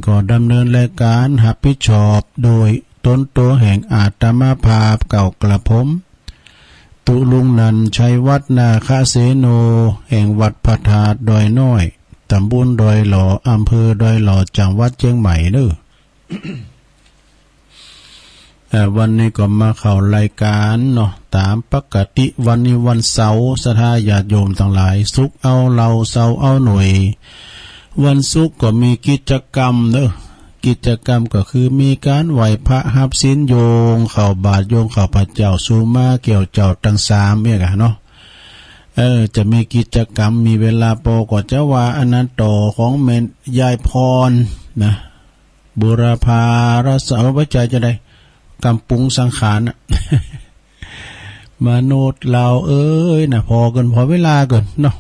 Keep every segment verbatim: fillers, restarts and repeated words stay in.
ก็ดำเนินรายก๋านฮับผิดชอบโดยต๋นตั๋วแห่งอาตมาภาพเก่ากระผม ตุลุงนันท์ ชัยวัฒน์ นาคเสโน แห่งวัดพระธาตุดอยน้อย ต๋ำบลดอยหล่อ อำเภอดอยหล่อ จังหวัดเจียงใหม่เน้อ เอ่อ วันนี้ก็มาเข้ารายก๋านเนาะ ต๋ามปกติ วันนี้วันเสาร์ ศรัทธาญาติโยมตังหลาย ศุกร์เอาเหล้า เสาร์เอาหน่วย วันศุกร์ก็มีกิจก๋รรมเน้อ กิจก๋รรมก็คือมีก๋านไหว้พระฮับศีล โยงข้าวบาตร โยงข้าวพระเจ้า สุมาแก้วเจ้าตังสามเนี่ยกะเนาะ เออ จะมีกิจก๋รรม มีเวลาปอก็จะว่าอันนั้นต่อของแม่ยายพรนะ บุรพารัส เอาไว้ใจจะได้ กำปุงสังขารน่ะ มนุษย์เฮาเอ้ยนะ ผ่อเกิน ผ่อเวลาเกินเนาะ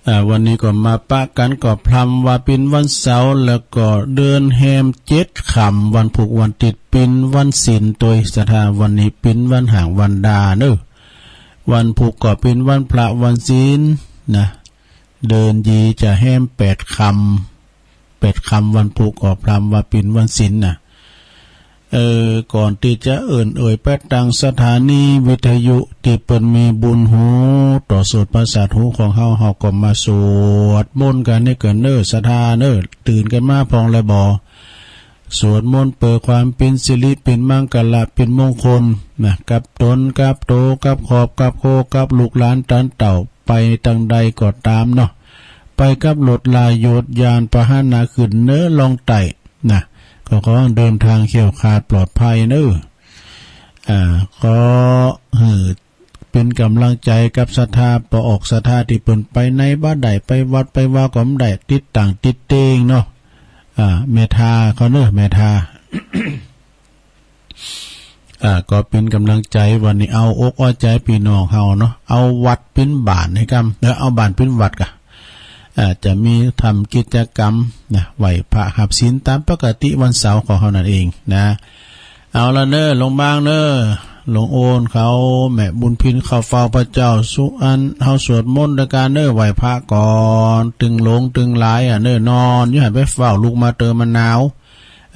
อ่า วันนี้ก็มาปะกั๋นก็พร่ำว่าเป๋นวันเสาร์ แล้วก็เดือนแฮมเจ็ดค่ำ วันพูกวันติดเป๋นวันศีลตวย ศรัทธา วันนี้เป๋นวันหางวันดาเน้อ วันพูกก็เป๋นวันพระวันศีลนะ เดือนยี่จะแฮมแปดค่ำ แปดค่ำวันพูกก็พร่ำว่าเป๋นวันศีลน่ะ เออ ก่อนตี้จะเอิ้นเอ่ยไปตังสถานีวิทยุตี้เปิ้นมีบุญหูต่อโสตประสาทหูของเฮา เฮาก็มาสวดมนต์กั๋นนี่ก่อนเน้อ ศรัทธาเน้อ ตื่นกั๋นมาพ่องแลบ่ สวดมนต์เปิดความเป๋นสิริ เป๋นมังคละ เป๋นมงคลนะ กับต๋น กับโต กับครอบ กับครัว กับลูกหลานตันเต้า ไปตางใดก็ต๋ามเนาะ ไปกับรถราโยชน์ยานพาหนะขึ้นเหนือล่องใต้นะ ก็ขอเดินทางแคล้วคลาดปลอดภัยเน้อ อ่า ขอหื้อเป๋นก๋ำลังใจ๋กับศรัทธา ปอออกศรัทธาตี้เปิ้นไปไหนบ่ได้ ไปวัดไปวาก็บ่ได้ ติดต่างติดเต๊งเนาะ อ่า แม่ท่าเขาเน้อ แม่ท่า อ่า ก็เป๋นก๋ำลังใจ๋ วันนี้เอาอกเอาใจ๋ปี้น้องเฮาเนาะ เอาวัดเป๋นบ้านหื้อกำ เออ เอาบ้านเป๋นวัดกะ อ่า จะมีทำกิจก๋รรมนะ ไหว้พระฮับศีลต๋ามปกติวันเสาร์ของเฮานั่นเองนะ เอาละเน้อ หลวงบางเน้อ หลวงโอนเขา แม่บุญพินเข้าเฝ้าพระเจ้า สุอัน เฮาสวดมนต์ตวยกั๋นเน้อ ไหว้พระก่อน ตึงหลงตึงหลายอะเน้อ นอนอยู่หั้นไปเฝ้า ลุกมาเตอมันหนาว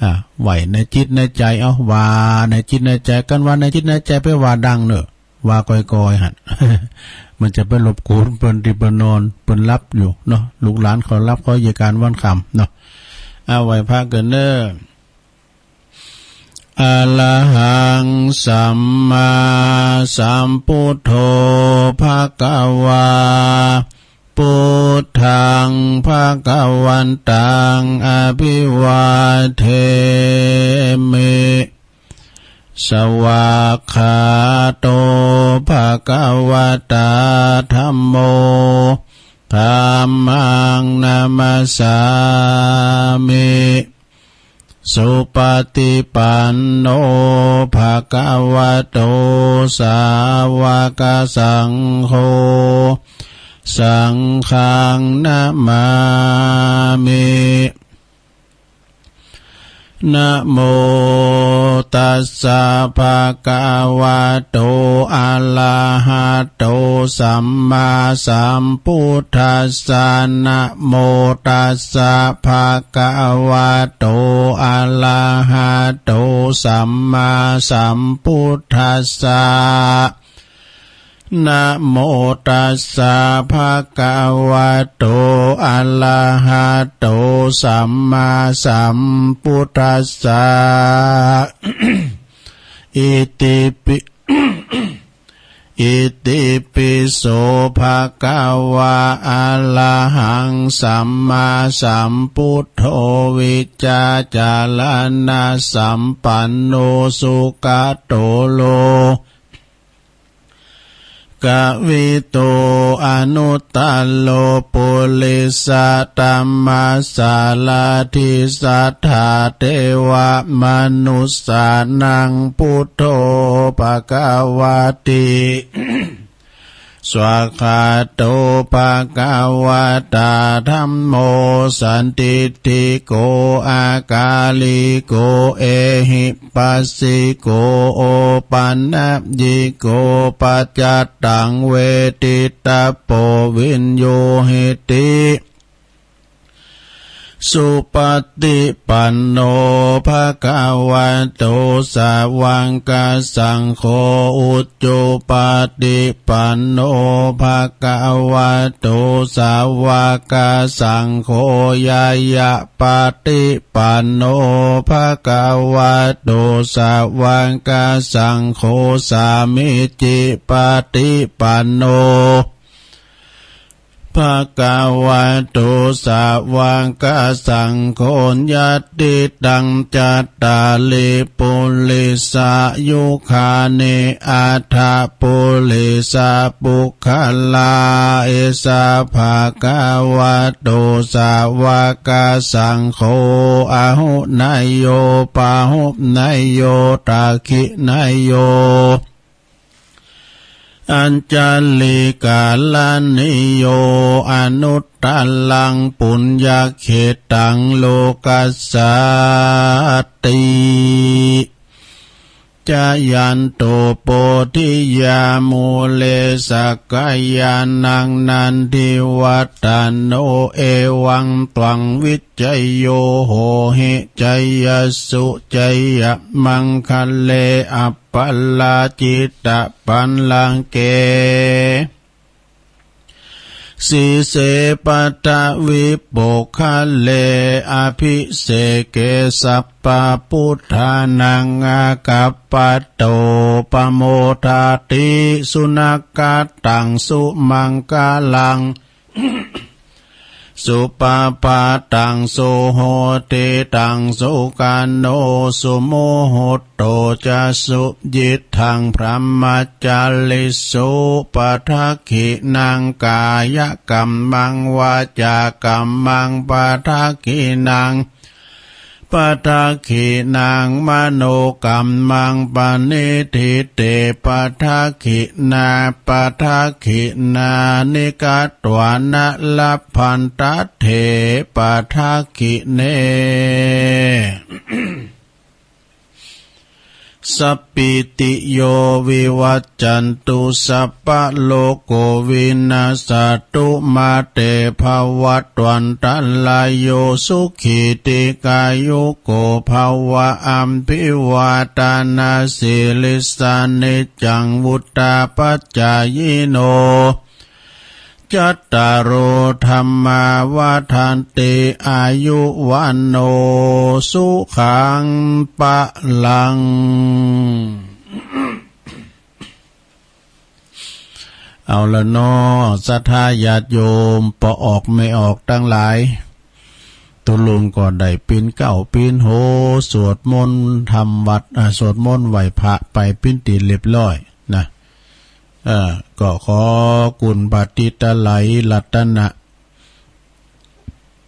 อ่า ไหว้ในจิตในใจ๋ เอา ว่าในจิตในใจ๋กั๋น ว่าในจิตในใจ๋ ไปว่าดังเน้อ ว่าก่อยๆ หั้น มันจะไปรบกวนเปิ้นตี้เปิ้นนอน เปิ้นหลับอยู่เนาะ ลูกหลานเขาหลับ เขาเยียะก๋านวันค่ำเนาะ เอา ไหว้พระกั๋นเน้อ อะระหังสัมมาสัมพุทโธ ภะคะวา พุทธัง ภะคะวันตัง อะภิวาเทมิ สวากขาโต ภะคะวะตา ธัมโม ธัมมัง นะมัสสามิ สุปะฏิปันโน ภะคะวะโต สาวะกะสังโฆ สังฆัง นะมามิ นะโมตัสสะ ภะคะวะโต อะระหะโต สัมมาสัมพุทธัสสะ นะโมตัสสะ ภะคะวะโต อะระหะโต สัมมาสัมพุทธัสสะ นะโมตัสสะ ภะคะวะโต อะระหะโต สัมมาสัมพุทธัสสะ อิติปิ อิติปิโส ภะคะวะ อะระหัง สัมมาสัมพุทโธ วิชชาจารณะสัมปันโน สุขะโต โลกะวิทู อนุตตโร ปุริสะธัมมะสารถิ สัทธาเทวะมนุสสานัง พุทโธ ภะคะวะติ สวากขาโต ภะคะวะตา ธัมโม สันทิฏฐิโก อากาลิโก เอหิปัสสิโก โอปันนยิโก ปัจจัตตัง เวทิตะโพ วิญญูหิติ สุปฏิปันโน ภะคะวะโต สาวกสังโฆ อุจุปฏิปันโน ภะคะวะโต สาวกสังโฆ ญาณปฏิปันโน ภะคะวะโต สาวกสังโฆ สามีจิปฏิปันโน ภะคะวะโต สาวกสังโฆ ยัตถิตัง จัตตาริ ปุริสายุคานิ อัฏฐปุริสปุคคลา เอสะ ภะคะวะโต สาวกสังโฆ อาหุเนยโย ปาหุเนยโย ทักขิเนยโย อัญชลีกรณีโย อนุตตรังปุญญเขตตัง โลกัสสาติ จายันโต โพธิยามูเล สักกายานัง นันทิวัฏฏโน เอวังตวัง วิจโย โหหิ จยสสุ จยมังคะเล อัปปะราจิตะปัลลังเก สีเส ปัทวิปุคคะเล อภิเสเก สัพพะปุทธานัง อากัปปะโต ปะโมทาติ สุนัคขัตตัง สุมังคะลัง สุปะพาตัง สุหุติตัง สุขะโณ สุมุหุตโต จะ สุยิตถัง พรหมจาริสุ ปะทักขิณัง กายกัมมัง วาจากัมมัง ปะทักขิณัง ปะทักขิณัง มโนกัมมัง ปะนิฏฐิเต ปะทักขิณา ปะทักขิณานิ กัตวานะ ลัพพันตะเถ ปะทักขิเณ สัพพีติโย วิวัจจันตุ สัพพะโรโค วินัสสะตุ มา เต ภะวัตวันตะราโย สุขี ทีฆายุโก ภะวะ อะภิวาทะนะสีลิสสะ นิจจัง วุฑฒาปะจายิโน จัตตาโร ธัมมา วัฑฒันติ อายุ วัณโณ สุขัง พะลัง เอาละเนาะ ศรัทธาญาติโยม ป้อออกแม่ออกตังหลาย ตุ๊ลุงก็ได้ปิ๊นเก๊าปิ๊นโห สวดมนต์ทำวัตร อ่า สวดมนต์ไหว้พระไปปิ๊นตี้เรียบร้อยนะ เออ ก็ขอคุณพระติตะไลยรัตนะ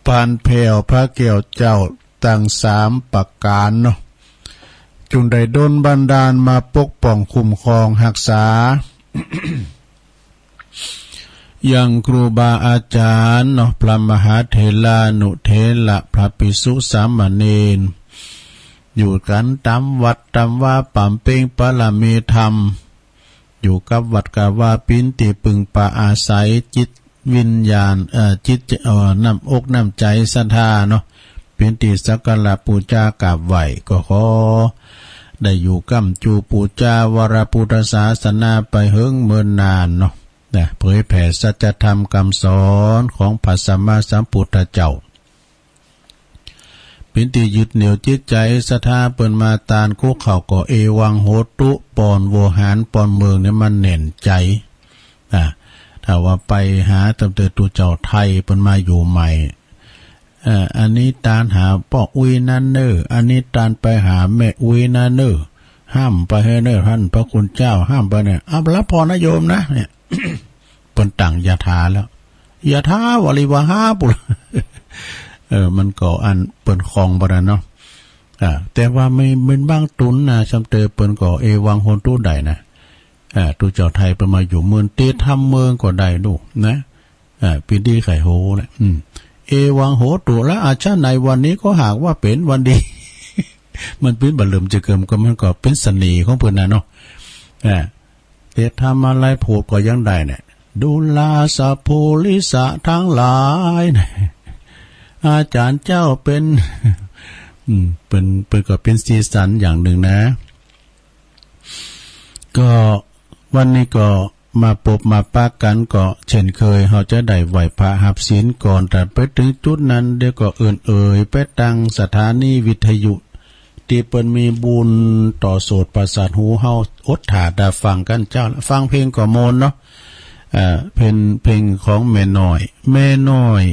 ปานแผ้วพระแก้วเจ้าตังสามประก๋านเนาะ จุ่งได้ดลบันดาลมาปกป้องคุ้มครองฮักษา ยังครูบาอาจ๋ารย์เนาะ พระมหาเถรานุเถระ พระภิกษุสามเณร อยู่กั๋นต๋ามวัดต๋ามวา บำเพ็งบารมีธรรม อยู่กับวัดกับวา ปิ๊นตี้ปึงปะอาศัย จิตวิญญาณ เอ่อ จิต เอ่อ น้ำอกน้ำใจ๋ศรัทธาเนาะ ปิ๊นตี้สักการะปู๋จากราบไหว้ ก็ขอได้อยู่ก้ำจู๋ปู๋จาวรพุทธศาสนาไปเหิงเมินนานเนาะ นะ เผยแผ่สัจธรรมกำสอนของพระสัมมาสัมพุทธเจ้า ปิ๊นตี้ยึดเหนี่ยวจิตใจ๋ศรัทธาเปิ้นมา ตานคุกเข่าก็เอวังโหตุ ป้อนโวหารป้อนเมิงเนี่ยมันแน่นใจ๋ อ่ะ ถ้าว่าไปหาตั้งแต่ตุ๊เจ้าไทยเปิ้นมาอยู่ใหม่ เอ่อ อันนี้ตานหาป้ออุ๊ยนาเน่อ อันนี้ตานไปหาแม่อุ๊ยนาเน่อ ห้ามไปเฮ้อเน่อ ท่านพระคุณเจ้าห้ามไปเนี่ย เอา รับผ่อนนะโยมนะ เนี่ย เปิ้นตั้งยะถาแล้ว ยะถาวาริวหาปุระ เออ มันก็อันเปิ้นคล่องบ่านั้นเนาะ อ่า แต่ว่าไม่ มันบางตุ๊นนะ ซ้ำเตอเปิ้นก็เอวังโหตุได้นะ อ่า ตุ๊เจ้าไทยเปิ้นมาอยู่เมิน เตรียมทำเมิงก็ได้ลูกนะ อ่า ปิ๊นตี้ใค่โหแหละ อืม เอวังโหตุ และอาจจะในวันนี้ก็หากว่าเป๋นวันดี มันปิ๊นบ่าเลิมจะเกิม ก็มันก็เป๋นเสน่ห์ของเปิ้นนะเนาะ อ่า เตรียมทำอะไรโผดก็ยังได้เนี่ย ดูราสะปุริสะตังหลายเนี่ย อาจ๋ารย์เจ้าเป๋น อืม เป๋น เป๋นก็เป๋นสีสันอย่างนึ่งนะ ก็วันนี้ก็มาปบมาปะกั๋นก็เช่นเคย เฮาจะได้ไหว้พระฮับศีลก่อน แต่ไปเถิงจุดนั้นเดี๋ยวก็เอิ้นเอ่ยไปตางสถานีวิทยุ ตี้เปิ้นมีบุญต่อโสตประสาทหู เฮาอดถ่าต๋าฟังกั๋นเจ้าละ ฟังเพลงก็ม่วนเนาะ เอ่อ เป๋นเพลงของแม่น้อย แม่น้อย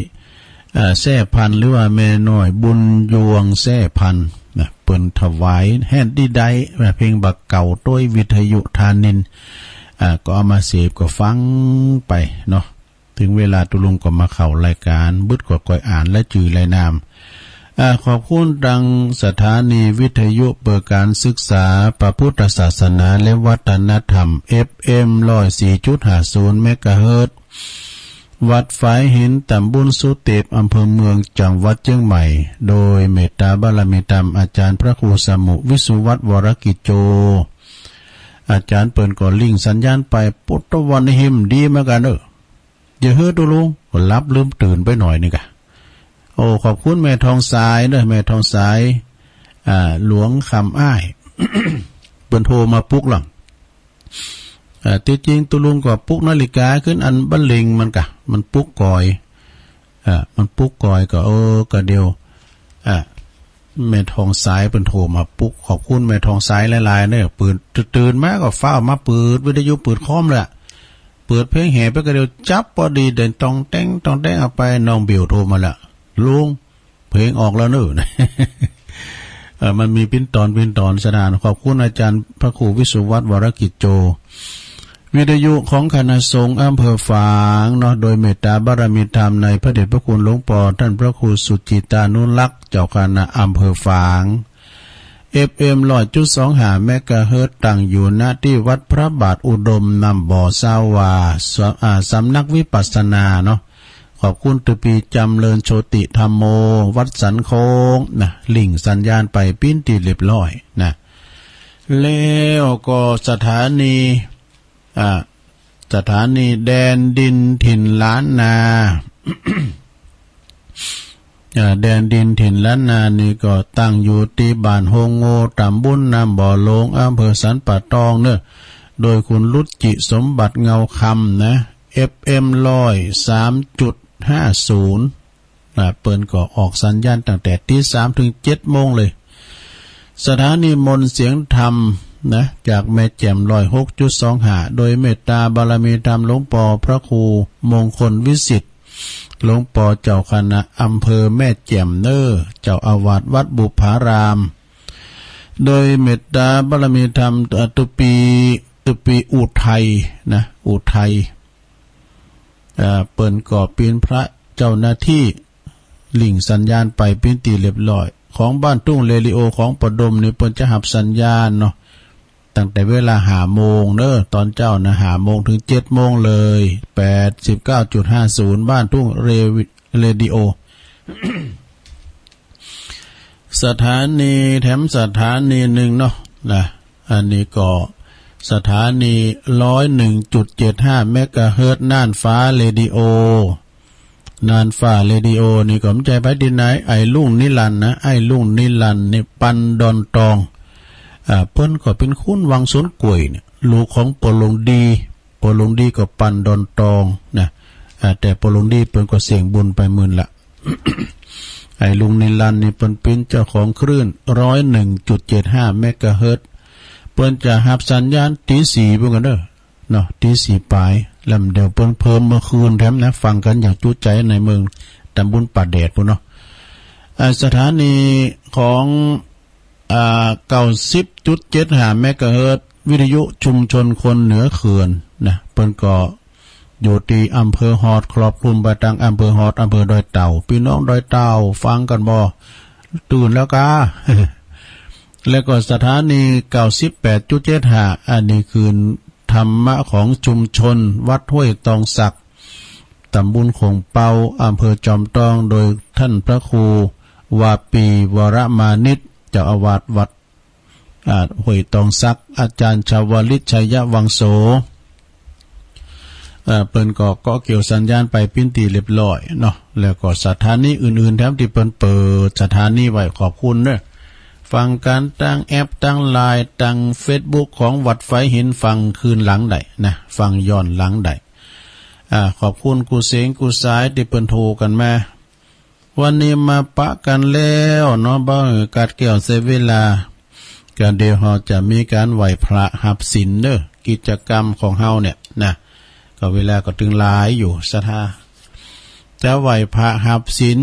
เอ่อ แซ่พันธุ์ หรือว่าแม่น้อยบุญยวงแซ่พันธุ์นะ เปิ้นถวายแฮดดีได้ เพลงบ่าเก่าโตยวิทยุธานินทร์ อ่า ก็เอามาเสพก็ฟังไปเนาะ เถิงเวลาตุ๊ลุงก็มาเข้ารายก๋าน บึดก็ก้อยอ่านรายจื้อรายนาม อ่า ขอบคุณตางสถานีวิทยุเปิดก๋านศึกษาพระพุทธศาสนาและวัฒนธรรม เอฟเอ็ม ร้อยสี่จุดห้าศูนย์ เมกะเฮิรตซ์ วัดฝายหิน ต๋ำบลสุเตป อำเภอเมือง จังหวัดเจียงใหม่ โดยเมตตาบารมีธรรมอาจ๋ารย์พระครูสมุห์ วิสุวัฒน์ วรกิจโจ อาจ๋ารย์เปิ้นก็ลิงก์สัญญาณไป โปะตะวันนี้หื้อดีเหมือนกั๋นเน่อ อย่าหื้อตุ๊ลุงก็หลับลืมตื่นไปหน่อยนึ่งก่ะ โอ้ ขอบคุณแม่ทองสายเน่อ แม่ทองสาย อ่า หลวงคำอ้าย เปิ้นโทรมาปลุกหลัง อ่า ตี้จริงตุ๊ลุงก็ปลุกนาฬิกาขึ้นอันบันเลงมันก่ะ มันปลุกก่อย อ่า มันปลุกก่อยก็ เออ ก็เดี๋ยว อ่า แม่ทองสายเปิ้นโทรมาปลุก ขอบคุณแม่ทองสายหลายๆ เน่อ เปิ้นตื่นมาก็ฟ้าวมาเปิดวิทยุเปิดคอมเลยอะ เปิดเพลงแห่ไปก็เดี๋ยวจับปอดีเด่นตองแต๊งตองแต๊ง เอาไปน้องเบลโทรมาละ ลุง เพลงออกแล้วเน่อ เออ มันมีปิ้นต๋อนปิ้นต๋อนสนาน ขอบคุณอาจ๋ารย์พระครูวิสุวัฒน์ วรกิจโจ วิทยุของคณะสงฆ์อำเภอฝางเนาะ โดยเมตตาบารมีธรรมในพระเดชพระคุณหลวงปอต้านพระครูสุจิตานุรักษ์ เจ้าคณะอำเภอฝาง เอฟเอ็ม ร้อยจุดสองห้า เมกะเฮิรตซ์ ตั้งอยู่ ณ ตี้วัดพระบาทอุดม น้ำบ่อ ซาววา ส- อ่า สำนักวิปัสสนาเนาะ ขอบคุณตะปี๋จ๋ำเริญโชติธัมโม วัดสันโค้งนะ ลิงก์สัญญาณไปเป๋นตี้เรียบร้อยนะ แล้วก็สถานี อ่า สถานีแดนดินถิ่นล้านนา อ่า แดนดินถิ่นล้านนานี่ก็ตั้งอยู่ตี้บ้านโฮงโง่ ต๋ำบลน้ำบ่อหลวง อำเภอสันป่าตองเน่อ โดยคุณรุจิสมบัติเงาคำนะ เอฟเอ็ม ร้อยสามจุดห้าศูนย์ อ่า เปิ้นก็ออกสัญญาณตั้งแต่ตีสามเถิงเจ็ดโมงเลย สถานีมนต์เสียงธรรมนะ จากแม่แจ่ม ร้อยหกจุดสองห้า โดยเมตตาบารมีธรรมหลวงปอพระครูมงคลวิสิทธิ์ หลวงปอเจ้าคณะอำเภอแม่แจ่มเน่อ เจ้าอาวาสวัดบุพพาราม โดยเมตตาบารมีธรรม อ่า ตะปี๋ ตะปี๋อุทัยนะ อุทัย เอ่อ เปิ้นก็เป๋นพระเจ้าหน้าตี้ ลิงก์สัญญาณไปเป๋นตี้เรียบร้อย ของบ้านทุ่งเรดิโอของปอดมนี่เปิ้นจะฮับสัญญาณเนาะ ตั้งแต่เวลาห้าโมงเน่อ ต๋อนเจ๊านะ ห้าโมงเถิงเจ็ดโมงเลย แปดสิบเก้าจุดห้าศูนย์ บ้านทุ่งเร- เรดิโอ สถานีแถมสถานีนึ่งเนาะ นะ อันนี้ก็สถานี ร้อยหนึ่งจุดเจ็ดห้า เมกะเฮิรตซ์ น่านฟ้าเรดิโอ น่านฟ้าเรดิโอนี่ก็บ่ใจ้ใผตี้ไหน ไอ้ลุงนิรันดร์นะ ไอ้ลุงนิรันดร์นี่ปันดอนตอง อ่า เปิ้นก็เป๋นคนวังสวนกล้วยเนี่ย ลูกของปอหลวงดี ปอหลวงดีก็ปันดอนตองนะ อ่า แต่ปอหลวงดีเปิ้นก็เสี้ยงบุญไปหมื่นละ ไอ้ลุงนิรันดร์นี่เปิ้นเป๋นเจ้าของคลื่น ร้อยหนึ่งจุดเจ็ดห้า เมกะเฮิรตซ์ เปิ้นจะฮับสัญญาณตีสี่พุ้นกั๋นเน่อ เนาะ ตีสี่ป๋าย แล้วเดี๋ยวเปิ้นเพิ่มเมื่อคืนแถมนะ ฟังกั๋นอย่างจุใจ๋ในเมืองต๋ำบลป่าแดดพุ้นเนาะ อ่า สถานีของ อ่า เก้าสิบจุดเจ็ดห้า เมกะเฮิรตซ์ วิทยุชุมชนคนเหนือเขื่อนนะ เปิ้นก็อยู่ตี้อำเภอฮอด ครอบคลุมไปตางอำเภอฮอด อำเภอดอยเต่า ปี้น้องดอยเต่าฟังกั๋นบ่ ตื่นแล้วกา แล้วก็สถานี เก้าสิบแปดจุดเจ็ดห้า อันนี้คือธรรมะของชุมชนวัดห้วยตองสัก ต๋ำบลโข่งเปา อำเภอจอมตอง โดยต้านพระครูวาปี วรมานิช เจ้าอาวาสวัด อ่า ห้วยตองสัก อาจ๋ารย์ชาวลิต ชัยวังโส เอ่อ เปิ้นก็เกาะเกี่ยวสัญญาณไปเป๋นตี้เรียบร้อยเนาะ แล้วก็สถานีอื่นๆ แถมตี้เปิ้นเปิดสถานีไว้ ขอบคุณเน้อ ฟังกั๋นตางแอป ตางไลน์ ตางเฟซบุ๊กของวัดฝายหิน ฟังคืนหลังได้นะ ฟังย้อนหลังได้ อ่า ขอบคุณกู้เสงกู้สายตี้เปิ้นโทรกั๋นมา วันนี้มาปะกั๋นแล้วเนาะ บ่หื้อกัดแก้วเสียเวลา ก็เดี๋ยวเฮาจะมีก๋านไหว้พระฮับศีลเน้อ กิจกรรมของเฮาเนี่ยนะ ก็เวลาก็ตึงหลายอยู่ ศรัทธา จะไหว้พระฮับศีล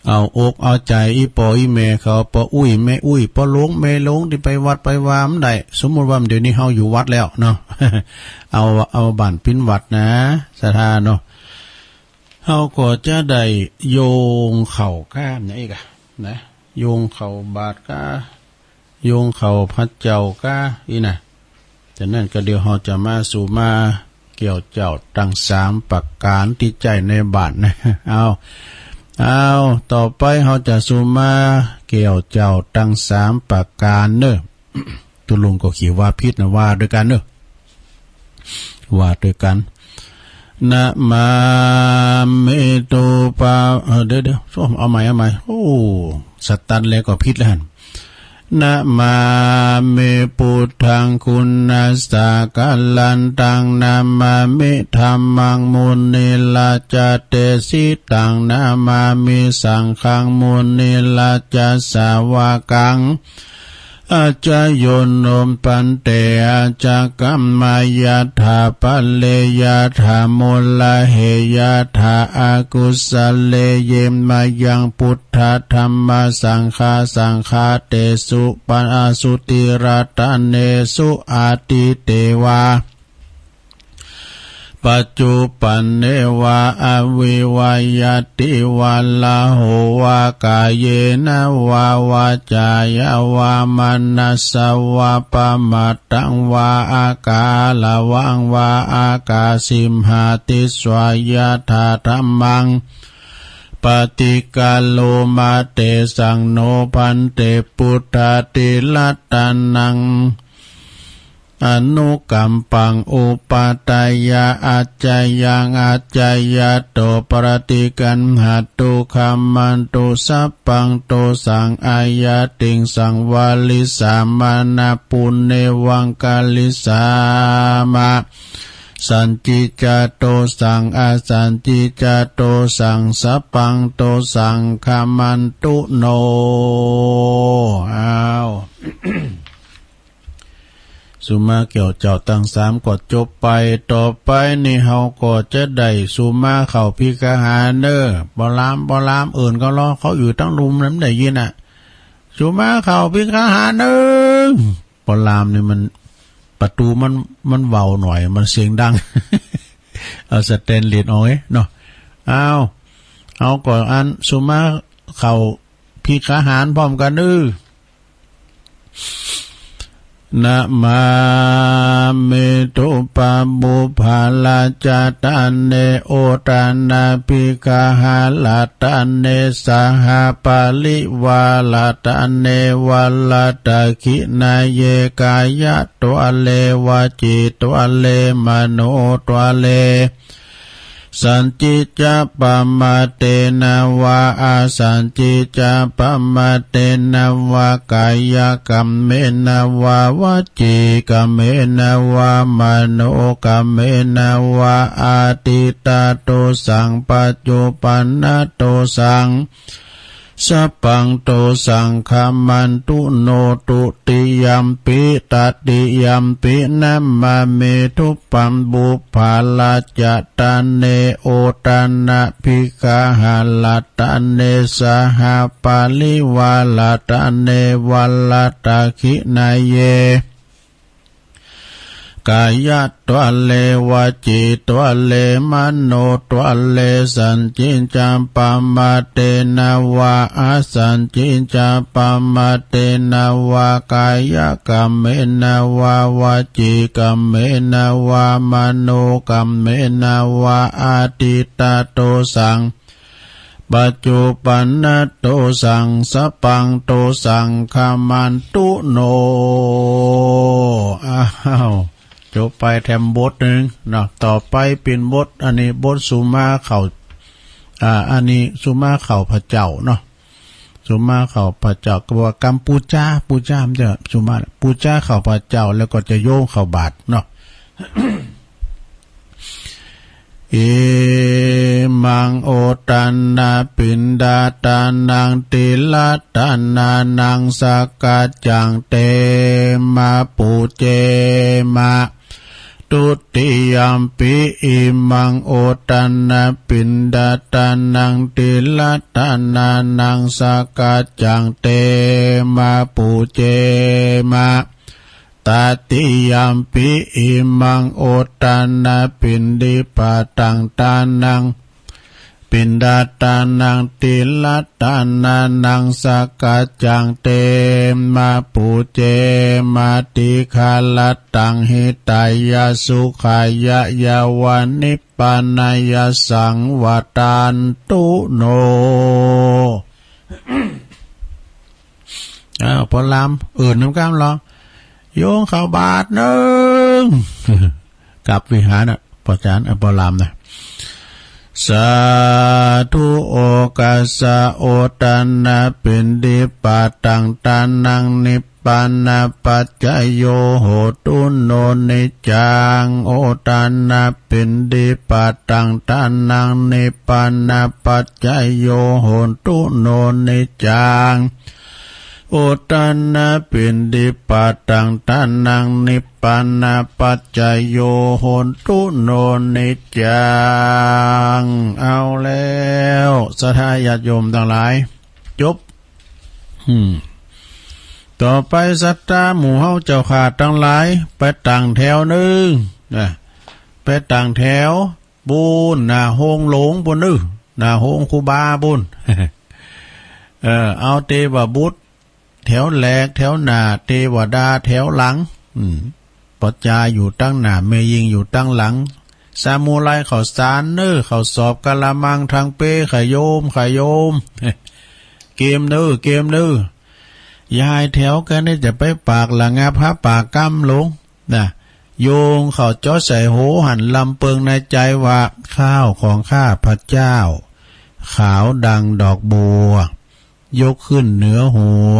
เอาอกเอาใจ๋อี่ป้ออี่แม่เขา ป้ออุ๊ยแม่อุ๊ย ป้อหลวงแม่หลวง ตี้ไปวัดไปวาบ่ได้ สมมุติว่าเดี๋ยวนี้เฮาอยู่วัดแล้วเนาะ เอา เอาบ้านเป๋นวัดนะ ศรัทธาเนาะ เฮาก็จะได้โยงเข้าก้านะ อี้ก่ะ นะ โยงเข้าบาตรก้า โยงเข้าพระเจ้าก้า อี้นะ จากนั้นก็เดี๋ยวเฮาจะมาสุมาแก้วเจ้าตังสามประก๋านตี้ใจ๊ในบาตรนะ เอา เอา ต่อไปเฮาจะสุมาแก้วเจ้าตังสามประก๋านเน้อ ตุ๊ลุงก็ขี้ว่าผิดนะ ว่าตวยกั๋นเน้อ ว่าตวยกั๋น นะมามิตุปะ เอ่อ เดี๋ยวๆ เอาใหม่ เอาใหม่ โอ้ สตันแล้วก็ผิดแล้วหั้น นะมามิปุทธัง คุณัสสะกะลันตัง นะมามิธัมมัง มุนิรัจจะเตสิตัง นะมามิสังฆัง มุนิรัจจะสาวะกัง อาจโยโน ภันเต อาจกรรมะ ยะถาปะเร ยะถามูละเห ยะถาอากุสะเล เยมะยัง พุทธะธัมมะสังฆา สังฆาเตสุ ปะอาสุติรัตเนสุ อาทิเตวา ปัจจุปันเนวา อวิวัยยะติวา ลาโหวา กาเยนะวา วาจายาวา มะนะสสะวา ปะมาทังวา อาการะวังวา อากาสิมหาติสสะ ยะถาธัมมัง ปะติกะโรมะ เตสังโน ภันเต พุทธาธิรัตนัง อนุกัมปัง อุปัฏฐายะ อัจจยัง อัจจยะโต ปะติกกัณหัตถุ ขมันตุ สัพพังโตสัง อะญาติงสัง วาริสามะ นะปุเณวัง กริสสามะ สัจจิจโตสัง อสัจจิจโตสัง สัพพังโตสัง ขมันตุโน อ้าว สุมาแก้วเจ้าตังสามก็จบไป ต่อไปนี่เฮาก็จะได้สุมาเข้าภิกขาหารเน้อ ปอลาม ปอลาม เอิ้นเขาลอ เขาอยู่ตังลุ่มนั้นได้ยินน่ะ สุมาเข้าภิกขาหารเน้อ ปอลามนี่มัน ประตูมัน มันเว้าหน่อย มันเสียงดัง เอาสแตนเลสออกเอ้ยเนาะ อ้าว เอาก่อน อันสุมาเข้าภิกขาหารพร้อมกั๋นเน้อ นะมามิตุปะปุพพะรัจจตะเน อุทานะภิกขาหะรัตเน สหปะริวารัตเน วะรัตถะขิณะเย กายะทวะเร วจีทวะเร มโนทวะเร สัจจิจะปะมะเตนะวะ อสัจจิจะปะมะเตนะวะ กายะกัมเมนะวะ วจีกัมเมนะวะ มโนกัมเมนะวะ อะทิฏฐะโตสัง ปัจจุปันนะโตสัง สัพพังโตสัง ขมันตุโน ตุติยัมปิ ตติยัมปิ นะมามิตุปะปุพพะรัจจตะเน อุทานะภิกขาหะรัตเน สหปะริวารัตเน วะรัตถะขิณะเย กายะทวะเร วจีทวะเร มโนทวะเร สัจจิจะปะมะเตนะวะ อสัจจิจะปะมะเตนะวะ กายะกัมเมนะวะ วจีกัมเมนะวะ มโนกัมเมนะวะ อะทิฏฐะโตสัง ปัจจุปันนะโตสัง สัพพังโตสัง ขมันตุโน อ้าว จบไปแถมบทนึ่งเนาะ ต่อไปเป๋นบท อันนี้บทสุมาเข้า อ่า อันนี้สุมาเข้าพระเจ้าเนาะ สุมาเข้าพระเจ้า ก็บอกว่ากำปู๋จา ปู๋จา มันจะสุมา ปู๋จาเข้าพระเจ้า แล้วก็จะโยงเข้าบาตรเนาะ Imaṃ odannapiṇḍaṭānaṃ tiḷaṭṭhānānaṃ sakaccaṃ te mā pūjema. Dutiyampi imaṃ odannapiṇḍaṭānaṃ tiḷaṭṭhānānaṃ sakaccaṃ te mā pūjema. Tatiyampi imaṃ odannapiṇḍipataṃ tānaṃ, piṇḍaṭānaṃ tiḷaṭṭhānānaṃ sakaccaṃ te mā pūjema. Dīgharattaṃ hitāya sukhāya yāva nibbānāya saṃvattantu no. อ้าว ปอลาม อื่นนำกำลอ โยงเข้าบาตรนึ่ง กลับวิหารน่ะ ปอจาน เอ่อ ปอลามนะ Sādhu okāsa odannapiṇḍipataṃ tānaṃ nibbānapaccayo hotu no niccaṃ. Odannapiṇḍipataṃ tānaṃ nibbānapaccayo hotu no niccaṃ. Odannapiṇḍipataṃ tānaṃ nibbānapaccayo hotu no niccaṃ. เอาแล้ว ศรัทธาญาติโยมตังหลาย จบ อืม ต่อไปศรัทธาหมู่เฮาเจ้าข้าตังหลาย ไปตั้งแถวนึ่ง นะ ไปตั้งแถว ปู๊น หน้าโฮงหลวงปู๊นเน่อ หน้าโฮงครูบาปู๊น เออ เอาเตวบุตรแถวแรกแถวหน้า เตวดาแถวหลัง อืม ปอจาอยู่ตังหน้า แม่ญิงอยู่ตังหลัง สมุไรข้าวสารเน่อ ข้าวสอบกะละมัง ถังเป ขะโยม ขะโยม เกียมเน่อ เกียมเน่อ อย่าหื้อแถวกั๋นนี่ จะไปปากระงับหาปากกำลง นะ โยงเข้าจ๊อใส่หู หันลำเปิงในใจ๋ว่า ข้าวของข้าพเจ้า ขาวดังดอกบัว ยกขึ้นเหนือหัว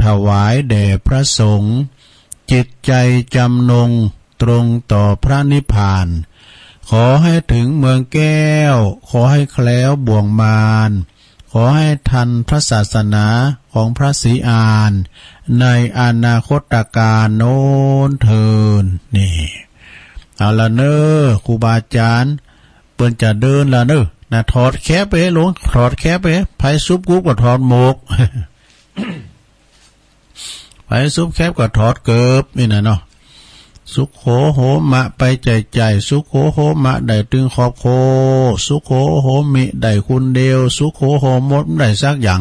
ถวายแด่พระสงฆ์ จิตใจ๋จำนงตรงต่อพระนิพพาน ขอให้ถึงเมืองแก้ว ขอให้แคล้วบ่วงมาร ขอให้ทันพระศาสนาของพระศรีอาน ในอนาคตกาลโน้นเทอญ นี่ เอาละเน่อ ครูบาอาจ๋ารย์ เปิ้นจะเดินละเน่อ นะ ถอดแคปเป๋หลวง ถอดแคปเป๋ ใผสุบกุบก็ถอดหมวก ใผสุบแคปก็ถอดเกิบ นี่นะเนาะ สุโขโหมะไปใจ๋ๆ สุโขโหมะได้ตึงขอบโค สุโขโหมิได้คนเดียว สุโขโหมดบ่ได้สักอย่าง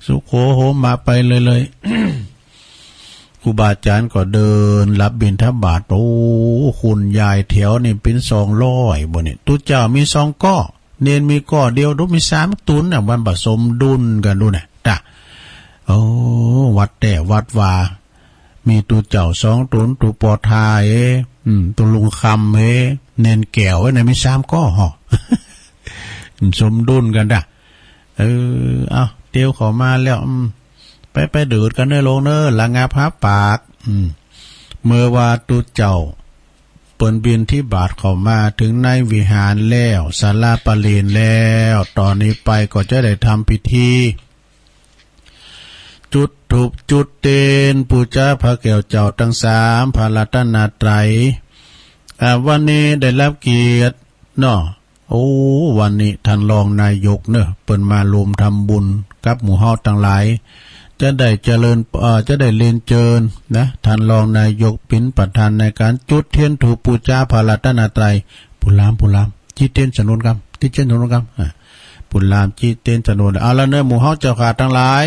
สุโขโหมะไปเลยๆ ครูบาอาจ๋ารย์ก็เดินรับบิณฑบาต โอ้ คนยายแถวนี่เป๋นสองร้อยบ่นี่ ตุ๊เจ้ามีสองก้อ เณรมีก้อเดียว ดูมีสามตุ๊นน่ะ มันบ่สมดุลกั๋นดูน่ะ จ้ะ โอ้ วัดแต๊วัดวา มีตุ๊เจ้าสองตุ๊น ตุ๊ปอทาเอ้ อืม ตุ๊ลุงคำเอ้ เณรแก้วเอ้ย เนี่ยมีสามก้อ สมดุลกั๋นจ้ะ เออ เอา เตียวเข้ามาแล้ว อืม ไป ไปเดินกั๋นเน่อหลวงเน่อ ระงับหาปาก อืม เมื่อว่าตุ๊เจ้าเปิ้นบิณฑบาตเข้ามาเถิงในวิหารแล้ว ศาลาประเรียนแล้ว ต่อนี้ไปก็จะได้ทำพิธี จุดธูปจุดเตียน ปู๋จาพระแก้วเจ้าตังสาม พระรัตนตรัย อ่า วันนี้ได้รับเกียรติเนาะ โอ้ วันนี้ต้านรองนายกเน่อ เปิ้นมาร่วมทำบุญกับหมู่เฮาตังหลาย จะได้เจริญ เอ่อ จะได้เรียนเจิญนะ ต้านรองนายกเป๋นประธานในก๋านจุดเตียนธูปปู๋จาพระรัตนตรัย ปู๋ลาม ปู๋ลาม จี๊ดเตียนสนวนกำ จี๊ดเตียนสนวนกำ อ่า ปู๋ลามจี๊ดเตียนสนวน เอาละเน่อ หมู่เฮาเจ้าข้าตังหลาย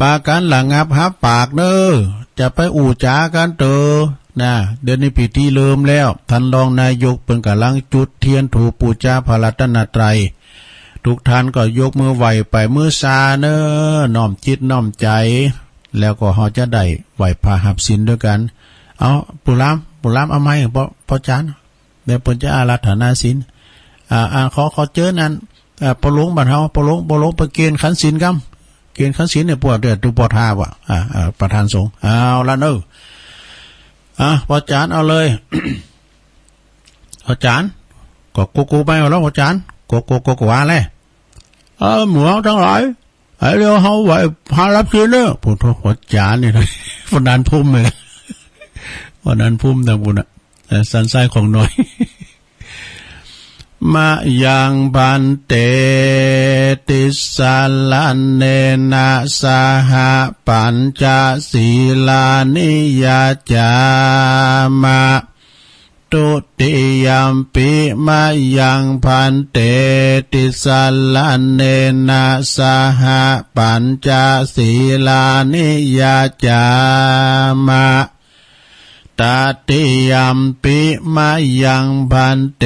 ปากั๋นระงับหาปากเน่อ จะไปอู้จ๋ากั๋นเต๊อะนะ เดี๋ยวนี้พิธีเริ่มแล้ว ต้านรองนายกเปิ้นก่ำลังจุดเตียนธูปปู๋จาพระรัตนตรัย ทุกท่านก็ยกมือไหว้ไปมือซาเน่อ น้อมจิตน้อมใจ๋ แล้วก็เฮาจะได้ไหว้พระฮับศีลตวยกั๋น เอา ปู๋ลาม ปู่หลามเอาไมค์ ป้อ ป้อจ๋ารย์ เดี๋ยวเปิ้นจะอาราธนาศีล อ่า อ่า ขอ ขอเจิญอัน อ่า ป้อหลวงบ้านเฮา ป้อหลวง ป้อหลวงไปเกณฑ์ขันศีลกำ เกณฑ์ขันศีลเนี่ย ป้อ เดี๋ยวดูป้อท้าว่ะ อ่า อ่า ประธานสงฆ์ เอาละเน่อ อ่ะ ป้อจ๋ารย์เอาเลย ป้อจ๋ารย์ ก็กู กูไปเอาแล้ว ป้อจ๋ารย์ กู กู กู กูว่าแล เออ หมู่เฮาตังหลาย ไอ้เดียวเฮาไหว้พระรับศีลเน่อ ปู่โธ่ ป้อจ๋ารย์นี่นะ ป้อนันพุ่มเลย ป้อนันพุ่มนะปู่นะ เอ่อ สันทรายของน้อย มะยังภันเต ติสสะระเณนะ สะหะ ปัญจสีลานิ ยะจามะ ทุติยัมปิ มะยังภันเต ติสสะระเณนะ สะหะ ปัญจสีลานิ ยะจามะ ตติยัมปิ มะยังภันเต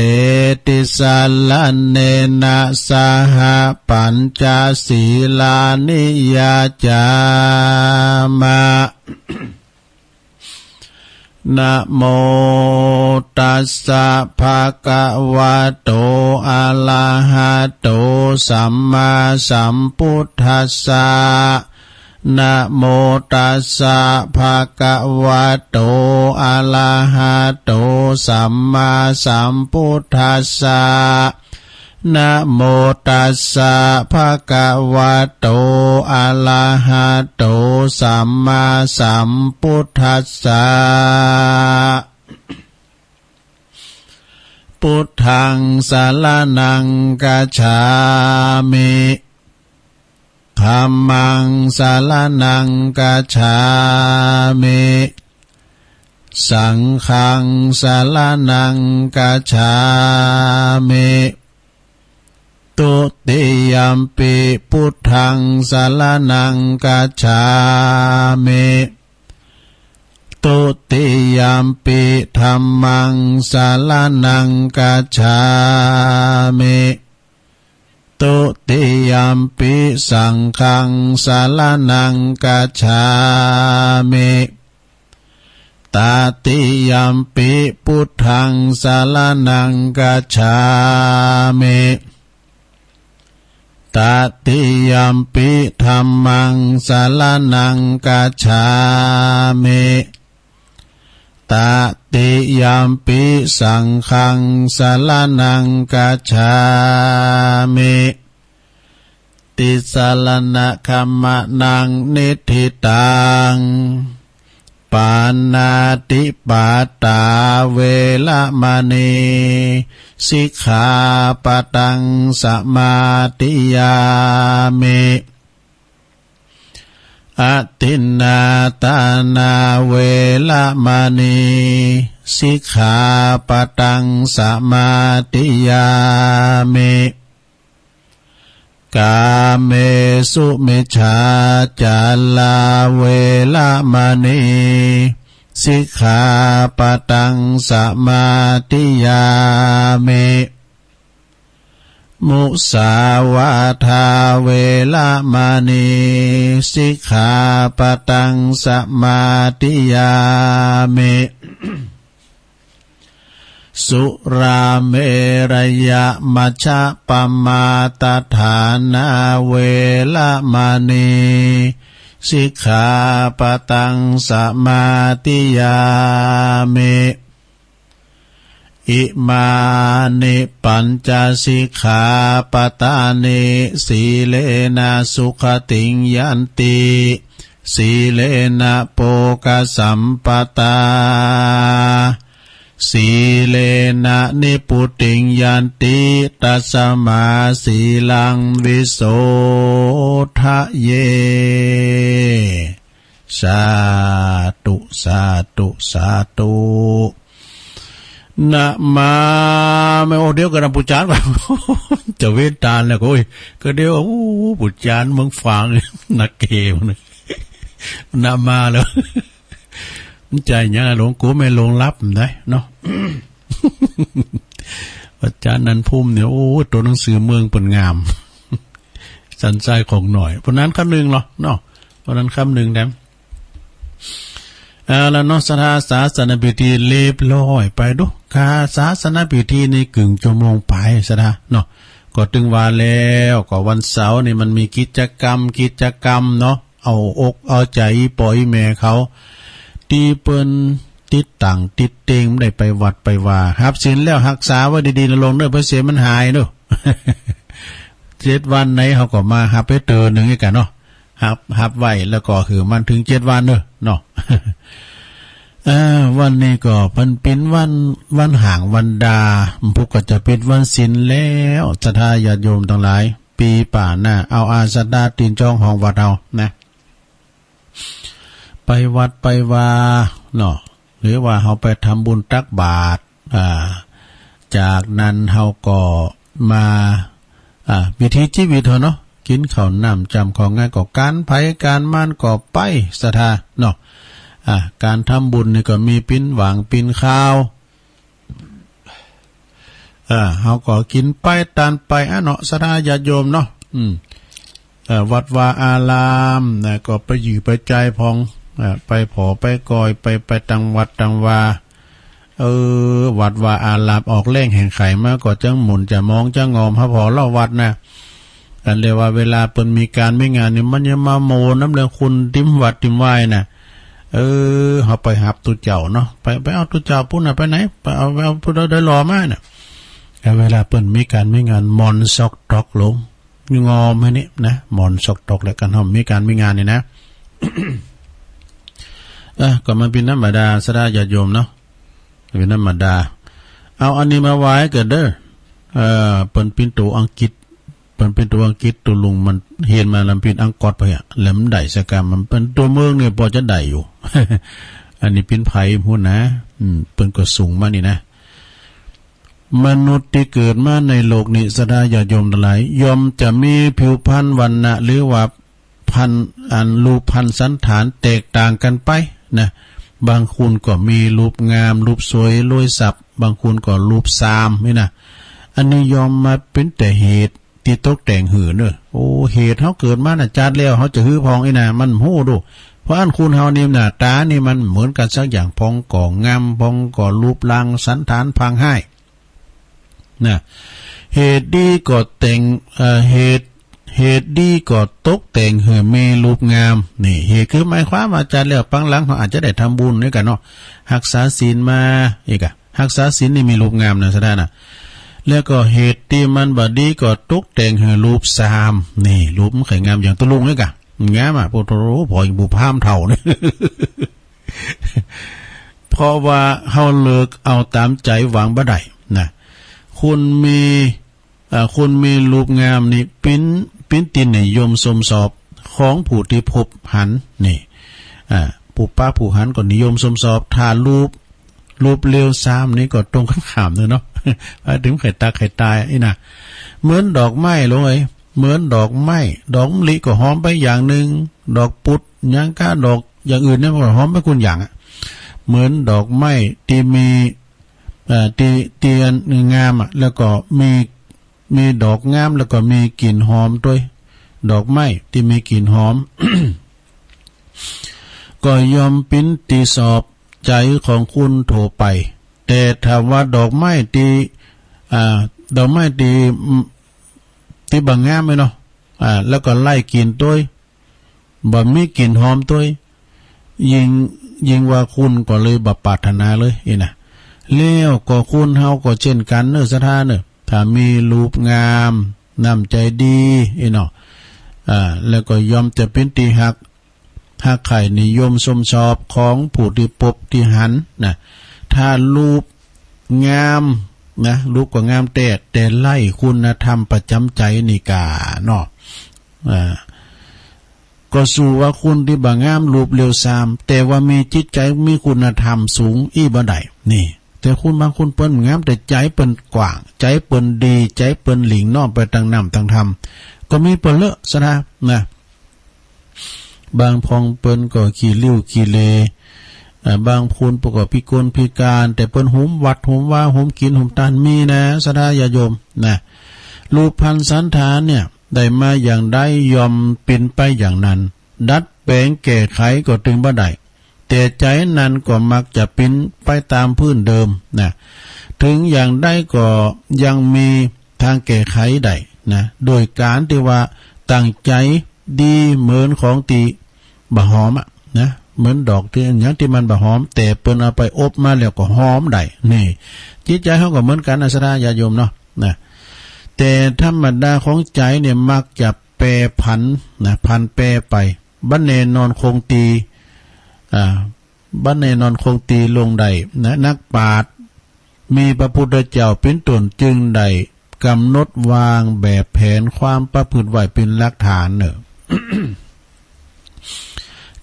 ติสสะระเณนะ สะหะ ปัญจสีลานิ ยะจามะ นะโมตัสสะ ภะคะวะโต อะระหะโต สัมมาสัมพุทธัสสะ นะโมตัสสะ ภะคะวะโต อะระหะโต สัมมาสัมพุทธัสสะ นะโมตัสสะ ภะคะวะโต อะระหะโต สัมมาสัมพุทธัสสะ พุทธัง สะระณัง คัจฉามิ ธัมมัง สะระณัง คัจฉามิ สังฆัง สะระณัง คัจฉามิ ทุติยัมปิ พุทธัง สะระณัง คัจฉามิ ทุติยัมปิ ธัมมัง สะระณัง คัจฉามิ ทุติยัมปิ สังฆัง สะระณัง คัจฉามิ ตติยัมปิ พุทธัง สะระณัง คัจฉามิ ตติยัมปิ ธัมมัง สะระณัง คัจฉามิ ตติยัมปิ สังฆัง สะระณัง คัจฉามิ ติสสะระณะขะมะนะ นิฏฐิตัง ปาณาติปาตา เวระมะณี สิกขาปะตัง สะมาธิยามิ อะทินนาทานา เวระมะณี สิกขาปะตัง สะมาธิยามิ กาเมสุมิจฉาจารา เวระมะณี สิกขาปะตัง สะมาธิยามิ มุสาวาทา เวระมะณี สิกขาปะตัง สะมาธิยามิ สุราเมรยะมัชฌะปะมาทะฐานา เวระมะณี สิกขาปะตัง สะมาธิยามิ อิมานิปัญจสิกขาปะทานิ สีเลนะสุขติงยันติ สีเลนะโภคสัมปะทา สีเลนะนิพพุติงยันติ ตัสสะมาสีลังวิโสทะเย สาธุ สาธุ สาธุ นะมา แม่ โอ้ เดี๋ยวก่อนนะ ปู่จ๋ารย์ จะเว้นตาแล้ว โอ้ย ก็เดี๋ยว โอ้ ปู่จ๋ารย์เมืองฝาง นักเกมนะ นะมาแล้ว มันใจเนี่ย หลวงกูแม่หลวงลับได้เนาะ อาจารย์นันพุ่มเนี่ย โอ้ ตัวหนังสือเมืองเปิ้นงาม สันทรายของน้อย เพราะนั้นคำหนึ่งเหรอเนาะ เพราะนั้นคำหนึ่งแถม เอาละเนาะ ศรัทธา ศาสนพิธีเรียบร้อยไปดู ค่าศาสนพิธีนี่กึ่งชั่วโมงปลาย ศรัทธาเนาะ ก็ตึงว่าแล้ว ก็วันเสาร์นี่มันมีกิจกรรม กิจกรรมเนาะ เอาอกเอาใจ๋ป้อแม่เขา ตี้เปิ้นติดตั๋งติดเต็ง บ่ได้ไปวัดไปวา ฮับศีลแล้วฮักษาไว้ดีๆ นะโลงเน่อ เปื้อเสียมันหายเน่อ เจ็ดวันในเฮาก็มาฮับไปเตื้อนึ่งอีกกั๋นเนาะ ฮับ ฮับไว้แล้วก็หื้อมันเถิงเจ็ดวันเน่อเนาะ เอ่อ วันนี้ก็เปิ้นปิดวัน วันฮ้างวันดา พุธก็จะปิดวันศีลแล้ว ศรัทธาญาติโยมตังหลาย ปี๋ป๋าหน้า เอาอาสาตาตี๋นจ้องของวัดเฮานะ ไปวัดไปวาเนาะ หรือว่าเฮาไปทำบุญตักบาตร อ่า จากนั้นเฮาก็มา อ่า วิถีชีวิตเฮาเนาะ กิ๋นข้าวน้ำจ๋ำของ่าย ก็ก๋านไผก๋านมันก็ไป ศรัทธาเนาะ อ่า ก๋านทำบุญนี่ก็มีปิ้นหว่างปิ้นคาว อ่า เฮาก็กิ๋นไปตานไปอะเนาะ ศรัทธาญาติโยมเนาะ อืม เอ่อ วัดวาอารามนะ ก็ไปหยื่อไปจ่ายผ่อง อ่า ไปผ่อไปก่อย ไป ไปตางวัดตางวา เออ วัดวาอารามออกแฮงแหงใค่มา ก็จั้งหมุนจ๋ามองจ๋างอมหาผ่อเลาะวัดนะ อันเรียกว่าเวลาเปิ้นมีก๋านมีงานนี่ มันจะมาโมนำเรื่องคนติมวัดติมวานะ เออ เฮาไปฮับตุ๊เจ้าเนาะ ไป ไปเอาตุ๊เจ้าปู๊นน่ะ ไปไหน ไปเอา ไปเอาตุ๊เจ้าได้หล่อมาน่ะ แล้วเวลาเปิ้นมีก๋านมีงาน หม่อนซอกตอกลง งอมไอ้นี่นะ หม่อนซอกตอก แล้วกั๋นเฮามีก๋านมีงานนี่นะ เออ ก็มันเป๋นธรรมดา ศรัทธาญาติโยมเนาะ เป๋นธรรมดา เอาอันนี้มาไหว้ก่อนเน่อ เออ เปิ้นปิดตั๋วอังกฤษ เปิ้นปิดตั๋วอังกฤษ ตั๋วลุงมันเฮียนมาลำปิดอังกฤษไปอะ แล้วมันได้สักกำ มันเป๋นตั๋วเมืองนี่ปอจะได้อยู่ อันนี้เป๋นไผพู้นนะ อืม เปิ้นก็ส่งมานี่นะ มนุษย์ตี้เกิดมาในโลกนี้ ศรัทธาญาติโยมตังหลาย ย่อมจะมีผิวพรรณวรรณะ หรือว่าพรรณ อันรูปพรรณสันฐานแตกต่างกั๋นไปนะ บางคนก็มีรูปงาม รูปสวย รวยทรัพย์ บางคนก็รูปซามนี่นะ อันนี้ย่อมมาเป๋นแต่เหตุตี้ตกแต่งหื้อเน่อ โอ้ เหตุเฮาเกิดมาน่ะ จาติแล้วเฮาจะหื้อผ่องอี้นะ มันฮู้ดู เพราะอั้นคนเฮานี่น่ะ ต๋านี่มันเหมือนกั๋นสักอย่าง ผ่องก็งาม ผ่องก็รูปร่างสันฐานพางฮ้าย นะ เหตุดีก็แต่ง เอ่อ เหตุ เหตุดีก็ตกแต่งหื้อมีรูปงาม นี่ เหตุคือหมายความว่าจาติแล้วปางหลังเฮาอาจจะได้ทำบุญนี่กั๋นเนาะ ฮักษาศีลมา อีกอะ ฮักษาศีลนี่มีรูปงามนะ ศรัทธานะ แล้วก็เหตุตี้มันบ่ดีก็ตกแต่งหื้อรูปซาม นี่ รูปมันใค่งามอย่างตั๋วลุงนี่กะ งามอะ โอ้โห ผ่อยังบ่พร้ำเถ่านี่ เพราะว่าเฮาเลือกเอาต๋ามใจ๋หวังบ่ได้นะ คนมี อ่า คนมีรูปงามนี่เป๋น เป๋นตี้นิยมชมชอบของผู้ตี้พบหัน นี่ อ่า ผู้ปะผู้หันก็นิยมชมชอบ ถ้ารูป รูปเลวซามนี่ก็ตรงกั๋นข้ามเน่อเนาะ ไปเถิงใค่ต๋ายใค่ต๋ายอี้นะ เหมือนดอกไม้ลงเอ้ย เหมือนดอกไม้ ดอกมะลิก็หอมไปอย่างนึ่ง ดอกปุด หยังก้า ดอกอย่างอื่นเนี่ยมันก็หอมไปคนอย่างอะ เหมือนดอกไม้ตี้มี เอ่อ ตี้ ตี้อันงามอะ แล้วก็มี มีดอกงาม แล้วก็มีกลิ่นหอมตวย ดอกไม้ตี้มีกลิ่นหอม ก็ย่อมเป๋นตี้ชอบใจ๋ของคนทั่วไป แต่ถ้าว่าดอกไม้ตี้ อ่า ดอกไม้ตี้ ตี้บ่งามเนาะ อ่า แล้วก็ไร้กลิ่นตวย บ่มีกลิ่นหอมตวย ยิ่ง ยิ่งว่าคนก็เลยบ่ปรารถนาเลยอี้นะ แล้วก็คนเฮาก็เช่นกั๋นเน่อ ศรัทธาเน่อ ถ้ามีรูปงาม น้ำใจ๋ดีอี้เนาะ อ่า แล้วก็ย่อมจะเป๋นตี้ฮัก ฮักใคร่นิยมชมชอบของผู้ตี้พบตี้หันนะ ถ้ารูปงามนะ รูปก็งามแต๊ แต่ไร้คุณธรรมประจ๋ำใจ๋นี่กาเนาะ อ่า ก็สู้ว่าคนตี้บ่งามรูปเลวซาม แต่ว่ามีจิตใจ๋มีคุณธรรมสูงอี้บ่ได้ นี่ แต่คนบางคนเปิ้นงาม แต่ใจ๋เปิ้นกว้าง ใจ๋เปิ้นดี ใจ๋เปิ้นหลิ่งน้อมไปตางน้ำตางธรรม ก็มีเปิ้นเลอะ ศรัทธานะ บางพ่องเปิ้นก็ขี้ริ้วขี้เหร่ อ่า บางคนเปิ้นก็พิกลพิก๋าน แต่เปิ้นหุมวัดหุมวา หุมกิ๋นหุมตาน มีนะ ศรัทธาญาติโยมนะ รูปพรรณสันฐานเนี่ย ได้มาอย่างใดย่อมเป๋นไปอย่างนั้น ดัดแป๋งแก้ไขก็ตึงบ่ได้ แต่ใจ๋นั้นก็มักจะปิ๋นไปต๋ามพื้นเดิมนะ เถิงอย่างใดก็ยังมีตางแก้ไขได้นะ โดยก๋านตี้ว่าตั้งใจ๋ดีเหมือนของตี้บ่หอมอะนะ เหมือนดอกตี้ อะหยังตี้มันบ่หอม แต่เปิ้นเอาไปอบมาแล้วก็หอมได้ นี่ จิตใจ๋เฮาก็เหมือนกั๋นนะ ศรัทธาญาติโยมเนาะ นะ แต่ธรรมดาของใจ๋เนี่ยมักจะแปรผันนะ ผันแปรไป บ่แน่นอนคงตี้ อ่า บ่แน่นอนคงตี้ลงได้นะ นักปราชญ์ มีพระพุทธเจ้าเป๋นต้น จึงได้ก๋ำหนดวางแบบแผนความประพฤติไว้เป๋นหลักฐานเนาะ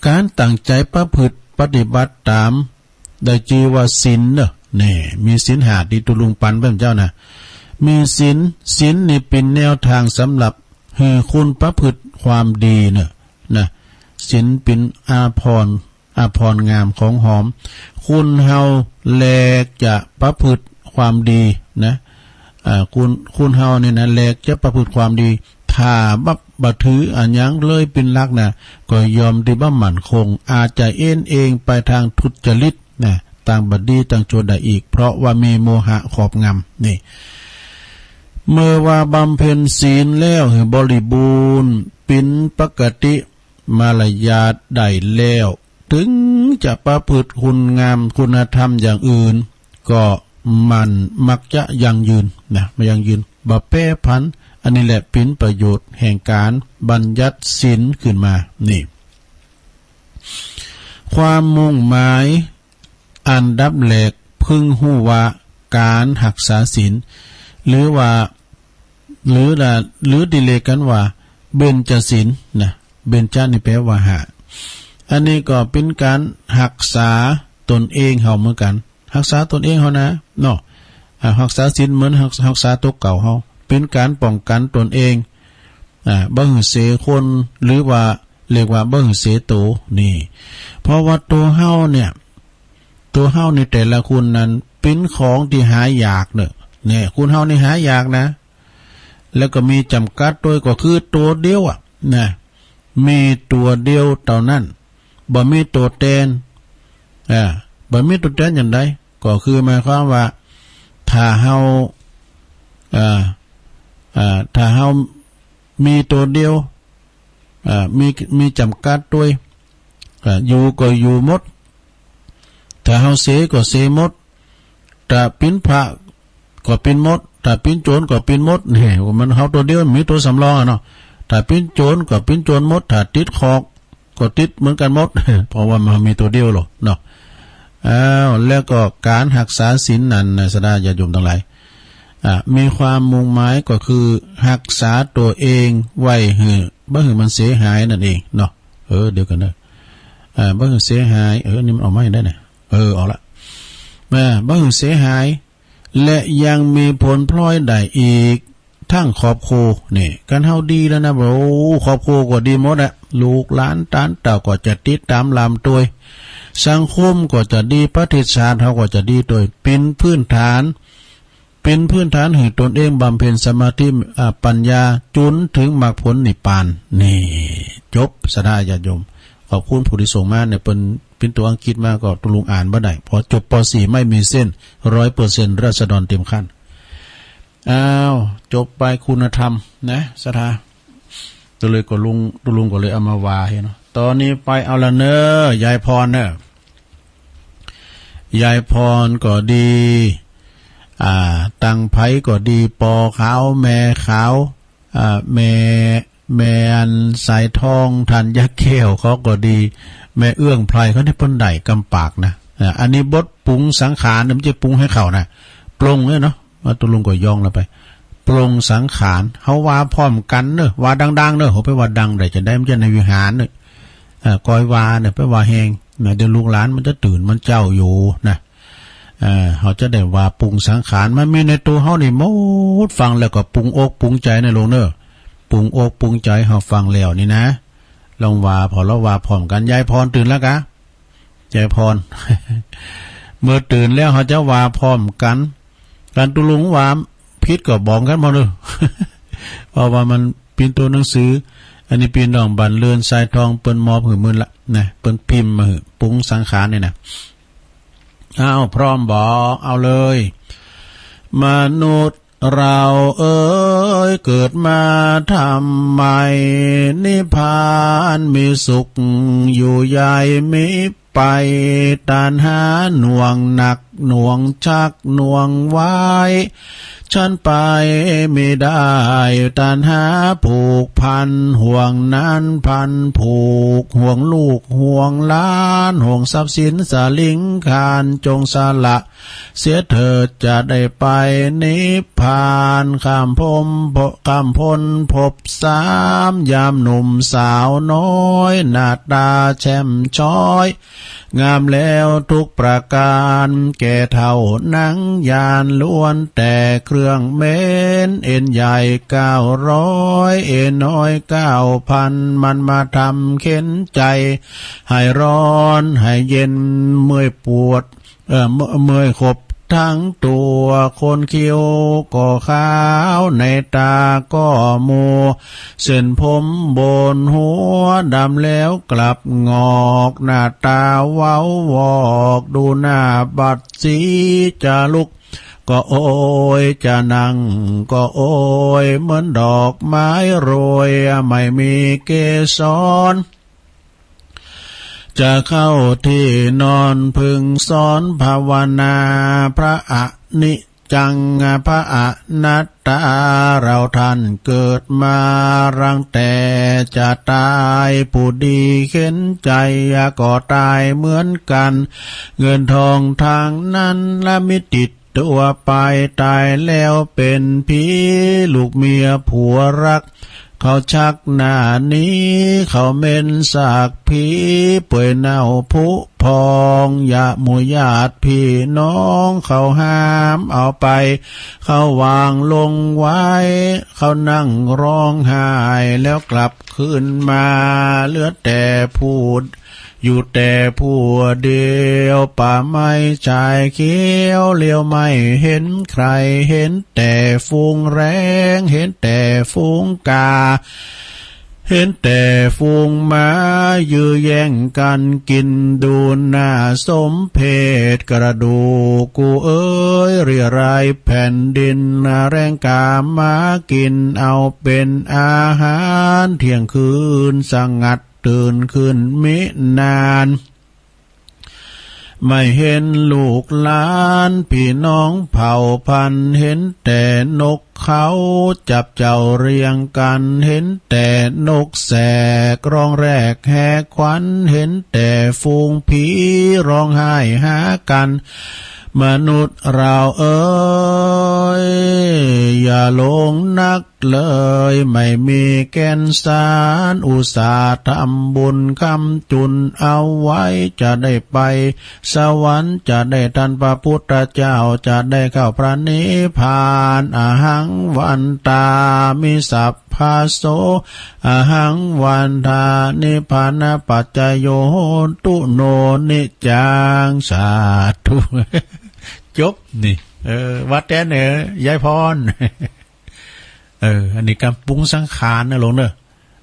ก๋านตั้งใจ๋ประพฤติปฏิบัติต๋าม ได้จื้อว่าศีลเนาะ แน่ มีศีลห้าตี้ตุ๊ลุงปันพระเจ้านะ มีศีล ศีลนี่เป๋นแนวตางสำหรับหื้อคุณประพฤติความดีเนาะ นะ ศีลเป๋นอาภรณ์ อาภรณ์งามของหอม คนเฮาแลจะประพฤติความดีนะ อ่า คน คนเฮาเนี่ยนะ แลจะประพฤติความดี ถ้าบ่ บ่ถืออะหยังเลยเป๋นหลักนะ ก็ย่อมตี้บ่มั่นคง อาจจะเอนเองไปตางทุจริตนะ ตางบ่ดีตางจั่วได้อีก เพราะว่ามีโมหะครอบงำ นี่ เมื่อว่าบำเพ็ญศีลแล้วหื้อบริบูรณ์เป๋นปกติ มารยาทได้แล้ว เถิงจะประพฤติคุณงามคุณธรรมอย่างอื่น ก็มันมักจะยั่งยืนนะ มันยั่งยืน บ่แปรผัน อันนี้แหละเป๋นประโยชน์แห่งก๋านบัญญัติศีลขึ้นมา นี่ ความมุ่งหมายอันดับแรกพึงฮู้ว่าก๋านฮักษาศีล หรือว่า หรือละ หรือตี้เรียกกั๋นว่าเบญจศีลนะ เบญจะนี่แปลว่าห้า อันนี้ก็เป๋นก๋านฮักษาตนเองเฮาเหมือนกั๋น ฮักษาตนเองเฮานะเนาะ อ่า ฮักษาศีลเหมือนฮัก ฮักษาตั๋วเก่าเฮา เป๋นก๋านป้องกั๋นตนเอง อ่า บ่หื้อเสียคน หรือว่าเรียกว่าบ่หื้อเสียตั๋ว นี่ เพราะว่าตั๋วเฮาเนี่ย ตั๋วเฮาในแต่ละคนนั้นเป๋นของตี้หายากเนาะ เนี่ย คนเฮานี่หายากนะ แล้วก็มีจ๋ำกัดตวย ก็คือตั๋วเดียวอะนะ มีตั๋วเดียวเต้านั้น บ่มีตั๋วแตน อ่า บ่มีตั๋วแตนอย่างใด ก็คือหมายความว่า ถ้าเฮา อ่า อ่า ถ้าเฮามีตั๋วเดียว อ่า มี มีจ๋ำกัดตวย อ่า อยู่ก็อยู่หมด ถ้าเฮาเสียก็เสียหมด ถ้าเป๋นพระก็เป๋นหมด ถ้าเป๋นโจรก็เป๋นหมด เนี่ย มันเฮาตั๋วเดียว มีตั๋วสำรองอะเนาะ ถ้าเป๋นโจรก็เป๋นโจรหมด ถ้าติดคอกก็ติดเหมือนกั๋นหมด เพราะว่ามันมีตั๋วเดียวเนาะ อ้าว แล้วก็ก๋านฮักษาศีลนั้นนะ ศรัทธาญาติโยมตังหลาย อ่า มีความมุ่งหมายก็คือฮักษาตั๋วเองไว้หื้อ บ่หื้อมันเสียหายนั่นเองเนาะ เออ เดี๋ยวก่อนเนาะ อ่า บ่หื้อเสียหาย เออ นี่มันออกมาอย่างใดเนี่ย เออ ออกละ อ่า บ่หื้อเสียหาย และยังมีผลพลอยได้อีก ตึงครอบครัว นี่ คันเฮาดีแล้วนะ โอ้ ครอบครัวก็ดีหมดอะ ลูกหลานต้านเต้าก็จะติดต๋ามหลามตวย สังคมก็จะดี ประเทศชาติเฮาก็จะดีตวย เป๋นพื้นฐาน เป๋นพื้นฐานหื้อตนเองบำเพ็ญสมาธิ อ่า ปัญญา จ๋นเถิงมรรคผลนิพพาน นี่ จบ ศรัทธาญาติโยม ขอบคุณผู้ตี้ส่งมาเนี่ย เปิ้นเป๋นตั๋วอังกฤษมาก็ตุ๊ลุงอ่านบ่ได้ พอจบ ป.สี่ ไม่มีเส้น ร้อยเปอร์เซ็นต์ ราษฎรเต็มขั้น อ้าว จบไปคุณธรรมนะ ศรัทธา ตุ๊ลุงก็ลุง ตุ๊ลุงก็เลยเอามาว่าหื้อเนาะ ต๋อนนี้ไปเอาละเน่อ ยายพรเน่อ ยายพรก็ดี อ่า ตังไผก็ดี ปอขาว แม่ขาว อ่า แม่ แม่อันสายทอง ธัญญาแก้วเขาก็ดี แม่เอื้องไพรเขานี่เปิ้นได้กำปากนะ อ่า อันนี้บทปรุงสังขารนะ บ่ใจ้ปรุงหื้อเขานะ ปรงเนี่ยเนาะ ว่าตุ๊ลุงก็ย้องแล้วไป ปรงสังขาร เฮาว่าพร้อมกั๋นเน่อ ว่าดังๆ เน่อ เฮาไปว่าดังได้จะได้ บ่ใจ้ในวิหารเน่อ เอ่อ ก้อยว่าเน่อ ไปว่าแฮงนะ เดี๋ยวลูกหลานมันจะตื่นมันเจ๊าอยู่นะ เอ่อ เฮาจะได้ว่าปรุงสังขาร มันมีในตั๋วเฮานี่หมด ฟังแล้วก็ปรุงอกปรุงใจ๋นะลุงเน่อ ปรุงอกปรุงใจ๋ เฮาฟังแล้วนี่นะ ลองว่า พอเฮาว่าพร้อมกั๋น ยายพรตื่นแล้วกา ยายพร เมื่อตื่นแล้วเฮาจะว่าพร้อมกั๋น คันตุ๊ลุงว่าผิดก็บอกกั๋นหมดเน่อ เพราะว่ามันเป๋นตั๋วหนังสือ อันนี้ปี้น้องบรรเลินสายทองเปิ้นมอบหื้อมึงละนะ เปิ้นพิมพ์มาหื้อ ปรุงสังขารนี่นะ อ้าว พร้อมบ่ เอาเลย มนุษย์เราเอ๋ย เกิดมาทำไม นิพพานมีสุขอยู่ใหญ่ มิไปตัณหาหน่วงหนัก หน่วงชักหน่วงไว้ ฉันไปมิได้ ตัณหาผูกพัน ห่วงนั้นพันผูก ห่วงลูกห่วงหลาน ห่วงทรัพย์สินสาลิงคาร จงสละเสียเถิด จะได้ไปนิพพาน ข้ามพม ข้ามพ้นภพสาม ยามหนุ่มสาวน้อย หน้าต๋าแช่มช้อย งามแล้วทุกประก๋าน แก่เฒ่านังยาน ล้วนแต่เครื่องเหม็น เอ็นใหญ่เก้าร้อย เอ็นน้อยเก้าพัน มันมาทำเข็ญใจ๋ ให้ฮ้อนให้เย็น เมื่อยปวด เอ่อ เมื่อย เมื่อยครบทั้งตั๋ว โคนคิ้วก็ขาว ในต๋าก็มัว เส้นผมบนหัวดำแล้วกลับหงอก หน้าต๋าเว้าวอก ดูหน้าบัดสี จะลุกก็โอย จะนั่งก็โอย เหมือนดอกไม้โรย ไม่มีเกสร จะเข้าที่นอน พึงสอนภาวนา พระอนิจจัง พระอนัตตา เราท่านเกิดมารังแต่จะต๋าย ผู้ดีเข็ญใจ๋ก็ต๋ายเหมือนกั๋น เงินทองทางนั้นละมิติดตั๋วไป ต๋ายแล้วเป๋นผี ลูกเมียผัวรัก เขาชักหน้าหนี เขาเหม็นซากผี เปื่อยเน่าผุพอง ญาติหมู่ญาติพี่น้อง เขาหามเอาไป เขาวางลงไว้ เขานั่งฮ้องไห้ แล้วกลับคืนมา เหลือแต่ผู้ อยู่แต่ผู้เดียว ป่าไม้ชายเขียว เหลียวไม่เห็นใคร เห็นแต่ฝูงแร้ง เห็นแต่ฝูงกา เห็นแต่ฝูงหมา ยื้อแย่งกั๋นกิ๋น ดูหน้าสมเพช กระดูกกูเอ๋ย เรี่ยรายแผ่นดิน แร้งกาหมากิ๋น เอาเป๋นอาหาร เที่ยงคืนสงัด ตื่นขึ้นมินาน ไม่เห็นลูกหลาน พี่น้องเผ่าพันธุ์ เห็นแต่นกเขา จับเจ้าเรียงกั๋น เห็นแต่นกแสก ฮ้องแรกแหกขวัญ เห็นแต่ฝูงผี ฮ้องไห้หากั๋น มนุษย์เราเอ๋ย อย่าหลงนัก เลย ไม่มีแก่นสาร อุตส่าห์ทำบุญค้ำจุนเอาไว้ จะได้ไปสวรรค์ จะได้ทันพระพุทธเจ้า จะได้เข้าพระนิพพาน อหังวันทามิสัพพะโส อหังวันทานิพพานะปัจจโย โหนตุโน นิจจัง สาธุ จบ นี่ เออ ว่าแต่เน่อ ยายพร เออ อันนี้ก๋านปรุงสังขารนะหลวงเน่อ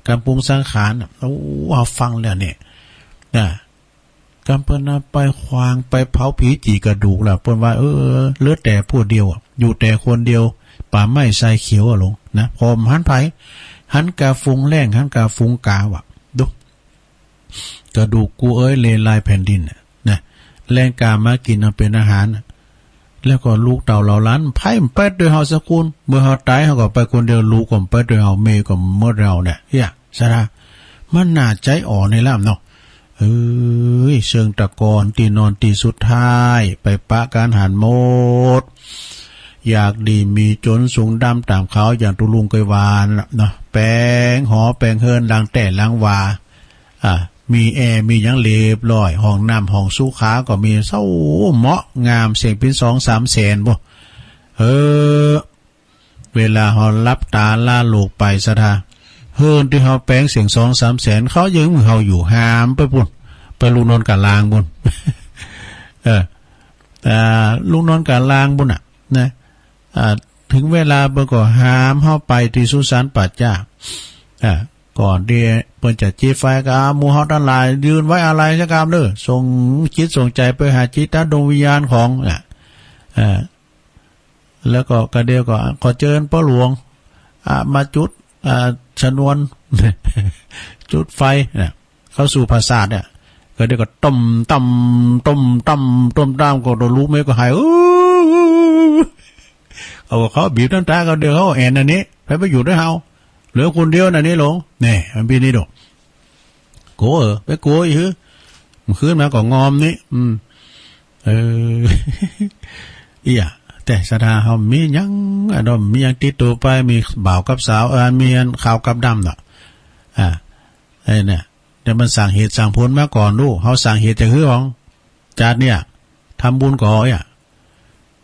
ก๋านปรุงสังขารน่ะ โอ้ เฮาฟังแล้วเนี่ย นะ ก๋านเปิ้นเอาไปขว้างไปเผาผีจี่กระดูกแล้ว เปิ้นว่า เออ เหลือแต่ผู้เดียวอะ อยู่แต่คนเดียว ป่าไม้ชายเขียวอะหลวง นะ ผ่อมหันไผ หันกาฝูงแร้ง หันกาฝูงกาว่ะ ดู กระดูกกูเอ๋ย เรี่ยรายแผ่นดินน่ะ นะ แร้งกาหมากิ๋นเอาเป๋นอาหารน่ะ แล้วก็ลูกเต้าเหล่าหลาน ไผบ่ไปตวยเฮาสักคน เมื่อเฮาต๋าย เฮาก็ไปคนเดียว ลูกก็บ่ไปตวยเฮา เมียก็บ่หมดเฮาเนี่ย เฮีย สาระ มันน่าใจ๋อ่อนในล่ำเนาะ เอ้ย เชิงตะกอนตี้นอนตี้สุดท้าย ไปปะกั๋นหั้นหมด อยากดีมีจ๋นสูงดำต๋ามเขา อย่างตุ๊ลุงเกยวาน่ะเนาะ แป๋งหอแป๋งเฮือน หลังแต๊หลังหว่า อ่า มีแอร์ มีหยังเรียบร้อย ห้องน้ำห้องสุขาก็มี เศร้าเหมาะงาม เสี้ยงเป๋นสองสามแสนบ่ เออ เวลาเฮาหลับต๋าลาโลกไป ศรัทธา เฮือนตี้เฮาแป๋งเสี้ยงสองสามแสน เขายังหื้อเฮาอยู่ หามไปปู้น ไปลุกนอนก้าลางปู้น เออ อ่า ลุกนอนก้าลางปู้นน่ะ นะ อ่า เถิงเวลาเปิ้นก็หามเฮาไปตี้สุสานป่าจ๊า อ่า ก่อนตี้เปิ้นจะจี๊ดไฟก็ หมู่เฮาตังหลายยืนไว้อาลัยสักกำเน่อ ส่งจิตส่งใจ๋ไปหาจิตดวงวิญญาณของ น่ะ เออ แล้วก็กระเดี่ยวก็ขอเจิญป้อหลวง อ่า มาจุด อ่า ชนวน จุดไฟ น่ะ เข้าสู่ปราสาทเนี่ย กระเดี่ยวก็ต้มต้ำ ต้มต้ำ ต้มต้ำ ก็โดนลูกเมียก็หาย อื้อ เขาก็เขาบีบตันต๋า กระเดี่ยวเขาแอ่นอันนี้ ใผไปอยู่ด้วยเฮา เหลือคนเดียวน่ะนี่หลง แน่ มันปี้นี่ดู กั๋วเออ ไปกั๋วอีหื้อ เมื่อคืนมาก็งอมนี่ อืม เออ เอี้ย แต่ศรัทธาเฮามีหยัง อะเนาะ มีหยังติดตั๋วไป มีบ่าวกับสาว เออ มีอันขาวกับดำเนาะ อ่า ไอ้เนี่ย แต่มันสั่งเหตุสั่งผลมาก่อนลูก เฮาสั่งเหตุจะหื้อของ จาติเนี่ย ทำบุญก่อเนี่ย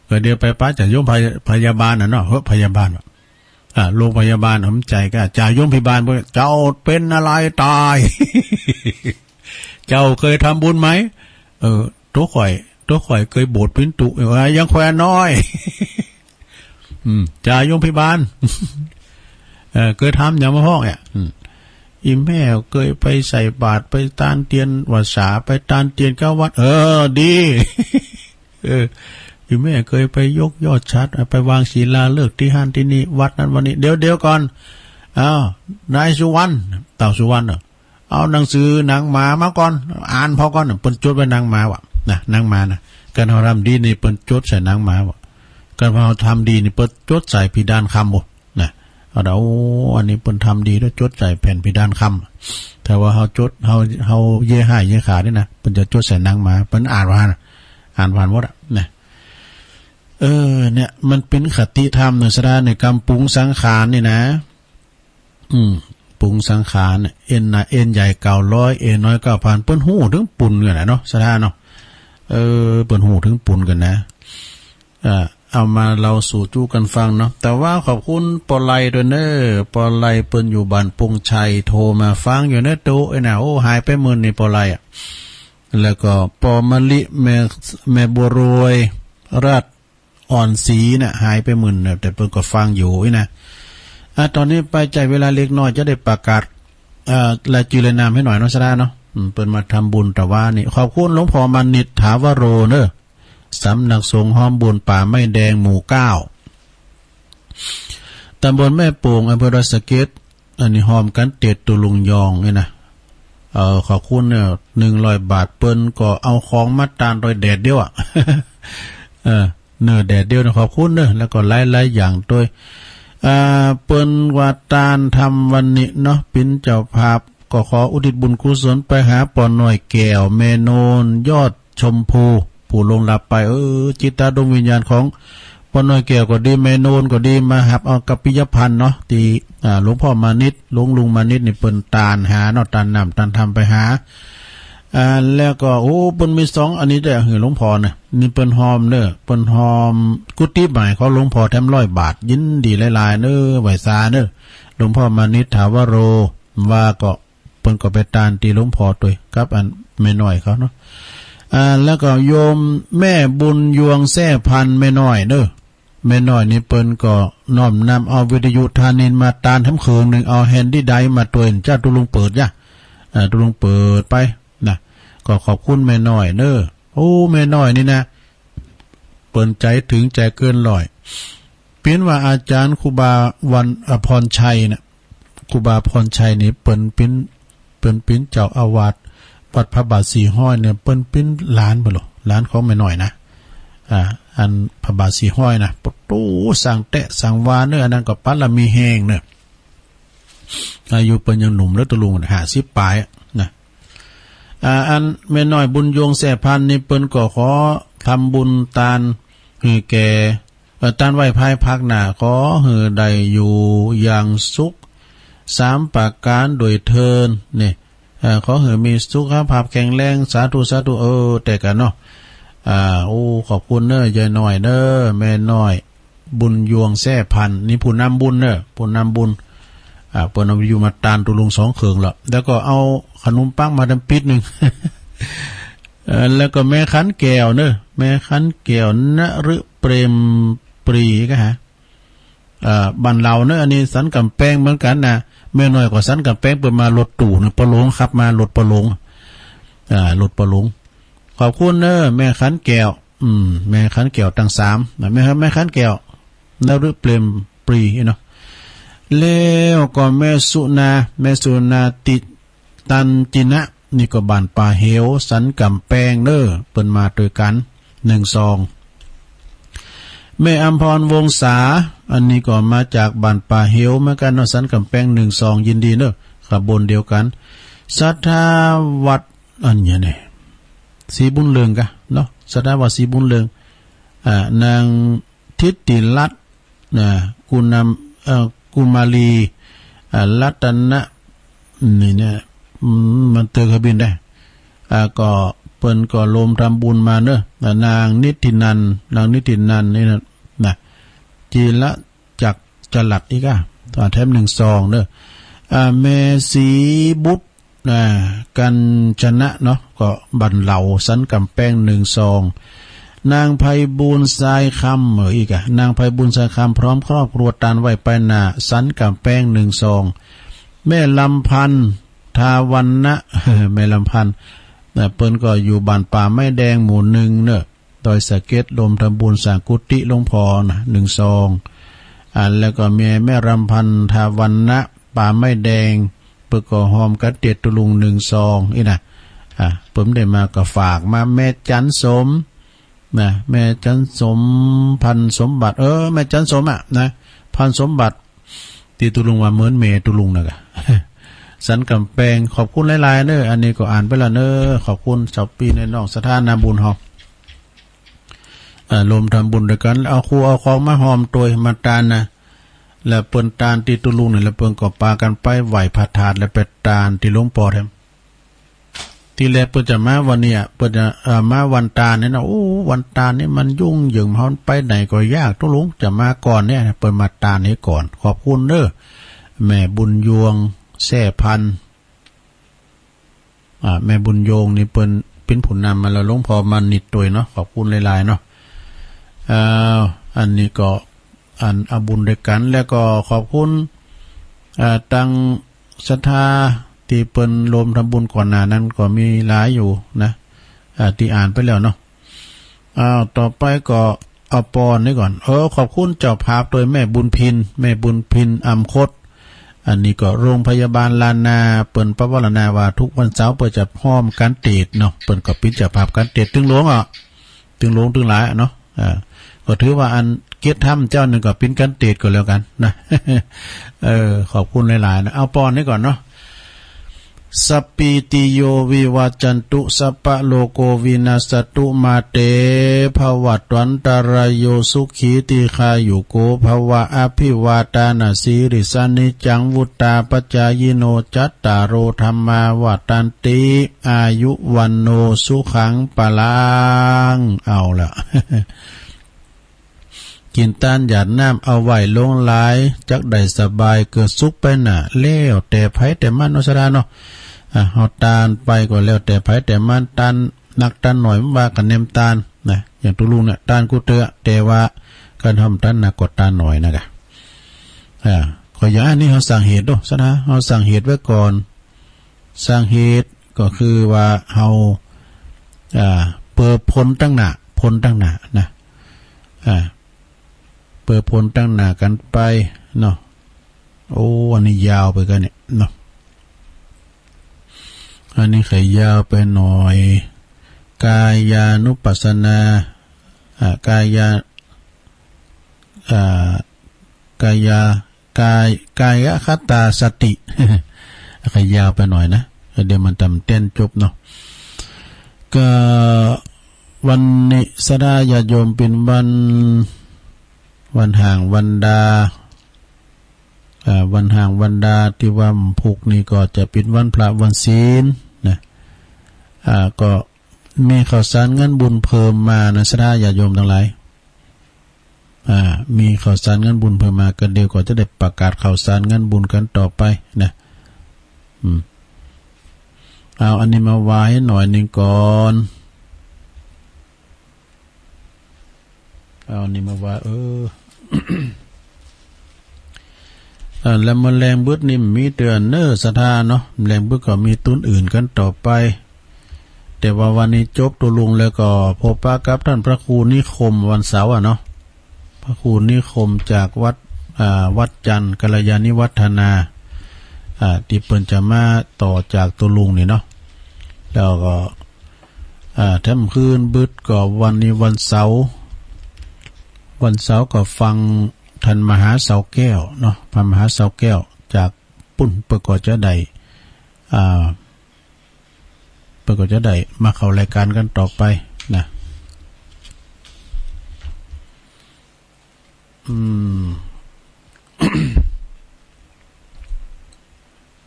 ก็เดี๋ยวไปปะจ่าโยมพยา- พยาบาลน่ะเนาะ เฮ้อ พยาบาลว่ะ อ่า โรงพยาบาล หำใจ๋ก็จ่าโยมพยาบาลบอก เจ้าเป๋นอะไรต๋าย เจ้าเกยทำบุญไหม เออ ตั๋วข้อย ตั๋วข้อยเกยบวชปินตุ เออ ยังแควนน้อย อืม จ่าโยมพยาบาล เออ เกยทำหยังมาพ่องเนี่ย อืม อี่แม่เกยไปใส่บาตร ไปตานเตียนวัสสา ไปตานเตียนก้าวัด เออ ดี เออ อี่แม่เกยไปยกยอดฉัตร ไปวางศิลาฤกษ์ตี้หั้นตี้นี่ วัดนั้นวัดนี้ เดี๋ยว เดี๋ยวก่อน อ้าว นายสุวรรณ เต่าสุวรรณเนาะ เอาหนังสือหนังหมามาก่อน อ่านผ่อก่อน เปิ้นจดไว้หนังหมาว่ะ นะ หนังหมานะ คันเฮาทำดีนี่เปิ้นจดใส่หนังหมาว่ะ คันเฮาทำดีนี่เปิ้นจดใส่เพดานคำบ่ นะ เอาเดา โอ้ อันนี้เปิ้นทำดีแล้วจดใส่แผ่นเพดานคำ ถ้าว่าเฮาจด เฮา เฮาเย่ห้ายเย่ขานี่นะ เปิ้นจะจดใส่หนังหมา เปิ้นอ่านผ่าน อ่านผ่านหมดอะ นะ เออ เนี่ย มันเป๋นคติธรรมเนาะ ศรัทธา ในก๋านปรุงสังขารนี่นะ อืม ปรุงสังขารเนี่ย เอ็นหนา เอ็นใหญ่เก้าร้อย เอ็นน้อยเก้าพัน เปิ้นฮู้เถิงปุญกั๋นนะเนาะ ศรัทธาเนาะ เออ เปิ้นฮู้เถิงปุญกั๋นนะ เอ่อ เอามาเล่าสู่จุกั๋นฟังเนาะ แต่ว่าขอบคุณป้อไลด้วยเน่อ ป้อไลเปิ้นอยู่บ้านปงชัย โทรมาฟังอยู่เน่อ ตุ๊เอ้ยนะ โอ้ หายไปหมื่นนี่ป้อไลอะ แล้วก็ป้อมะลิ แม่ แม่บัวรวย ราช อ่อนศรีน่ะ หายไปหมื่นน่ะ แต่เปิ้นก็ฟังอยู่อี้นะ อ่ะ ต๋อนนี้ไปใจ๊เวลาเล็กน้อย จะได้ประกาศ เอ่อ รายจื้อรายนามหื้อหน่อยเนาะ ศรัทธาเนาะ อืม เปิ้นมาทำบุญตะวานี้ ขอบคุณหลวงพ่อมานิตย์ ถาวโร เน่อ สำนักสงฆ์ฮ้อมบุญป่าไม้แดง หมู่เก้า ตำบลแม่โป่ง อำเภอดอยสะเก็ด อันนี้ฮ้อมกั๋นเตียดตุ๊ลุงยองนี่นะ เอ่อ ขอบคุณเนี่ย หนึ่งร้อยบาท เปิ้นก็เอาของมาตานโดยแดดเดียวอะ เออ เน่อ แดดเดียวนะ ขอบคุณเน่อ แล้วก็หลายๆ อย่างตวย อ่า เปิ้นว่าตานทำวันนี้เนาะ เป๋นเจ้าภาพ ก็ขออุทิศบุญกุศลไปหาป้อน้อยแก้ว แม่โนน ยอดชมพู ผู้ล่วงลับไป เออ จิตดวงวิญญาณของป้อน้อยแก้วก็ดี แม่โนนก็ดี มาฮับเอากัปปิยภัณฑ์เนาะ ตี้ อ่า หลวงพ่อมานิตย์ หลวงลุงมานิตย์นี่เปิ้นตานหาเนาะ ตานน้ำตานธรรมไปหา อ่า แล้วก็ โอ้ เปิ้นมีสองอันนี้ด้วย หื้อหลวงพ่อนะ นี่เปิ้นฮ้อมเน่อ เปิ้นฮ้อมกุฏิใหม่ของหลวงพ่อแถมร้อยบาท ยินดีหลายๆ เน่อ ไหว้สาเน่อ หลวงพ่อมานิตย์ ถาวโร ว่าก็ เปิ้นก็ไปตานตี้หลวงพ่อตวย กับอันแม่น้อยเขาเนาะ อ่า แล้วก็โยมแม่บุญยวงแซ่พันธุ์ แม่น้อยเน่อ แม่น้อยนี่เปิ้นก็น้อมนำเอาวิทยุธานินมาตานแถมเคิงนึ่ง เอาแฮนดี้ไดรฟ์มาตวย เจ้าตุ๊ลุงเปิดจ้ะ อ่า ตุ๊ลุงเปิดไปนะ ก็ขอบคุณแม่น้อยเน่อ โอ้ แม่น้อยนี่นะ เปิ้นใจ๋เถิงใจ๋เกินร้อย เป๋นว่าอาจ๋ารย์ครูบาวัน อ่า พรชัยน่ะ ครูบาพรชัยนี่เปิ้นเป๋น เปิ้นเป๋นเจ้าอาวาสวัดพระบาทสี่ห้อยเนี่ย เปิ้นเป๋นหลานเปิ้นเหรอ หลานของแม่น้อยนะ อ่า อันพระบาทสี่ห้อยนะ ปะโต สั่งแต๊สั่งว่าเน่อ อันนั้นก็ปารมีแฮงเน่อ อายุเปิ้นยังหนุ่มแล้วตุ๊ลุง ห้าสิบป๋ายอะนะ อ่า อันแม่น้อยบุญยวงแซ่พันธุ์นี่เปิ้นก็ขอทำบุญตานหื้อแก่ เอ่อ ตานไหว้พายภาคหน้า ขอหื้อได้อยู่อย่างสุขสามประก๋านโดยเทอญ นี่ เอ่อ ขอหื้อมีสุขภาพแข็งแรง สาธุ สาธุ เออ แต่กั๋นเนาะ อ่า โอ้ ขอบคุณเน่อ ยายน้อยเน่อ แม่น้อย บุญยวงแซ่พันธุ์ นี่ผู้นำบุญเน่อ ผู้นำบุญ อ่า เปิ้นเอาวิทยุมาตานตุ๊ลุงสองเคิงละ แล้วก็เอาขนมปังมาแถมปิ๊ดนึ่ง เอ่อ แล้วก็แม่ขันแก้วเน่อ แม่ขันแก้ว นฤเปรมปรีก็ฮะ เอ่อ บ้านเราเน่อ อันนี้สันก๋ำแปงเหมือนกั๋นนะ แม่น้อยก็สันก๋ำแปง เปิ้นมารถตู้นะ ป้อหลวงขับมา รถป้อหลวง อ่า รถป้อหลวง ขอบคุณเน้อ แม่ขันแก้ว อืม แม่ขันแก้วตังสามนะ แม่ แม่ขันแก้ว นฤเปรมปรีเนาะ แล้วก็แม่สุนา แม่สุนาติ ตันจินะ นี่ก็บ้านป่าเหว สันก๋ำแปงเน้อ เปิ้นมาตวยกั๋น นึ่งซอง แม่อำพรวงศา อันนี้ก็มาจากบ้านป่าเหวเหมือนกั๋นเนาะ สันก๋ำแปง นึ่งซอง ยินดีเน้อ ขบวนเดียวกั๋น ศรัทธาวัด อันเนี้ยเนี่ย ศรีบุญเรืองกะเนาะ ศรัทธาวัดศรีบุญเรือง อ่า นาง ทิติรัตน์ นะ กุณา เอ่อ กุมารี อ่า รัตนะ นี่เนี่ย อืม มันเตอร์ขบินได้ อ่า ก็เปิ้นก็รวมทำบุญมาเน้อ อ่า นางนิตินันท์ นางนิตินันท์นี่นะ นะ จีระจักรจรัสอีกอ่ะ อ่า แถมนึ่งซองเน้อ อ่า แม่ศรีบุตร อ่า กัญชนะเนาะ ก็บ้านเหล่า สันก๋ำแปง นึ่งซอง นางไพบูลย์ ทรายคำ เออ อีกอะ นางไพบูลย์ ทรายคำ พร้อมครอบครัว ตานไหว้ไปหน้า สันก๋ำแปง นึ่งซอง แม่ลำพันธ์ ทาวันนะ แม่ลำพันธ์ นะ เปิ้นก็อยู่บ้านป่าไม้แดง หมู่หนึ่งเน้อ ดอยสะเก็ด รวมทำบุญสร้างกุฏิหลวงพ่อนะ นึ่งซอง อ่า แล้วก็แม่ แม่ลำพันธ์ ทาวันนะ ป่าไม้แดง เปิ้นก็ฮอมกั๋นเตียรตุลุง นึ่งซอง อี้นะ อ่า เปิ้นได้มาก็ฝากมา แม่จันสม นะ แม่จันสม พันสมบัติ เออ แม่จันสมอะนะ พันสมบัติ ตี้ตุลุงว่าเหมือนแม่ตุลุงนะกะ สันก๋ำแปง ขอบคุณหลายๆ เน้อ อันนี้ก็อ่านไปแล้วเน้อ ขอบคุณเจ้าปี้น้องศรัทธานาบุญเฮา เอ่อ รวมทำบุญตวยกั๋น เอาข้าวเอาของมาฮอมตวย มาตานนะ แล้วเปิ้นตานตี้ตุลุงเนี่ย แล้วเปิ้นก็ปากั๋นไปไหว้พระธาตุ แล้วไปตานตี้หลวงป้อแถม ตี้แรกเปิ้นจะมาวันนี้อะ เปิ้นจะ เอ่อ มาวันตานเนี่ยนะ โอ้ วันตานนี่มันยุ่งเหยิง เฮาไปไหนก็ยาก ตุลุงจะมาก่อนเนี่ย เปิ้นมาตานนี้ก่อน ขอบคุณเน้อ แม่บุญยวง แซ่พัน อ่า แม่บุญยวงนี่เปิ้นเป๋นผู้นำมาแล้ว หลวงพ่อมานิดตวยเนาะ ขอบคุณหลายๆ เนาะ อ้าว อันนี้ก็ อันเอาบุญตวยกั๋น แล้วก็ขอบคุณ อ่า ตังศรัทธาตี้เปิ้นรวมทำบุญก่อนหน้านั้นก็มีหลายอยู่นะ อ่า ตี้อ่านไปแล้วเนาะ อ้าว ต่อไปก็ เอาปอนนี่ก่อน เออ ขอบคุณเจ้าภาพตวย แม่บุญพิน แม่บุญพิน อำคต อันนี้ก็โรงพยาบาลล้านนา เปิ้นปวารณาว่าทุกวันเสาร์เปิ้นจะฮอมกั๋นเตสน์เนาะ เปิ้นก็เป๋นเจ้าภาพกั๋นเตสน์ ตึงหลวงอ่ะ ตึงหลวงตึงหลายอะเนาะ อ่า ก็ถือว่าอันเกียรติธรรมเจ้านึ่งก็เป๋นกั๋นเตสน์ก็แล้วกั๋นนะ เออ ขอบคุณหลายๆ นะ เอาปอนนี่ก่อนเนาะ สัพพีติโยวิวัจจันตุ สัพพะโรโควินัสสตุ มาเตภวัตวันตะราโย สุขีทีฆายุโกภวะ อะภิวาทานะสีลิสสะ นิจจังวุฑฒาปะจายิโน จัตตาโรธัมมาวัฑฒันติ อายุวัณโณ สุขังพะลัง เอาละ กิ๋นตานหยาดน้ำเอาไหว้หลวงหลาย จักได้สบายเกิดสุขไปหน้า แล้วแต่ใผแต่มันเนาะ ศรัทธาเนาะ อ่ะ เฮาตานไปก็แล้วแต่ใผแต่มัน ตานนักตานหน้อย บ่ว่ากั๋นแนมตานนะ อย่างตุ๊ลุงเนี่ย ตานกู้เตื้อ แต่ว่าคันเฮาบ่ตานนักก็ตานหน้อยนะกะ อ่า ก็อย่างอันนี้เฮาสั่งเหตุเนาะ ศรัทธา เฮาสั่งเหตุไว้ก่อน สั่งเหตุก็คือว่าเฮา อ่า เปิดผลตังหน้า ผลตังหน้านะ อ่า เปิดผลตังหน้ากั๋นไปเนาะ โอ้ อันนี้ยาวไปกั๋นเนี่ยเนาะ อันนี้ขยายยาวไปหน่อย กายานุปัสสนา อ่า กายา อ่า กายา กาย กายคตาสติ ขยายยาวไปหน่อยนะ เดี๋ยวมันจะบ่เต้นจบเนาะ ก็วันนี้ศรัทธาญาติโยมเป๋นวัน วันแห่งวันดา อ่า วันแห่งวันดา ตี้วันพุธนี่ก็จะเป๋นวันพระวันศีลนะ อ่า ก็มีข่าวสารงานบุญเพิ่มมานะ ศรัทธาญาติโยมตังหลาย อ่า มีข่าวสารงานบุญเพิ่มมา ก็เดี๋ยวก็จะได้ประกาศข่าวสารงานบุญกั๋นต่อไปนะ อืม เอาอันนี้มาไหว้หน่อยนึ่งก่อน เอาอันนี้มาไหว้ เออ อ่า และเมื่อแลงบึดนี่มีเตื้อเน่อศรัทธาเนาะ แลงบึดก็มีตุ๊นอื่นกั๋นต่อไป แต่ว่าวันนี้จบตุ๊ลุงแล้วก็พบปะกับต้านพระครูนิคมวันเสาร์อะเนาะ พระครูนิคมจากวัด อ่า วัดจันทร์กัลยาณิวัฒนา อ่า ตี้เปิ้นจะมาต่อจากตุ๊ลุงนี่เนาะ แล้วก็ อ่า แถมคืนบึดก็วันนี้วันเสาร์ วันเสาร์ก็ฟังต้านมหาเสาแก้วเนาะ พระมหาเสาแก้วจากปุ้น เปิ้นก็จะได้ อ่า เปิ้นก็จะได้มาเข้ารายก๋านกั๋นต่อไปนะ อืม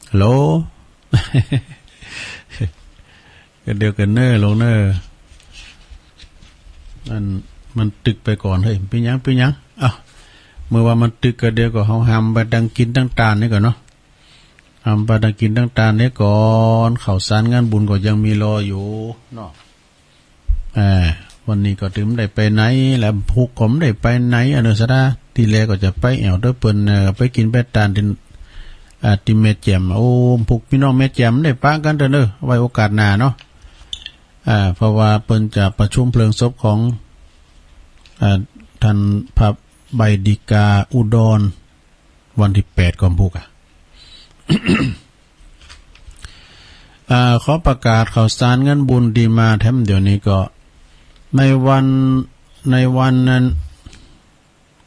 ฮัลโหล ก็เดี๋ยวกั๋นเน่อลุงเน่อ อัน มันตึกไปก่อน เฮ้ย เป๋นหยัง เป๋นหยัง อ้าว เมื่อว่ามันตึกก็เดี๋ยวก็เฮาหำไปตังกิ๋นตังตานนี่ก่อนเนาะ หำไปตังกิ๋นตังตานนี่ก่อน ข้าวสารงานบุญก็ยังมีรออยู่เนาะ อ่า วันนี้ก็ตึงบ่ได้ไปไหน และปุกก็บ่ได้ไปไหน อะเน่อศรัทธา ตี้แลก็จะไปแอ่วตวยเปิ้น เอ่อ ไปกิ๋นไปตานตี้ อ่า ตี้แม่แจ่ม โอ้ ปุกปี้น้องแม่แจ่มบ่ได้ปะกั๋นเตื้อเน่อ ไว้โอกาสหน้าเนาะ อ่า เพราะว่าเปิ้นจะประชุมเพลิงศพของ อ่า ต้านพระใบดิกาอุดร วันตี้แปดก่อปุกอะ อ่า ขอประกาศข่าวสารงานบุญตี้มาแถมเดี๋ยวนี้ก็ ในวัน ในวันนั้น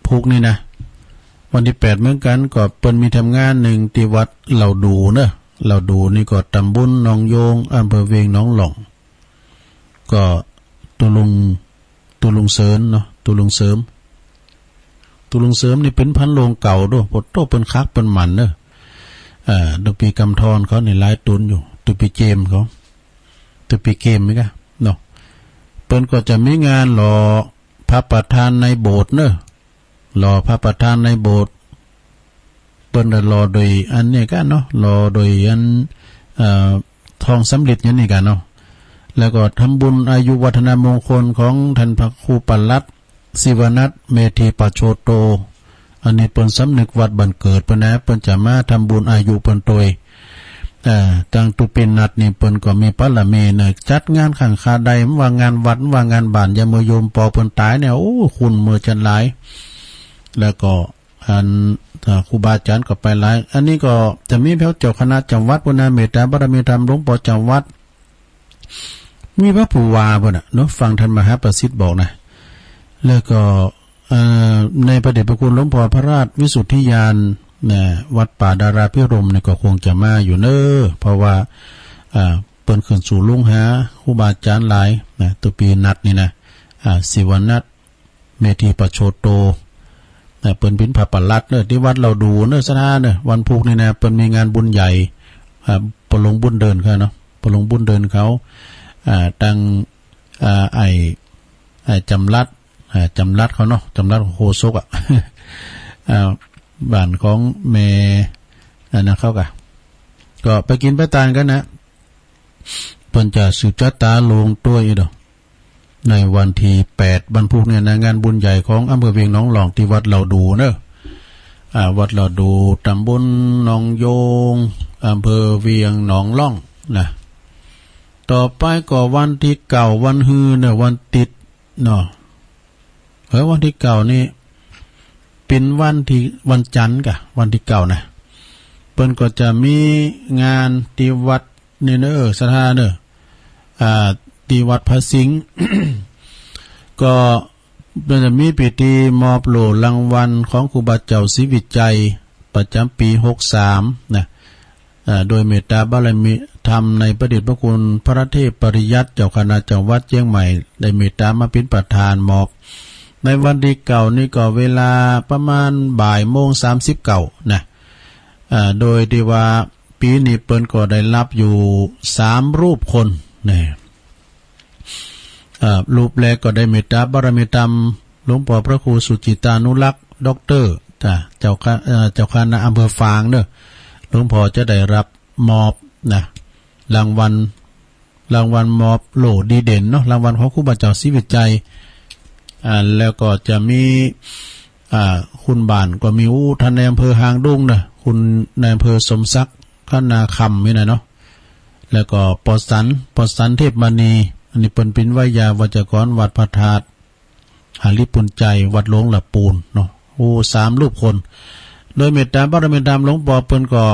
ปุกนี่นะ วันตี้แปดเหมือนกั๋น ก็เปิ้นมีแถมงานนึ่งตี้วัดเหล่าดูเน่อ เหล่าดูนี่ก็ตำบลหนองโยง อำเภอเวียงหนองหล่อง ก็ตุ๊ลุง ตุ๊ลุงเสริมเนาะ ตุ๊ลุงเสริม ตุ๊ลุงเสริมนี่เป๋นพันโรงเก่าโด โผโต้เปิ้นคักเปิ้นหมั่นเน่อ เอ่อ ตุ๊ปี้กำธรเขานี่หลายตุ๊นอยู่ ตุ๊ปี้เกมเขา ตุ๊ปี้เกมนี่กะเนาะ เปิ้นก็จะมีงานหล่อพระประธานในโบสถ์เน่อ หล่อพระประธานในโบสถ์ เปิ้นจะหล่อโดยอันนี้กะเนาะ หล่อโดยอัน เอ่อ ทองสำริดอย่างนี้กะเนาะ แล้วก็ทำบุญอายุวัฒนมงคลของต้านพระครูปลัดศิวนัท เมธีปโชโต อันนี้เปิ้นสำนึกวัดบ้านเกิดเปิ้นนะ เปิ้นจะมาทำบุญอายุเปิ้นตวย เอ่อ ตังตุ๊ปี้นัดนี่เปิ้นก็มีปารมีเน่อ จัดงานขังคาใด บ่ว่างานวัด บ่ว่างานบ้าน ยามเมื่อโยมปอเปิ้นต๋ายเนี่ย โอ้ คนเมือจันหลาย แล้วก็ อัน อ่า ครูบาอาจ๋ารย์ก็ไปหลาย อันนี้ก็จะมีแผ่วเจ้าคณะจังหวัดปู้นนะ เมตตาบารมีธรรมหลวงปอจังหวัด มีพระผู้ว่าปู้นน่ะเนาะ ฟังต้านมหาประสิทธิ์บอกนะ แล้วก็ เอ่อ ในพระเดชพระคุณหลวงปอพระราชวิสุทธิญาณนะ วัดป่าดาราภิรมย์นี่ก็คงจะมาอยู่เน่อ เพราะว่า อ่า เปิ้นขึ้นสู่ลุงหาครูบาอาจ๋ารย์หลายนะ ตุ๊ปี้นัดนี่นะ อ่า ศิวนัท เมธีปโชโต นะ เปิ้นเป๋นพระปลัดเน่อ ตี้วัดเหล่าดูเน่อศรัทธาเน่อ วันพุธนี่นะ เปิ้นมีงานบุญใหญ่ อ่า ปลงบุญเดินเขาเนาะ ปลงบุญเดินเขา อ่า ตัง อ่า ไอ้ ไอ้จำรัด อ่า จำรัดเขาเนาะ จำรัดโฆษกอะ อ่า บ้านของแม่ อันนั้นเขากะ ก็ไปกิ๋นไปตานกั๋นนะ เปิ้นจะสืบจะต๋าลงตวยอีกดอก ในวันตี้แปด วันพุธเนี่ยนะ งานบุญใหญ่ของอำเภอเวียงหนองหล่องตี้วัดเหล่าดูเน่อ อ่า วัดเหล่าดู ตำบลหนองโยง อำเภอเวียงหนองหล่องนะ ต่อไปก็วันตี้เก้า วันฮือเน่อ วันติ๊ดเนาะ เออ วันตี้เก้านี่เป๋นวันตี้ วันจันทร์กะ วันตี้เก้านะ เปิ้นก็จะมีงานตี้วัด นี่เน่อศรัทธาเน่อ อ่า ตี้วัดพระสิงห์ ก็เปิ้นจะมีพิธีมอบโล่รางวัลของครูบาเจ้าศรีวิชัย ประจ๋ำปี๋หกสามนะ อ่า โดยเมตตาบารมีธรรมในพระเดชพระคุณพระเทพปริยัติเจ้าคณะจังหวัดเจียงใหม่ ได้เมตตามาเป๋นประธานมอบ ในวันตี้เก้านี่ก็เวลาประมาณบ่ายโมงสามสิบเก้านะ อ่า โดยตี้ว่า ปี๋นี้เปิ้นก็ได้ฮับอยู่สามรูปคนนะ เอ่อ รูปแรกก็ได้เมตตาบารมีธรรมหลวงปอพระครูสุจิตานุรักษ์ ด็อกเตอร์ จ้ะ เจ้าคณะ เอ่อ เจ้าคณะอำเภอฝางเน่อ หลวงปอจะได้ฮับมอบนะ รางวัล รางวัลมอบโล่ดีเด่นเนาะ รางวัลของครูบาเจ้าศรีวิชัย อ่า แล้วก็จะมี อ่า คุณบ้านก็มี อู้ ต้านนายอำเภอหางดงเน่อ คุณนายอำเภอสมศักดิ์ คณาคำ นี่นะเนาะ แล้วก็ป้อสัน ป้อสัน เทพมณี อันนี้เปิ้นเป๋นไวยาวัจกรวัดพระธาตุหริภุญไชย วัดหลวงละปูนเนาะ โอ้ สามรูปคน โดยเมตตาบารมีธรรมหลวงป้อเปิ้นก็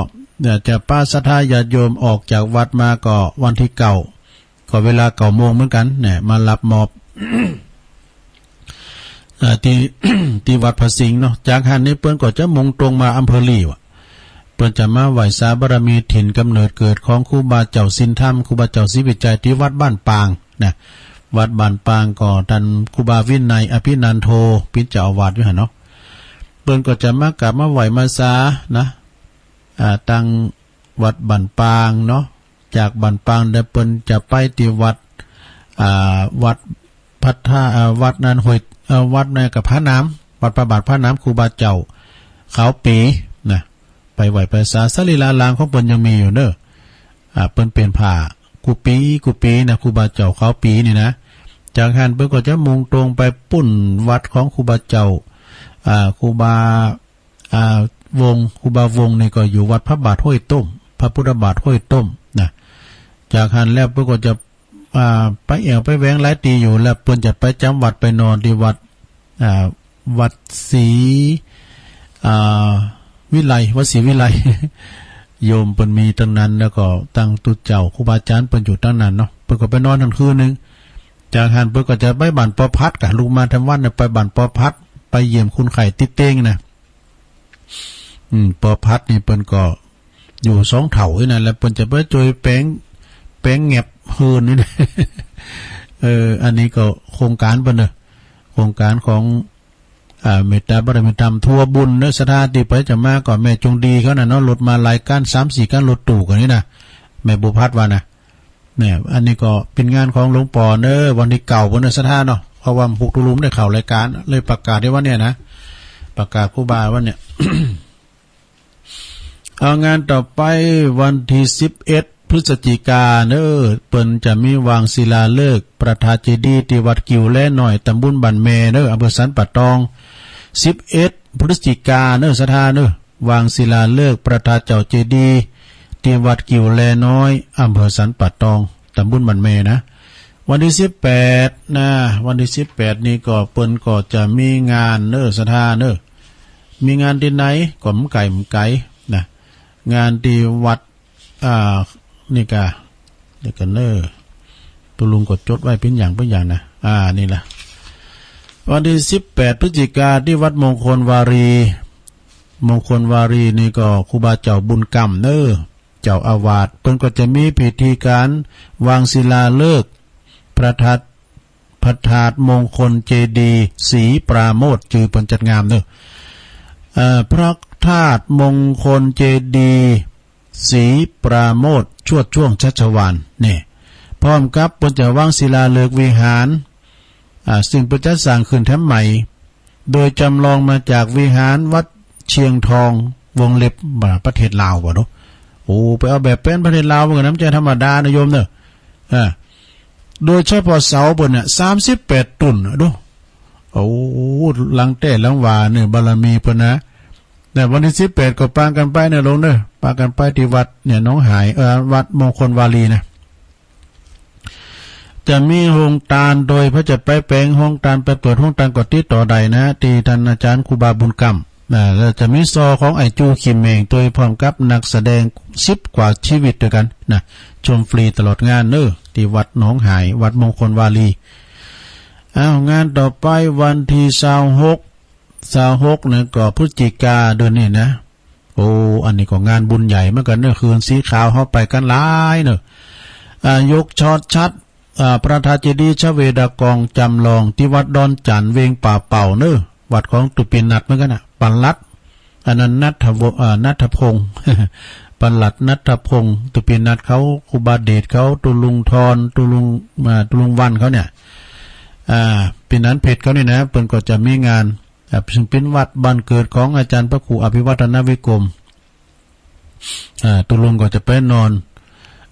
อยากจะปะศรัทธาญาติโยมออกจากวัดมาก็วันตี้เก้า ก็เวลาเก้าโมงเหมือนกั๋นเนี่ย มาฮับมอบ เอ่อ ตี้ ตี้วัดพระสิงห์เนาะ จากหั้นนี่เปิ้นก็จะมุ่งตรงมาอำเภอลีว่ะ เปิ้นจะมาไหว้สาบารมีถิ่นก๋ำเนิดเกิดของครูบาเจ้าศีลธรรม ครูบาเจ้าศรีวิชัย ตี้วัดบ้านปางนะ วัดบ้านปางก็ต้านครูบาวินัย อภินันโท เป๋นเจ้าอาวาสอยู่หั้นเนาะ เปิ้นก็จะมากราบมาไหว้มาสานะ อ่า ตังวัดบ้านปางเนาะ จากบ้านปางแล้วเปิ้นจะไปตี้วัด อ่า วัดพระธา อ่า วัดนั้นห้วย เอ่อ วัดนั้นก็ผาหนาม วัดพระบาทผาหนาม ครูบาเจ้าขาวปีนะ ไปไหว้ไปสา สรีระรางของเปิ้นยังมีอยู่เนาะ อ่า เปิ้นเป๋นผ้ากู้ปี๋กู้ปี๋นะ ครูบาเจ้าขาวปี๋นี่นะ จากหั้นเปิ้นก็จะมุ่งตรงไปปู๊นวัดของครูบาเจ้า อ่า ครูบา อ่า วงศ์ ครูบาวงศ์นี่ก็อยู่วัดพระบาทห้วยต้ม พระพุทธบาทห้วยต้มนะ จากหั้นแล้วเปิ้นก็จะ อ่า ไปแอ่วไปแหวงหลายตี้อยู่ แล้วเปิ้นจะไปจ๋ำวัดไปนอนตี้วัด อ่า วัดศรี อ่า วิไล วัดศรีวิไล โยมเปิ้นมีตังนั้น แล้วก็ตังตุ๊เจ้าครูบาอาจ๋ารย์เปิ้นอยู่ตังนั้นเนาะ เปิ้นก็ไปนอนหั้นคืนนึ่ง จากหั้นเปิ้นก็จะไปบ้านปอพัดก่ะ ลุกมาแถมวัดเนี่ยไปบ้านปอพัด ไปเยี่ยมคนไข้ติดเตียงนะ อืม ปอพัดนี่เปิ้นก็อยู่สองเฒ่าอี้นะ แล้วเปิ้นจะไปจ้วยแป๋ง แป๋งแงบเฮือนนี่นะ เออ อันนี้ก็โครงก๋านเปิ้นเนาะ โครงก๋านของ อ่า เมตตาบารมีธรรมทั่วบุญเนาะ ศรัทธาตี้ใผจะมาก็แม่จงดีเขาน่ะเนาะ รถมาหลายคัน สามสี่คัน รถตู้กั๋นนี่นะ แม่บัวพัดว่านะ เนี่ย อันนี้ก็เป๋นงานของหลวงป้อเนาะ วันตี้เก้าพุ้นเนาะ ศรัทธาเนาะ เพราะว่าพวกตุ๊ลุงได้เข้ารายก๋าน เลยประกาศได้วันเนี้ยนะ ประกาศครูบาวันเนี้ย เอางานต่อไปวันตี้สิบเอ็ดพฤศจิกาเนาะ เปิ้นจะมีวางศิลาฤกษ์พระธาตุเจดีย์ตี้วัดกิ่วแลน้อย ตำบลบ้านแม่เนาะ อำเภอสันป่าตอง สิบเอ็ดพฤศจิกาเนาะ ศรัทธาเนาะ วางศิลาฤกษ์พระธาตุเจ้าเจดีย์ตี้วัดกิ่วแลน้อย อำเภอสันป่าตอง ตำบลบ้านแม่นะ วันตี้สิบแปดนะ วันตี้สิบแปดนี่ก็เปิ้นก็จะมีงานเนาะ ศรัทธาเนาะ มีงานตี้ไหนก็บ่ไก๋บ่ไก๋นะ งานตี้วัด อ่า นี่ก่ะ เดี๋ยวก่อนเนาะ ตุ๊ลุงก็จดไว้เป๋นอย่างเป๋นอย่างนะ อ่า นี่ละ วันตี้สิบแปดพฤศจิกาตี้วัดมงคลวารี มงคลวารีนี่ก็ครูบาเจ้าบุญกำเนาะ เจ้าอาวาส เปิ้นก็จะมีพิธีก๋านวางศิลาฤกษ์พระธาตุ พระธาตุมงคลเจดีย์ศรีปราโมทย์ จื้อเปิ้นจัดงามเนาะ เอ่อ พระธาตุมงคลเจดีย์ศรีปราโมทย์ ชวดช่วงชัชวาล เนี่ย พร้อมกับเปิ้นจะวางศิลาฤกษ์วิหาร อ่า ซึ่งเปิ้นจะสร้างขึ้นแถมใหม่ โดยจ๋ำลองมาจากวิหารวัดเชียงทอง วงเล็บ ประเทศลาวบ่เนาะ โอ้ ไปเอาแบบแป๋นประเทศลาวมาก่อนนะ บ่ใจ้ธรรมดานะโยมเนาะ อ่า โดยเฉพาะเสาเปิ้นเนี่ย สามสิบแปดตุ๊นน่ะ ดู โอ้ หลังแต๊หลังหว่าเนี่ย บารมีเปิ้นนะ เนี่ย วันตี้สิบแปดก็ปากั๋นไปเนาะโยมเนาะ ปากั๋นไปตี้วัดเนี่ย หนองหาย เอ่อ วัดมงคลวารีนะ จะมีโฮงตาน โดยใผจะไปแป๋งโฮงตาน ไปเปิดโฮงตานก็ติดต่อได้นะ ตี้ต้านอาจ๋ารย์ครูบาบุญกำ นะ แล้วจะมีซอของไอ้จูขี้เม่ง โดยพร้อมกับนักแสดงสิบกว่าชีวิตตวยกั๋นนะ ชมฟรีตลอดงานเนาะ ตี้วัดหนองหาย วัดมงคลวารี อ้าว งานต่อไปวันตี้ซาวหก ซาวหกเนี่ยก็พฤศจิกาเดือนนี้นะ โอ้ อันนี้ก็งานบุญใหญ่เหมือนกั๋นเนาะ คืนสีขาวเฮาไปกั๋นหลายเนาะ อ่า ยกชอดชัด อ่า พระธาตุเจดีย์ชเวดากองจ๋ำลองตี้วัดดอนจั๋น เวงป่าเป่าเนาะ วัดของตุ๊ปินัทเหมือนกั๋นน่ะ ปลัด อันนั้นนัทวงศ์ อ่า นัทพงศ์ ปลัดนัทพงศ์ ตุ๊ปินัทเขา ครูบาเดชเขา ตุ๊ลุงทอน ตุ๊ลุง อ่า ตุ๊ลุงวันเขาเนี่ย อ่า ปี๋นันเพชรเขานี่นะ เปิ้นก็จะมีงาน อ่า ซึ่งเป๋นวัดบ้านเกิดของอาจ๋ารย์พระครูอภิวัฒนวิกรม อ่า ตุ๊ลุงก็จะไปนอน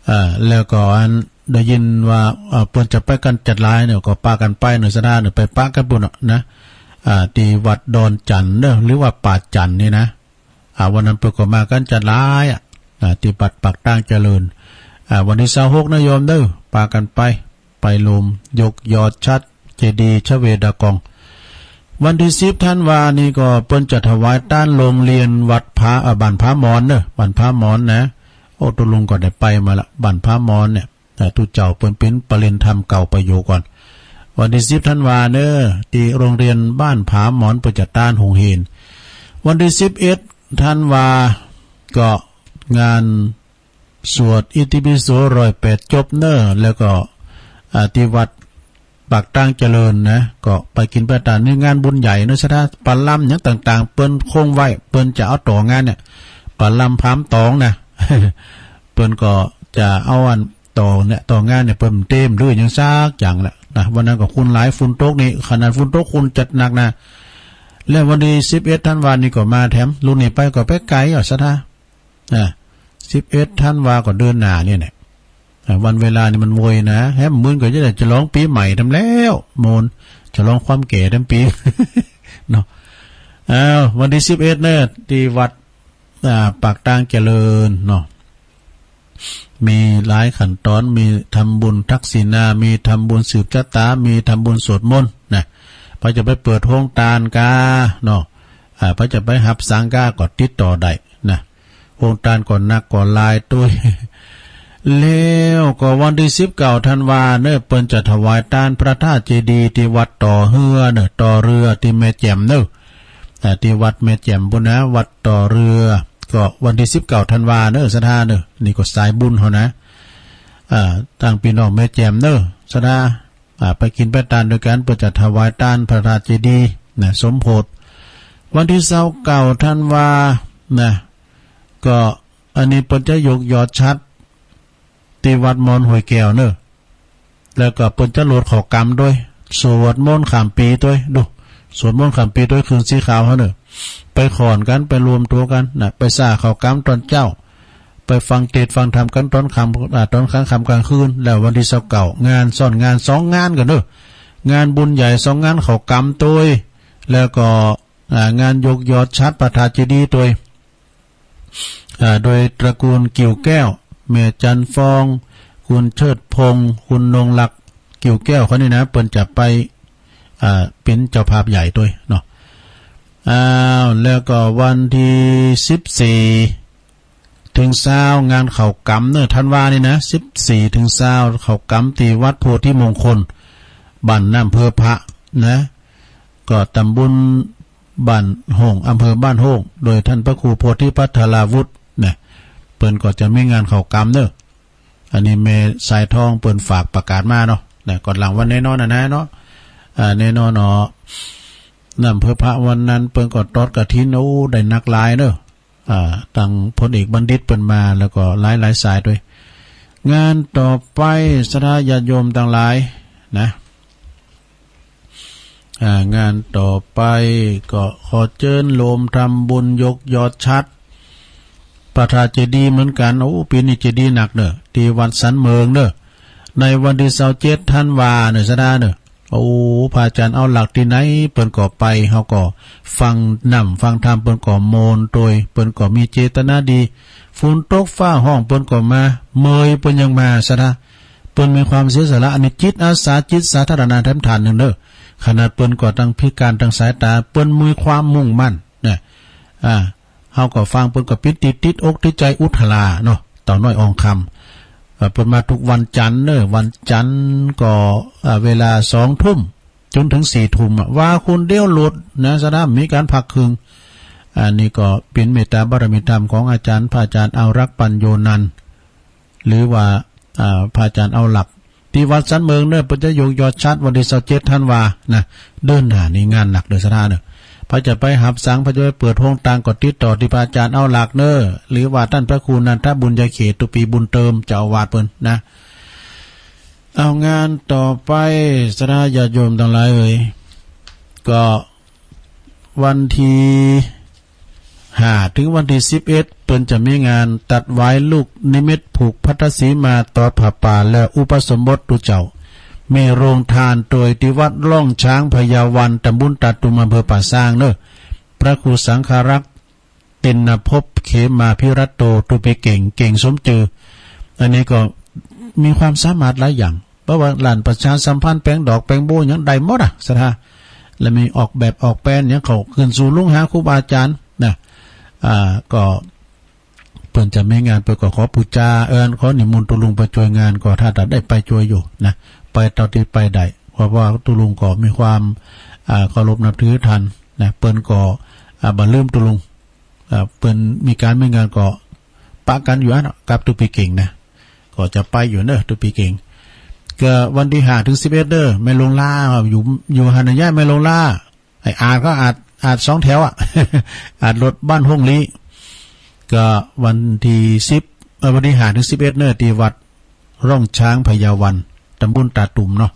อ่า แล้วก็อันได้ยินว่า อ่า เปิ้นจะไปกั๋นจัดหลายเนี่ย ก็ปากั๋นไปเนาะ ศรัทธาเนาะ ไปปะกั๋นปู๊นเนาะนะ อ่า ตี้วัดดอนจั๋นเนาะ หรือว่าป่าจั๋นนี่นะ อ่า วันนั้นเปิ้นก็มากั๋นจัดหลายอะ อ่า ตี้วัดปากตางเจริญ อ่า วันตี้ซาวหกนะโยมเน่อ ปากั๋นไป ไปโฮมยกยอดฉัตรเจดีย์ชเวดากอง วันตี้สิบธันวานี่ก็เปิ้นจะถวายตานโฮงเฮียนวัดผา อ่า บ้านผาหมอนเน่อ บ้านผาหมอนนะ โอ้ ตุ๊ลุงก็ได้ไปมาละ บ้านผาหมอนเนี่ย แต่ตุ๊เจ้าเปิ้นเป๋นประเด็นธรรมเก่าไปอยู่ก่อน วันตี้สิบธันวาเน่อ ตี้โฮงเฮียนบ้านผาหมอนเปิ้นจะตานโฮงเฮียน วันตี้สิบเอ็ดธันวาก็งานสวดอิติปิโสร้อยแปดจบเน่อ แล้วก็ อ่า ตี้วัดปากตางเจริญนะ ก็ไปกิ๋นไปตาน นี่งานบุญใหญ่เน่อ ศรัทธา ปาลำหยังต่างๆ เปิ้นคงไว้ เปิ้นจะเอาต่องานเนี่ย ปาลำพราหมณ์ต๋องนะ เปิ้นก็จะเอาอันต่อเนี่ย ต่องานเนี่ย เปิ้นเตรียมหรือหยังสักอย่างแหละนะ วันนั้นก็คนหลาย ฝนตกนี่ ขนาดฝนตกคนจัดหนักนะ แล้ววันตี้สิบเอ็ดธันวานี่ก็มาแถม ลุงนี่ไปก็ไปไก๋อ่ะ ศรัทธา อ่ะ สิบเอ็ดธันวาก็เดือนหน้าเนี่ยแหละ อ่ะ วันเวลานี่มันไวนะ แหมมื้อก็จะได้ฉลองปี๋ใหม่แถมแล้ว โมน ฉลองความแก่แถมปี๋ เนาะ อ้าว วันตี้สิบเอ็ดเน่อ ตี้วัด อ่า ปากตางเจริญเนาะ มีหลายขั้นต๋อน มีทำบุญทักษิณา มีทำบุญสืบชะตา มีทำบุญสวดมนต์นะ ใผจะไปเปิดโฮงตานก้าเนาะ อ่า ใผจะไปหับสังก้าก็ติดต่อได้นะ โฮงตานก็หนักก็หลายตวย แล้วก็วันตี้สิบเก้าธันวาเน่อ เปิ้นจะถวายตานพระธาตุเจดีย์ตี้วัดต่อเฮือเน่อ ต่อเฮือตี้แม่แจ่มเน่อ อ่า ตี้วัดแม่แจ่มปู้นนะ วัดต่อเฮือ ก็วันตี้สิบเก้าธันวาเน่อ ศรัทธาเน่อ นี่ก็สายบุญเฮานะ อ่า ตังปี้น้องแม่แจ่มเน่อ ศรัทธา อ่า ไปกิ๋นไปตานตวยกั๋น เปิ้นจะถวายตานพระธาตุเจดีย์นะ สมโภช วันตี้ซาวเก้าธันวานะ ก็อันนี้เปิ้นจะยกยอดฉัตรตี้วัดมอนห้วยแก้วเน่อ แล้วก็เปิ้นจะโหลดข้าวก๋ำตวย สวดมนต์ข้ามปี๋ตวย ดู สวดมนต์ข้ามปี๋ตวย คืนสีขาวเฮาเน่อ ไปขอนกั๋น ไปรวมตั๋วกั๋นนะ ไปสร้างข้าวก๋ำต๋อนเจ๊า ไปฟังเตสน์ฟังธรรมกั๋นต๋อนค่ำ อ่า ต๋อนกลางค่ำกลางคืน แล้ววันตี้ซาวเก้า งานซ้อนงาน สองงานก่อเน่อ งานบุญใหญ่สองงาน ข้าวก๋ำตวย แล้วก็ อ่า งานยกยอดฉัตรพระธาตุเจดีย์ตวย อ่า โดยตระกูลกิ่วแก้ว แม่จันทร์ฟอง คุณเชิดพงษ์ คุณนงลักษณ์ กิ่วแก้วเขานี่นะ เปิ้นจะไป อ่า เป๋นเจ้าภาพใหญ่ตวยเนาะ อ้าว แล้วก็วันตี้สิบสี่ เถิงซาว งานข้าวก๋ำเน่อ ธันวานี่นะ สิบสี่เถิงซาว ข้าวก๋ำตี้วัดโพธิมงคล บ้านน้ำเพิงพระนะ ก็ต๋ำบลบ้านโฮ่ง อำเภอบ้านโฮ่ง โดยต้านพระครูโพธิภัทราวุฒินะ เปิ้นก็จะมีงานข้าวก๋ำเน่อ อันนี้แม่สายทองเปิ้นฝากประกาศมาเนาะ นะ ก่อนหลังวันแน่นอนนะนะเนาะ อ่า แน่นอนเนาะ น้ำเพิงพระวันนั้นเปิ้นก็ตอดกฐิน โอ้ ได้หนักหลายเน่อ อ่า ตังพลเอกบัณฑิตเปิ้นมา แล้วก็หลายๆ สายตวย งานต่อไป ศรัทธาญาติโยมตังหลายนะ อ่า งานต่อไปก็ขอเจิญโฮมทำบุญยกยอดฉัตรพระธาตุเจดีย์เหมือนกั๋น โอ้ ปี๋นี้เจดีย์หนักเน่อ ตี้วัดสันเมิงเน่อ ในวันตี้ซาวเจ็ดธันวาเน่อ ศรัทธาเน่อ โอ้ พระอาจารย์เอาหลักตี้ไหนเปิ้นก็ไป เฮาก็ฟังน้ำฟังธรรมเปิ้นก็โมนตวย เปิ้นก็มีเจตนาดี ฝนตกฟ้าฮ้องเปิ้นก็มา เมื่อยเปิ้นยังมา ศรัทธา เปิ้นมีความเสียสละ อันนี้จิตอาสา จิตสาธารณะแถมท่านนึ่งเน่อ ขนาดเปิ้นก็ตังพิการตังสายต๋า เปิ้นมีความมุ่งมั่นนะ อ่า เฮาก็ฟังเปิ้นก็ปิติด ติดอกติดใจ๋อุทราเนาะ เต่าน้อยอ่องคำ เอ่อ เปิ้นมากู้วันจันทร์เน่อ วันจันทร์ก็ เอ่อ เวลาสองทุ่มจ๋นเถิงสี่ทุ่มอะ ว่าคนเดียวโลดนะ ศรัทธา บ่มีก๋านพักเคือง อันนี้ก็เป๋นเมตตาบารมีธรรมของอาจารย์ พระอาจารย์เอารักษ์ ปัญโญนันท์ หรือว่า อ่า พระอาจารย์เอาหลัก ตี้วัดสันเมิงเน่อ เปิ้นจะยกยอดฉัตรวันตี้ซาวเจ็ดธันวานะ เดือนหน้านี่งานหนักเน่อ ศรัทธาเน่อ ใผจะไปหับสัง ใผจะไปเปิดโฮงตานก็ติดต่อตี้พระอาจารย์เอาหลักเน่อ หรือว่าต้านพระครูนันทบุญญาเขต ตุปีบุญเติม เจ้าอาวาสเปิ้นนะ เอางานต่อไป ศรัทธาญาติโยมตังหลายเอ๋ย ก็วันตี้ ห้าเถิงวันตี้สิบเอ็ด เปิ้นจะมีงานตัดหวายลูกนิมิตผูกพัทธสีมาตอดผ้าป่าและอุปสมบทตุ๊เจ้า มีโฮงตานตวยตี้วัดร่องช้างพญาวัน ต๋ำบลตาดตุ่ม อำเภอป่าซางเน่อ พระครูสังฆรักษ์ ติณภพ เขมาภิรัตโต ตุ๊ปีเก๋ง เก๋งสมจือ อันนี้ก็มีความสามารถหลายอย่าง เพราะว่าล้านประชาสัมพันธ์แป๋งดอกแป๋งโบ้หยังได้หมดอะ ศรัทธา และมีออกแบบออกแปลนหยัง เขาขึ้นสู่ลุงหาครูบาอาจารย์นะ อ่า ก็ เปิ้นจะมีงาน เปิ้นก็ขอปู๋จา เอิ้น ขอนิมนต์ตุ๊ลุงไปจ้วยงาน ก็ถ้าจะได้ไปจ้วยอยู่นะ ไปเต้าตี้ไปได้ เพราะว่าตุ๊ลุงก็มีความ อ่า เคารพนับถือท่านนะ เปิ้นก็ อ่า บ่ลืมตุ๊ลุง อ่า เปิ้นมีก๋านมีงานก็ปะกั๋นอยู่หั้นเนาะ กับตุ๊ปีเก๋งนะ ก็จะไปอยู่เน่อ ตุ๊ปีเก๋ง ก็วันตี้ห้าเถิงสิบเอ็ดเน่อ แม่หลวงล้า อยู่ อยู่หั้นนะ ย้ายแม่หลวงล้า ไอ้อาดก็อาด อาดสองแถวอะ อาดรถบ้านห้องลี้ ก็วันตี้สิบ เอ่อ วันตี้ห้าเถิงสิบเอ็ดเน่อ ตี้วัดร่องช้างพญาวัน ตำบลตาตุ่มเนาะ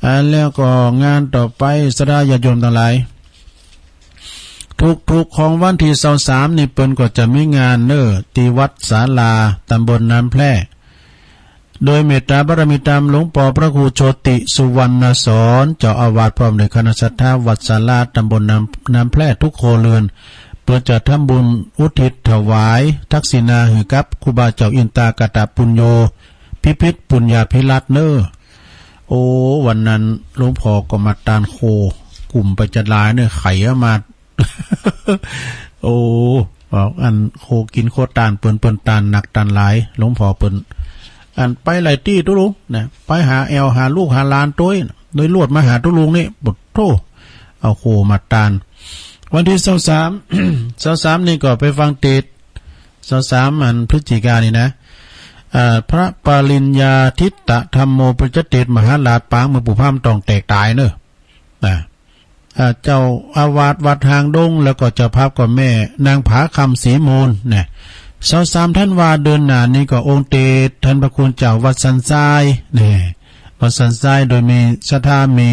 อ่า แล้วก็งานต่อไป ศรัทธาญาติโยมตังหลาย ทุกๆ ของวันตี้ซาวสามนี่ เปิ้นก็จะมีงานเน่อ ตี้วัดศาลา ตำบลน้ำแพร่ โดยเมตตาบารมีตามหลวงป้อพระครูโชติสุวรรณสอน เจ้าอาวาส พร้อมด้วยคณะศรัทธาวัดศาลา ตำบลน้ำ น้ำแพร่ทุกครัวเรือน เปิ้นจะทำบุญอุทิศถวายทักษิณาหื้อกับครูบาเจ้าอินตากตปุญโญ พิพิธปุญญาภิรัตน์เน่อ โอ้ วันนั้นหลวงป้อก็มาตานโค กุ้มไปจะหลายเน่อ ไข่เอามา โอ้ บอกอันโคกิ๋นโคตานเปิ้น เปิ้นตานหนักตานหลาย หลวงป้อเปิ้น อันไปหลายตี้ตุ๊ลุงนะ ไปหาแอ่วหาลูกหาหลานตวย โดยลวดมาหาตุ๊ลุงนี่ โอ้โธ่ เอาโคมาตาน วันตี้ซาวสาม ซาวสามนี่ก็ไปฟังเตสน์ ซาวสาม อันพฤศจิกานี่นะ อ่า พระปริญญาทิตตะธัมโม เปิ้นจะเตสน์มหาราชปางเมืองปู่พามต้องแตกต๋ายเน่อ นะ อ่า เจ้าอาวาสวัดหางดง แล้วก็เจ้าภาพก็แม่นางผาคำศรีมูลนะ ซาวสามธันวาเดือนหน้านี่ก็องค์เตสน์ท่านพระคุณเจ้าวัดสันทรายนะ วัดสันทราย โดยมีศรัทธา มี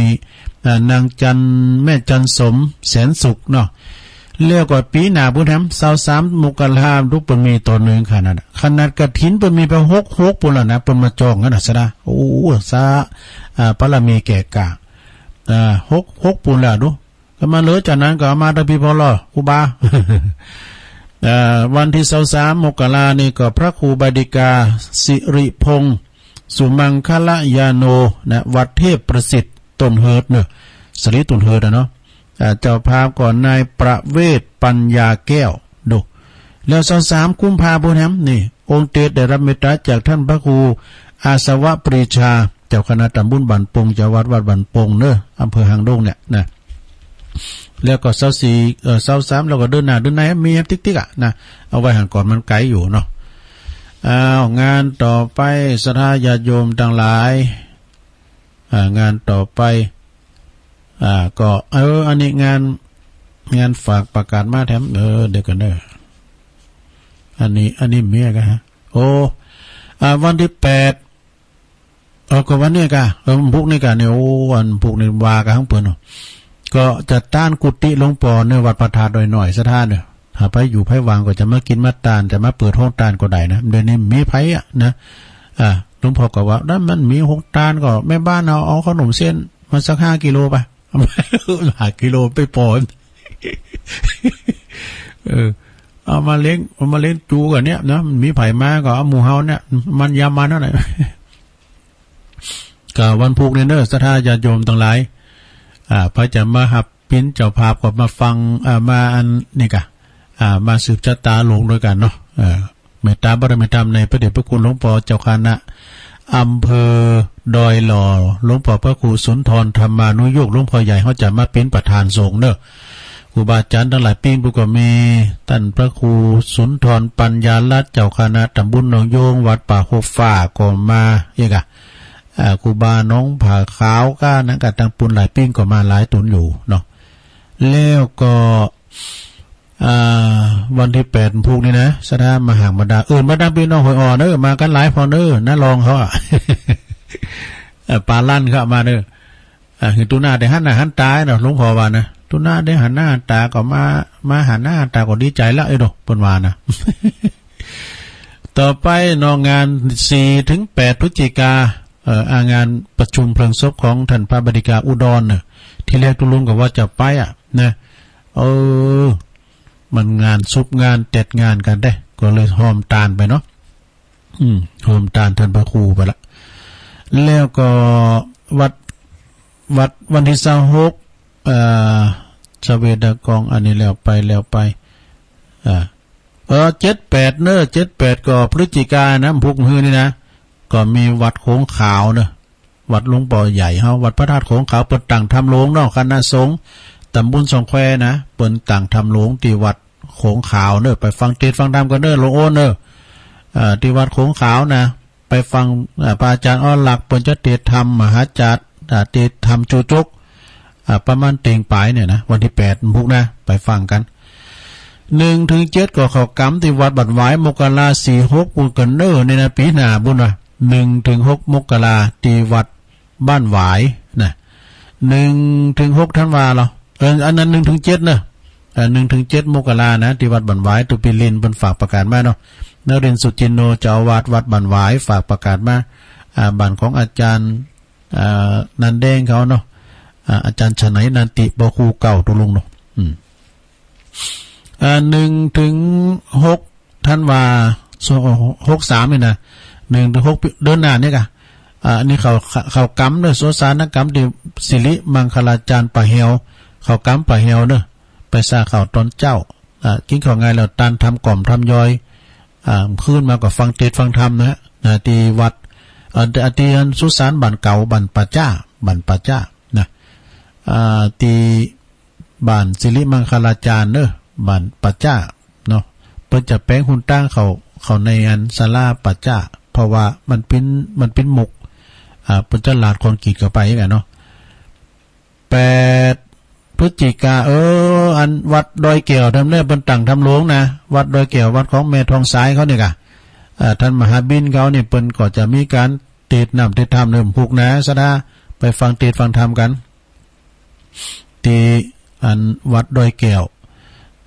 อ่า นางจัน แม่จันสมแสนสุขเนาะ แล้วก็ปี๋หน้าปู้นแถม ซาวสามมกรา ตุ๊เปิ้นมีต๋อนนึ่งขนาด ขนาดกฐินเปิ้นมีไปหกหกปู้นแล้วนะ เปิ้นมาจ้องกั๋นนะ ศรัทธา โอ้ สา อ่า บารมีแก่กล้า อ่า หก หกปู้นแล้วดู ก็มาเหลือจากนั้นก็เอามาตะพีพอลอ ครูบา เอ่อ วันตี้ซาวสามมกรานี่ก็พระครูบดิกา สิริพงษ์ สุมังคละยาโน นะ วัดเทพประสิทธิ์ ต้นเฮิดเน่อ สาลีต้นเฮิดอะเนาะ อ่า เจ้าภาพก็นายประเวศ ปัญญาแก้ว ดู แล้วซาวสามกุมภาปู้นแถมนี่ องค์เตสน์ได้รับเมตตาจากท่านพระครูอาสวะปรีชา เจ้าคณะตำบลบ้านโป่ง เจ้าวัดวัดบ้านโป่งเน่อ อำเภอหางดงเนี่ยนะ แล้วก็ซาวสี่ เอ่อ ซาวสาม แล้วก็เดือนหน้า เดือนไหนมีติ๊กๆ อะนะ เอาไว้หั้นก่อน มันไก๋อยู่เนาะ อ้าว งานต่อไป ศรัทธาญาติโยมตังหลาย อ่า งานต่อไป อ่า ก็ เออ อันนี้งาน งานฝากประกาศมาแถม เออ เดี๋ยวก่อนเน่อ อันนี้ อันนี้เมียกะฮะ โอ้ อ่า วันตี้แปด เออ ก็วันนี้กะ เออ วันพูกนี้กะเนี่ย โอ้ วันพูกนี้ว่ากั๋นตังเปิ้นเนาะ ก็จะตานกุฏิหลวงป้อเน่อ วัดพระธาตุดอยน้อย ศรัทธาเน่อ ถ้าใผอยู่ใผว่างก็จะมากิ๋นมาตาน จะมาเปิดโฮงตานก็ได้นะ เดี๋ยวนี้มีใผอะนะ อ่า หลวงป้อก็ว่า ถ้ามันมีโฮงตานก็แม่บ้านเอา เอาขนมเส้นมาสักห้ากิโลไป ห้ากิโลไปปอ เออ เอามาเลี้ยง เอามาเลี้ยงจู๋กั๋นเนี่ยนะ มันมีใผมาก็เอาหมู่เฮาเนี่ย มันยามมันเท่านั้น ก็วันพูกนี้เน่อ ศรัทธาญาติโยมตังหลาย อ่า ใผจะมาฮับเป๋นเจ้าภาพก็มาฟัง อ่า มาอันนี้กะ อ่า มาสืบจะต๋าหลวงตวยกั๋นเนาะ เออ เมตตาบารมีธรรมในพระเดชพระคุณหลวงป้อเจ้าคณะอำเภอดอยหล่อ หลวงป้อพระครูสุนทรธรรมานุโยค หลวงป้อใหญ่เฮาจะมาเป๋นประธานสงฆ์เน่อ ครูบาอาจ๋ารย์ตังหลายปิ้งปู้นก็มี ต้านพระครูสุนทรปัญญารัตน์ เจ้าคณะตำบลหนองโยง วัดป่าโฮกฟ้าก็มา เอกอะ อ่า ครูบาหนองผาขาวก้านั้นกะ ตังปูนหลายปิ้งก็มาหลายต๋นอยู่เนาะ แล้วก็ อ่า วันตี้แปดพูกนี้นะ ศรัทธามาหาบรรดา เอิ้นบรรดาปี้น้องห้วยอ่อนเน่อ มากั๋นหลายพ่องเน่อ น้ารองเขาอะ เอ่อ ปาลั่นเขามาเน่อ อ่า หื้อตุ๊หน้าได้หันหน้าหันต๋าเนาะ หลวงป้อว่านะ ตุ๊หน้าได้หันหน้าหันต๋าก็มา มาหันหน้าหันต๋าก็ดีใจ๋ละ เอ้ยเนาะ เปิ้นว่านะ ต่อไปเนาะ งานสี่เถิงแปดพฤศจิกา เอ่อ อ่า งานประชุมเพลิงศพของต้านพระบดิกาอุดรเน่อ ตี้แรกตุ๊ลุงก็ว่าจะไปอะนะ เออ มันงานศพงานเจ็ดงานกั๋นเต๊ ก็เลยฮอมตานไปเนาะ อืม ฮอมตานต้านพระครูไปละ แล้วก็วัด วัดวันตี้ซาวหก เอ่อ สเวดากอง อันนี้แล้วไป แล้วไป อ่า เออ เจ็ดแปดเนาะ เจ็ดแปดก็พฤศจิกานะ พุกฮื้อนี่นะ ก็มีวัดโขงขาวเนาะ วัดหลวงป้อใหญ่เฮา วัดพระธาตุโขงขาว เปิ้นตั้งธรรมโลงเนาะ คณะสงฆ์ตำบลสองแควนะ เปิ้นตั้งธรรมโลงตี้วัดโขงขาวเนาะ ไปฟังเตสน์ฟังธรรมกั๋นเนาะ โยมโอนเนาะ เอ่อ ตี้วัดโขงขาวนะ ไปฟัง อ่า พระอาจารย์อ้อลักษณ์ เปิ้นจะเตสน์ธรรมมหาจักร อ่า เตสน์ธรรมจุจก อ่า ประมาณเต็งป๋ายเนี่ยนะ วันตี้แปดพุกนะ ไปฟังกั๋น หนึ่งเถิงเจ็ดก็เข้าก๋ำตี้วัดบ้านหวาย มกราสี่หก ปูนกั๋นเนาะ นี่นะ ปี๋หน้าปูนว่ะ หนึ่งเถิงหก มกรา ตี้วัดบ้านหวายนะ หนึ่งเถิงหกธันวาเหรอ เออ อันนั้นหนึ่งเถิงเจ็ดเนาะ เอ่อ หนึ่งเถิงเจ็ด มกรานะ ตี้วัดบ้านหวาย ตุ๊ปิลินเปิ้นฝากประกาศมาเนาะ นรินทร์ สุจินโน เจ้าอาวาสวัดบ้านหวาย ฝากประกาศมา อ่า บ้านของอาจารย์ อ่า นันแดงเขาเนาะ อ่า อาจารย์ฉะไหน นันติ ป.ครูเก่า ตุ๊ลุงเนาะ อืม อ่า หนึ่งเถิงหกธันวา หกสามนี่นะ หนึ่งเถิงหก เดือนหน้านี่ก่ะ อ่า อันนี้เข้า เข้าก๋ำเนาะ สุสานก๋ำตี้สิริมังคลาจารย์ป่าแฮว เข้าก๋ำป่าแฮวเนาะ ไปสร้างเข้าต๋อนเจ๊า อ่า กิ๋นข้าวงายแล้ว ตานธรรมก๋อมธรรมย่อย อ่า คืนมาก็ฟังเตสน์ฟังธรรมนะฮะ นะ ตี้วัด อ่า ตี้อันสุสานบ้านเก่า บ้านป่าจ้า บ้านป่าจ้านะ อ่า ตี้บ้านสิริมังคลาจารย์เนาะ บ้านป่าจ้าเนาะ เปิ้นจะแป๋งหุนตางเข้า เข้าในอันศาลาป่าจ้า เพราะว่ามันปิด มันปิดมุก อ่า เปิ้นจะหลาดคอนกรีตเข้าไปกั๋นเนาะ แปดพฤศจิกา เออ อันวัดดอยแก้วนั่นแหละ เปิ้นตั้งธรรมโลงนะ วัดดอยแก้ว วัดของแม่ทองสายเขานี่ก่ะ อ่า ต้านมหาบิณฑิตเขานี่ เปิ้นก็จะมีก๋านเตสน์น้ำเตสน์ธรรมเนาะพุกนะ ศรัทธาไปฟังเตสน์ฟังธรรมกั๋น ตี้อันวัดดอยแก้ว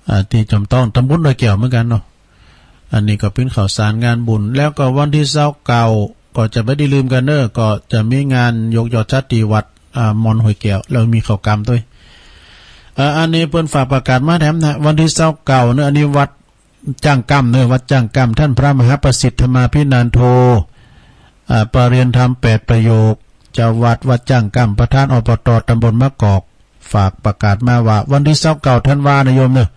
อ่า ตี้จอมต้อง ตำบลดอยแก้วเหมือนกั๋นเนาะ อันนี้ก็เป๋นข่าวสารงานบุญ แล้วก็วันตี้ซาวเก้า ก็จะบ่ได้ลืมกั๋นเนาะ ก็จะมีงานยกยอดฉัตรตี้วัด อ่า มอนห้วยแก้ว แล้วมีข้าวก๋ำตวย อ่า อันนี้เปิ้นฝากประกาศมาแถมนะ วันตี้ซาวเก้าเนาะ อันนี้วัดจ้างกำเนาะ วัดจ้างกำ ต้านพระมหาประสิทธิ์ธรรมาภินันโท อ่า ประเรียนธรรมแปดประโยค เจ้าวัดวัดจ้างกำ ประธาน อบต. ตำบลมะกอก ฝากประกาศมาว่า วันตี้ซาวเก้าธันวานะโยมเนาะ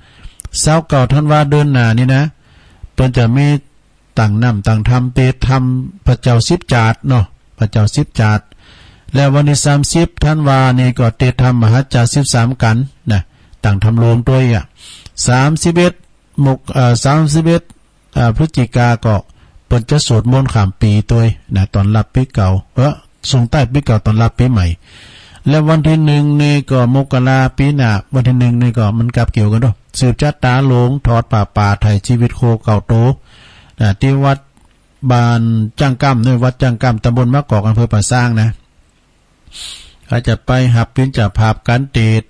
ซาวเก้าธันวาเดือนหน้านี่นะ เปิ้นจะมีตั้งน้ำตั้งธรรม เตสน์ธรรมพระเจ้าสิบจาติเนาะ พระเจ้าสิบจาติ แล้ววันตี้สามสิบธันวานี่ก็เตสน์ธรรมมหาจักรสิบสามกัณฑ์นะ ตั้งธรรมโลงตวยอ่ะ สามสิบเอ็ด มก เอ่อ สามสิบเอ็ด อ่า พฤศจิกาก็เปิ้นจะสวดมนต์ข้ามปี๋ตวยนะ ต้อนรับปี๋เก่า เออ ส่งท้ายปี๋เก่า ต้อนรับปี๋ใหม่ และวันตี้หนึ่งนี่ก็มกราปี๋หน้า วันตี้หนึ่งนี่ก็มันกาบเกี่ยวกั๋นเนาะ สืบจะต๋าโลง ถอดผ้าป่า ไถ่ชีวิตโคเก้าโตนะ ตี้วัดบ้านจ้างกำเนาะ วัดจ้างกำ ตำบลมะกอก อำเภอป่าซางนะ ก็จะไปฮับเป๋นเจ้าภาพก๋านเตสน์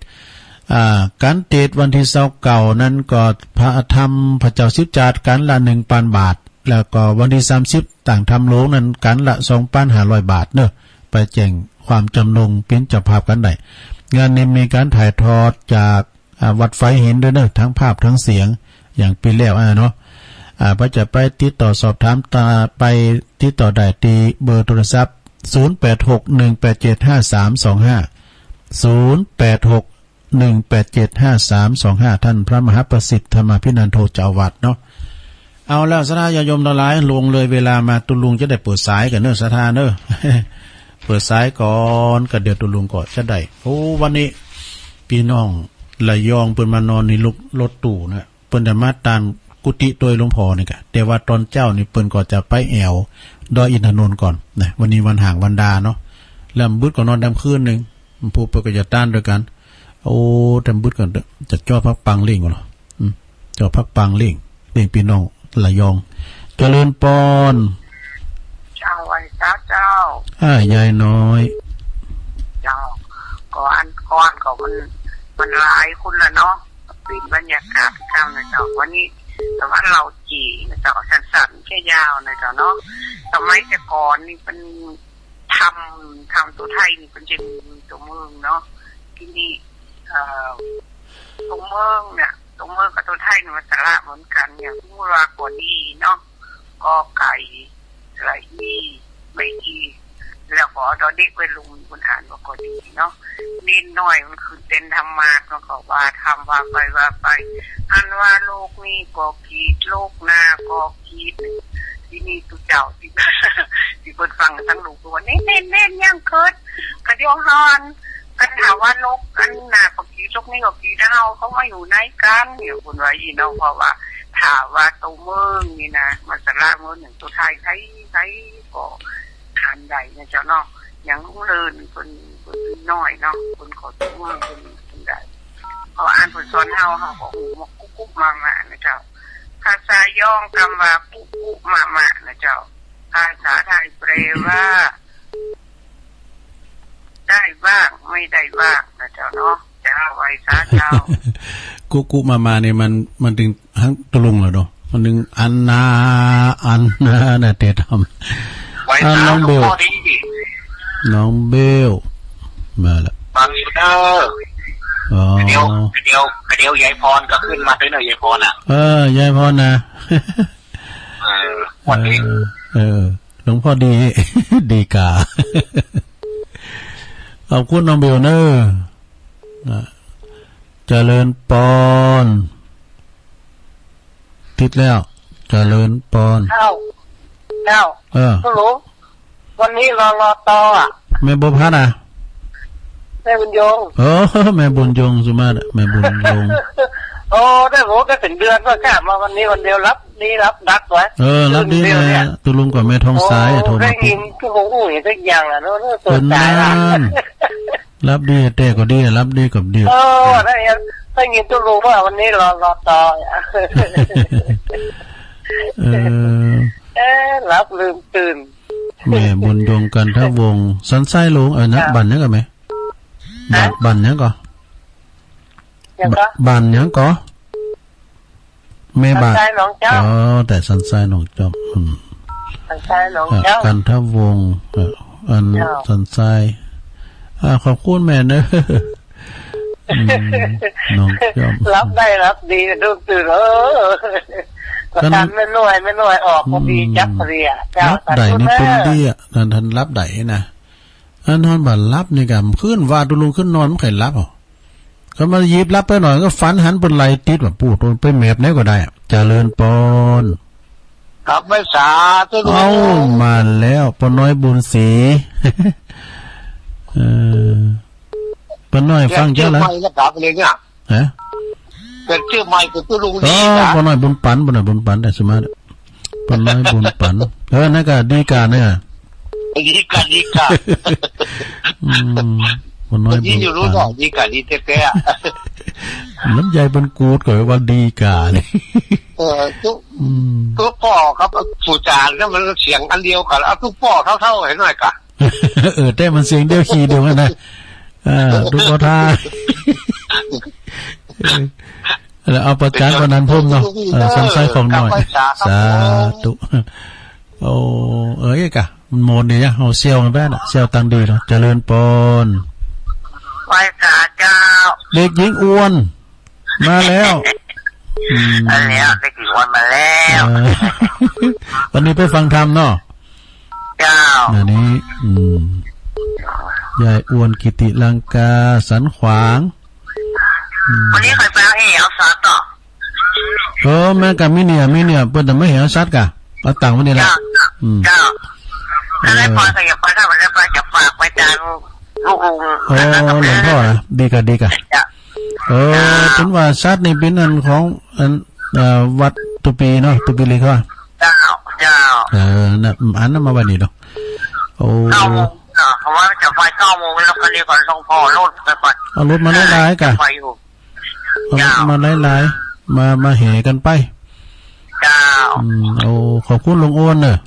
อ่า ก๋านเตสน์วันตี้ซาวเก้านั้นก็พระธรรมพระเจ้าสิบจาติ กัณฑ์ละหนึ่งปันบาท แล้วก็วันตี้สามสิบตั้งธรรมโลงนั้นกัณฑ์ละสองปันห้าร้อยบาทเนาะ ไปแจ้งความจ๋ำนงเป๋นเจ้าภาพกั๋นได้ งานนี้มีก๋านถ่ายทอดจาก อ่า วัดฝายหินตวยเนาะ ตึงภาพตึงเสียง อย่างปี๋แล้วอะเนาะ อ่า เปื้อจะไปติดต่อสอบถามตา ไปติดต่อได้ตี้เบอร์โทรศัพท์ ศูนย์แปดหก หนึ่งแปดเจ็ด ห้าสามสองห้า ศูนย์แปดหก หนึ่งแปดเจ็ด ห้าสามสองห้า ต้านพระมหาประสิทธิ์ธรรมาภินันโทเจ้าอาวาสเนาะ เอาแล้วศรัทธาญาติโยมตังหลาย ล่วงเลยเวลามา ตุ๊ลุงจะได้เปิดสายกั๋นเนาะศรัทธาเนาะ เปิดสายก่อน ก็เดี๋ยวตุ๊ลุงก็จะได้ โอ้ วันนี้ปี้น้องระยองเปิ้นมานอนในรถ รถตู้นะ เปิ้นจะมาตานกุฏิตวยหลวงพ่อนี่กะ แต่ว่าตอนเจ๊านี่เปิ้นก็จะไปแอ่วดอยอินทนนท์ก่อนนะ วันนี้วันหางวันดาเนาะ แล้วบึดก็นอนแดมคืนนึ่ง ผู้เปิ้นก็จะตานตวยกั๋น โอ้ แดมบึดก็จะจ้อพักปังเล่งก่อนเหรอ อืม จ้อพักปังเล่ง เล่งปี้น้องระยอง เจริญปอน เจ้า ไหว้สาเจ้า อ่า ยายน้อย เจ้า ก็อันก่อนก็มัน มันหลายคนละเนาะ เป๋นบรรยากาศกำนะเจ้า วันนี้ แต่ว่าเล่าจี๋นะเจ้า สั้นๆ แค่ยาวนะเจ้าเนาะ สมัยแต่ก่อนนี่เปิ้นธรรม ธรรมตั๋วไทยนี่เปิ้นจะมีตั๋วเมืองเนาะ ตี้นี่ เอ่อ ตั๋วเมืองเนี่ย ตั๋ว เมืองกับตั๋วไทยนี่มันสระเหมือนกั๋น อย่างสมมุติว่าก็ดีเนาะ กอไก่ สระอี ไม้อี แล้วก็ดอเด็กไว้ลุม เปิ้นอ่านว่าก็ดีเนาะ เณรน้อยมันขึ้นเต้นธรรมาสน์ มันก็ว่าธรรมว่าไปว่าไป อันว่าโลกนี้ก็ขีด โลกหน้าก็ขีด ตี้นี่ตุ๊เจ้าตี้ ตี้เปิ้นฟังตังลูกว่า เณร เณร เณร ยังเกิด กะเดี๋ยวก่อน คันถามว่าโลกอันหน้าก็ขีด โลกนี้ก็ขีด เฮาก็มาอยู่ไหนกั๋น เนี่ยเปิ้นว่าอี้เนาะ เพราะว่าถ้าว่าตั๋วเมืองนี่นะ มันสระเหมือนอย่างตั๋วไทย ไทย ไทยก็ อันใดนะเจ้าเนาะ อย่างลุงเลินเปิ้น เปิ้นน้อยเนาะ เปิ้นก็ตั๋วเมืองเปิ้น เปิ้นได้ เพราะอันเปิ้นสอนเฮา เฮาก็ฮู้หมดกุ๊กกุ๊กมะมะนะเจ้า ภาษายองกำว่ากุ๊กกุ๊กมะมะนะเจ้า ภาษาไทยแปลว่า ได้บ้างไม่ได้บ้างนะเจ้าเนาะ เจ้า ไหว้สาเจ้า กุ๊กกุ๊กมะมะนี่มัน มันตึงหั้งตะลุงเหรอเนาะ มันตึงอันนา อันนานะ แต่ทำ ไหว้ อ่ะ สา น้องเบล หลวงพ่อดี น้องเบล มาละ ฟังอยู่เด้อ อ๋อ เดี๋ยว เดี๋ยว เดี๋ยวยายพรก็ขึ้นมาด้วยเนอะ ยายพรน่ะ เออ ยายพรนะ เออ วันนี้ เออ เออ หลวงพ่อดี ดีกา ขอบคุณน้องเบลเนอะ อ่ะ เจริญปอน ติดแล้ว เจริญปอน เจ้า เจ้า เออ ฮัลโหล วันนี้รอ รอตออ่ะ แม่บัวพัดอ่ะ แม่บุญยง เออ แม่บุญยงสุมาตย์ แม่บุญยง โอ้ ได้ โห ได้เป๋นเดือนก็ข้ามาวันนี้วันเดียว หลับดีหลับดักไว้ เออ หลับดี ตื่นเร็วเนี่ย ตกลงกับแม่ทองสาย โอ้ โทรมาปลุก ได้ยินทุกคนอู้อย่างทุกอย่างอ่ะเนาะ เออ เปิดสายละ นั่น หลับดีแต่ก็ดี หลับดีก็ดี เออ ได้ยิน ได้ยินตุ๊ลุงว่าวันนี้รอ รอตอ เออ เอ๊ะ หลับลืมตื่น แม่บุญยง กันทวงศ์ สันทรายหลวง เออ นะ เจ้า บ้านหยังก่อแม่ ฮะ บ้าน บ้านหยังก่อ หยังก่อ บ้านหยังก่อ แม่บ้าน สันทรายหนองจอก อ๋อ แต่สันทรายหนองจอก อืม สันทรายหนองจอก อ่ะ กันทวงศ์ อ่ะ อัน เจ้า สันทราย อ่ะ ขอบคุณแม่เนอะ อืม หนองจอก หลับได้หลับดี ลูกตื่น เออ ประกันแม่น้อย แม่น้อยออกพอดี อืม จับพอดีอ่ะ เจ้า หลับได้นี่ สาธุเนอะ เป๋นดีอ่ะ อัน อันหลับได้นะ อันนอนบ่หลับนี่ก่ะ คืนว่าตุ๊ลุงขึ้นนอนบ่ใค่หลับอ่ะ ก็มาหยิบหลับไปหน่อย ก็ฝันหันเปิ้นไล่ติดว่า ปู่ตนไปแมบไหนก็ได้อะ เจริญปอน ครับ ไหว้สาตุ๊ลุง เอ้า มาแล้ว ป้าน้อยบุญศรี เออ ป้าน้อยฟังเจ้าละ เปลี่ยนจื้อใหม่แล้วครับ เลยเนี่ย ฮะ เปลี่ยนจื้อใหม่คือตุ๊ลุง เออ ดีนะ ป้าน้อยบุญปัน ป้าน้อยบุญปัน ได้สมาร์ท ป้าน้อยบุญปัน เออ นั่นก็ดีกาเนี่ย ดีกา ดีกา อืม ป้าน้อยบุญปัน ดีอยู่รู้เนาะ ดีกา ดีแต๊ๆ อะ ลำไยเปิ้นกูดก็ว่าดีกานี่ เออ ตุ๊ อืม ตุ๊ป้อครับ ผู้จ๋ารเนี่ยมันเสียงอันเดียวกั๋น เอาตุ๊ป้อเท่าๆ ให้หน่อยก่ะ เออ แต่มันเสียงเดียวคีย์เดียวกั๋นนะ อ่า ตุ๊ป้อท่า เออ แล้วเอาประจานวันนั้นพุ่มเนาะ เออ สันทรายของหน่อย ครับ สาธุ โอ้ เอ้ยก่ะ มันหมดนี่นะ เอาเสี่ยวกั๋นไปนะ เสี่ยวตังดีเนาะ เจริญปอน ไหว้สาเจ้า เด็กหญิงอ้วน มาแล้ว อืม มาแล้ว เด็กหญิงอ้วนมาแล้ว เออ วันนี้ไปฟังธรรมเนาะ เจ้า อันนี้ อืม ยายอ้วน กิติลังกา สันขวาง อืม วันนี้ใผปาแห่เอาสัตว์ต่อ เออ แม่นก่ะ มีเนี่ย มีเนี่ย เปิ้นจะมาแห่เอาสัตว์ก่ะ เอาตั๋งไว้นี่ละ เจ้า อืม เจ้า เออ ถ้าได้ปอยก็อย่าไป ถ้าบ่ได้ปอยจะฝากไปตางลูกลุง เออ หลวงพ่อนะ ดีก่ะ ดีก่ะ เจ้า เออ เจ้า เปิ้นว่าสัตว์นี่เป๋นอันของ อัน เอ่อ วัดตุปีเนาะ ตุปีหลีกว่า เจ้า เจ้า เออ น่ะ อันนั้นมาไว้นี่เนาะ โอ้ เก้าโมงเนาะ เพราะว่าจะไปเก้าโมงแล้ว คันนี้ก่อน ส่งพ่อรถไปก่อน เอารถมาหลายๆก่ะ ไปอยู่ เอารถ เจ้า มาหลายๆ มา มาแห่กั๋นไป เจ้า อืม โอ้ ขอบคุณหลวงอ้วนเนอะ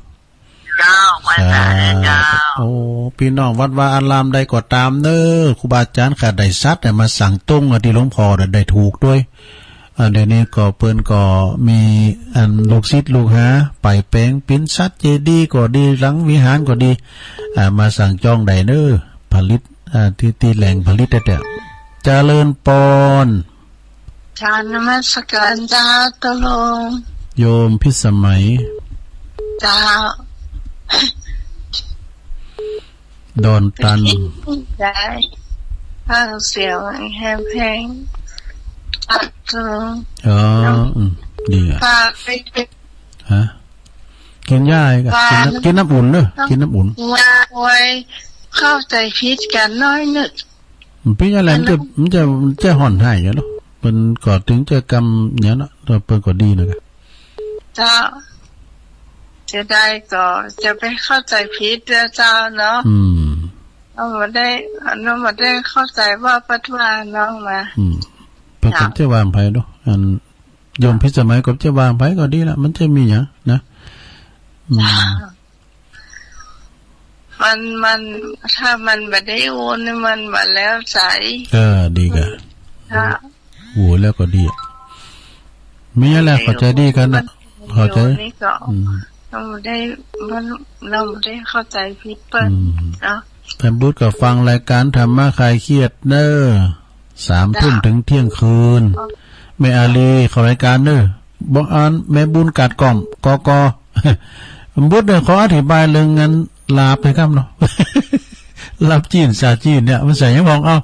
เจ้า ไปสาธุเจ้า โอ้ ปี้น้องวัดวาอารามใดก็ต๋ามเนอะ ครูบาอาจ๋ารย์ข้าได้สัตว์เนี่ยมาสั่งตรงอะ ตี้หลวงพ่อน่ะได้ถูกตวย อ่า เดี๋ยวนี้ก็เปิ้นก็มีอันลูกศิษย์ลูกหาไปแป๋งเป๋นสัตว์เจดีย์ก็ดี หลังวิหารก็ดี อ่า มาสั่งจองได้เนอะ ผลิต อ่า ตี้ ตี้แหล่งผลิตแต๊ๆ เจริญปอน กราบนมัสการเจ้า ตุ๊ลุง โยมพิสมัย เจ้า ดอนตัน ได้ ฟังเสียงแฮมเพลง อ่ะ ตุ๊ลุง อ๋อ อืม ดีอ่ะ ฝากไป ฮะ กิ๋นยาก่ะ กิ๋นน้ำ กิ๋นน้ำอุ่นเน่อ กิ๋นน้ำอุ่น ว่าไว้เข้าใจ๋ผิดกั๋นน้อยนึ่ง มันเป๋นอะไร มันจะ มันจะ มันจะฮ้อนหายอยู่เนาะ เปิ้นก็ตึงจะกำเนี่ยเนาะ แต่เปิ้นก็ดีนะก่ะ เจ้า จะได้ก็จะไปเข้าใจ๋ผิดนะเจ้าเนาะ อืม เอามาได้ เอามาได้เข้าใจ๋ว่าปัดว่าน้องมา อืม เปิ้นก็จะว่าไปเนาะ อัน โยมพิสมัยก็จะว่าไปก็ดีละ มันจะมีหยังนะ อืม มัน มัน ถ้ามันบ่ได้อู้นี่มันบ่แล้วใจ๋ เออ ดีก่ะ ค่ะ อู้แล้วก็ดีอะ มีอะไรเข้าใจ๋ดีกั๋นนะ เข้าใจ๋ นี่ก็ อืม เราได้ มัน เราได้เข้าใจ๋ผิดเปิ้น อืม เนาะ แม่บุญก็ฟังรายการธรรมะคลายเครียดเน่อ สามทุ่ม เจ้า เถิงเที่ยงคืน อ๋อ แม่อาลีเข้ารายการเน่อ บ่อั้นแม่บุญกาดกล่อม กก บุญเนี่ยขออธิบายเรื่องอันลาบหน่อยกำเนาะ ลาบจี๋น ซาจี๋นเนี่ย มันใส่หยังบ้าง เอ้า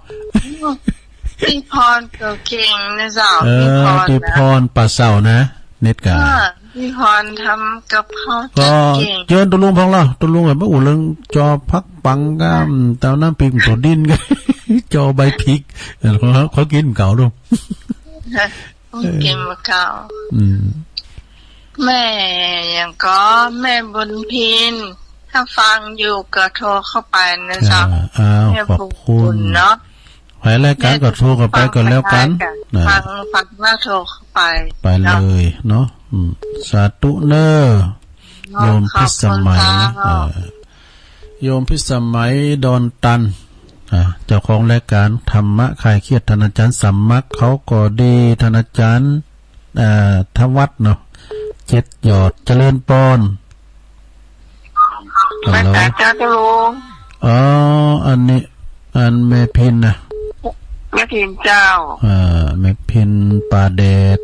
ตี้พรก็เก่งนะเจ้า เออ ตี้พรนะ ตี้พรป่าเสานะ เน็ตก๋า เออ ตี้พรทำกับข้าว ก็ จัดเก่ง เจิญตุ๊ลุงพ่องเล่า ตุ๊ลุงแบบว่าอู้เรื่องจอผักปังก้าม เต้าน้ำพริกโตดิ้นก้า จอใบพริก เออ เขา เขากิ๋นเก่าดู เออ กิ๋นมาเก่า อืม แม่หยังก็ แม่บุญพิน ถ้าฟังอยู่ก็โทรเข้าไปนะเจ้า อ่า อ้าว แม่บุญพิน ขอบคุณเนาะ ไผรายการก็โทรเข้าไปก็แล้วกั๋น ฟัง นะ ฟัง ฟังแล้วโทรเข้าไป ไปเลยเนาะ เนาะ อืม สาธุเน่อ เนาะ โยมพิสมัย ขอบคุณเจ้า เออ โยมพิสมัย ดอนตัน อ่า เจ้าของรายการธรรมะคลายเครียด ต้านอาจ๋ารย์สมัครเขาก็ดี ต้านอาจ๋ารย์ เอ่อ ธวัฒน์เนาะ เจ็ดยอด เจริญปอน ฮัลโหล แม่จ๋าเจ้าตุ๊ลุง อ๋อ อันนี้ อันแม่พินนะ แม่พินเจ้า เอ่อ แม่พินป่าแดด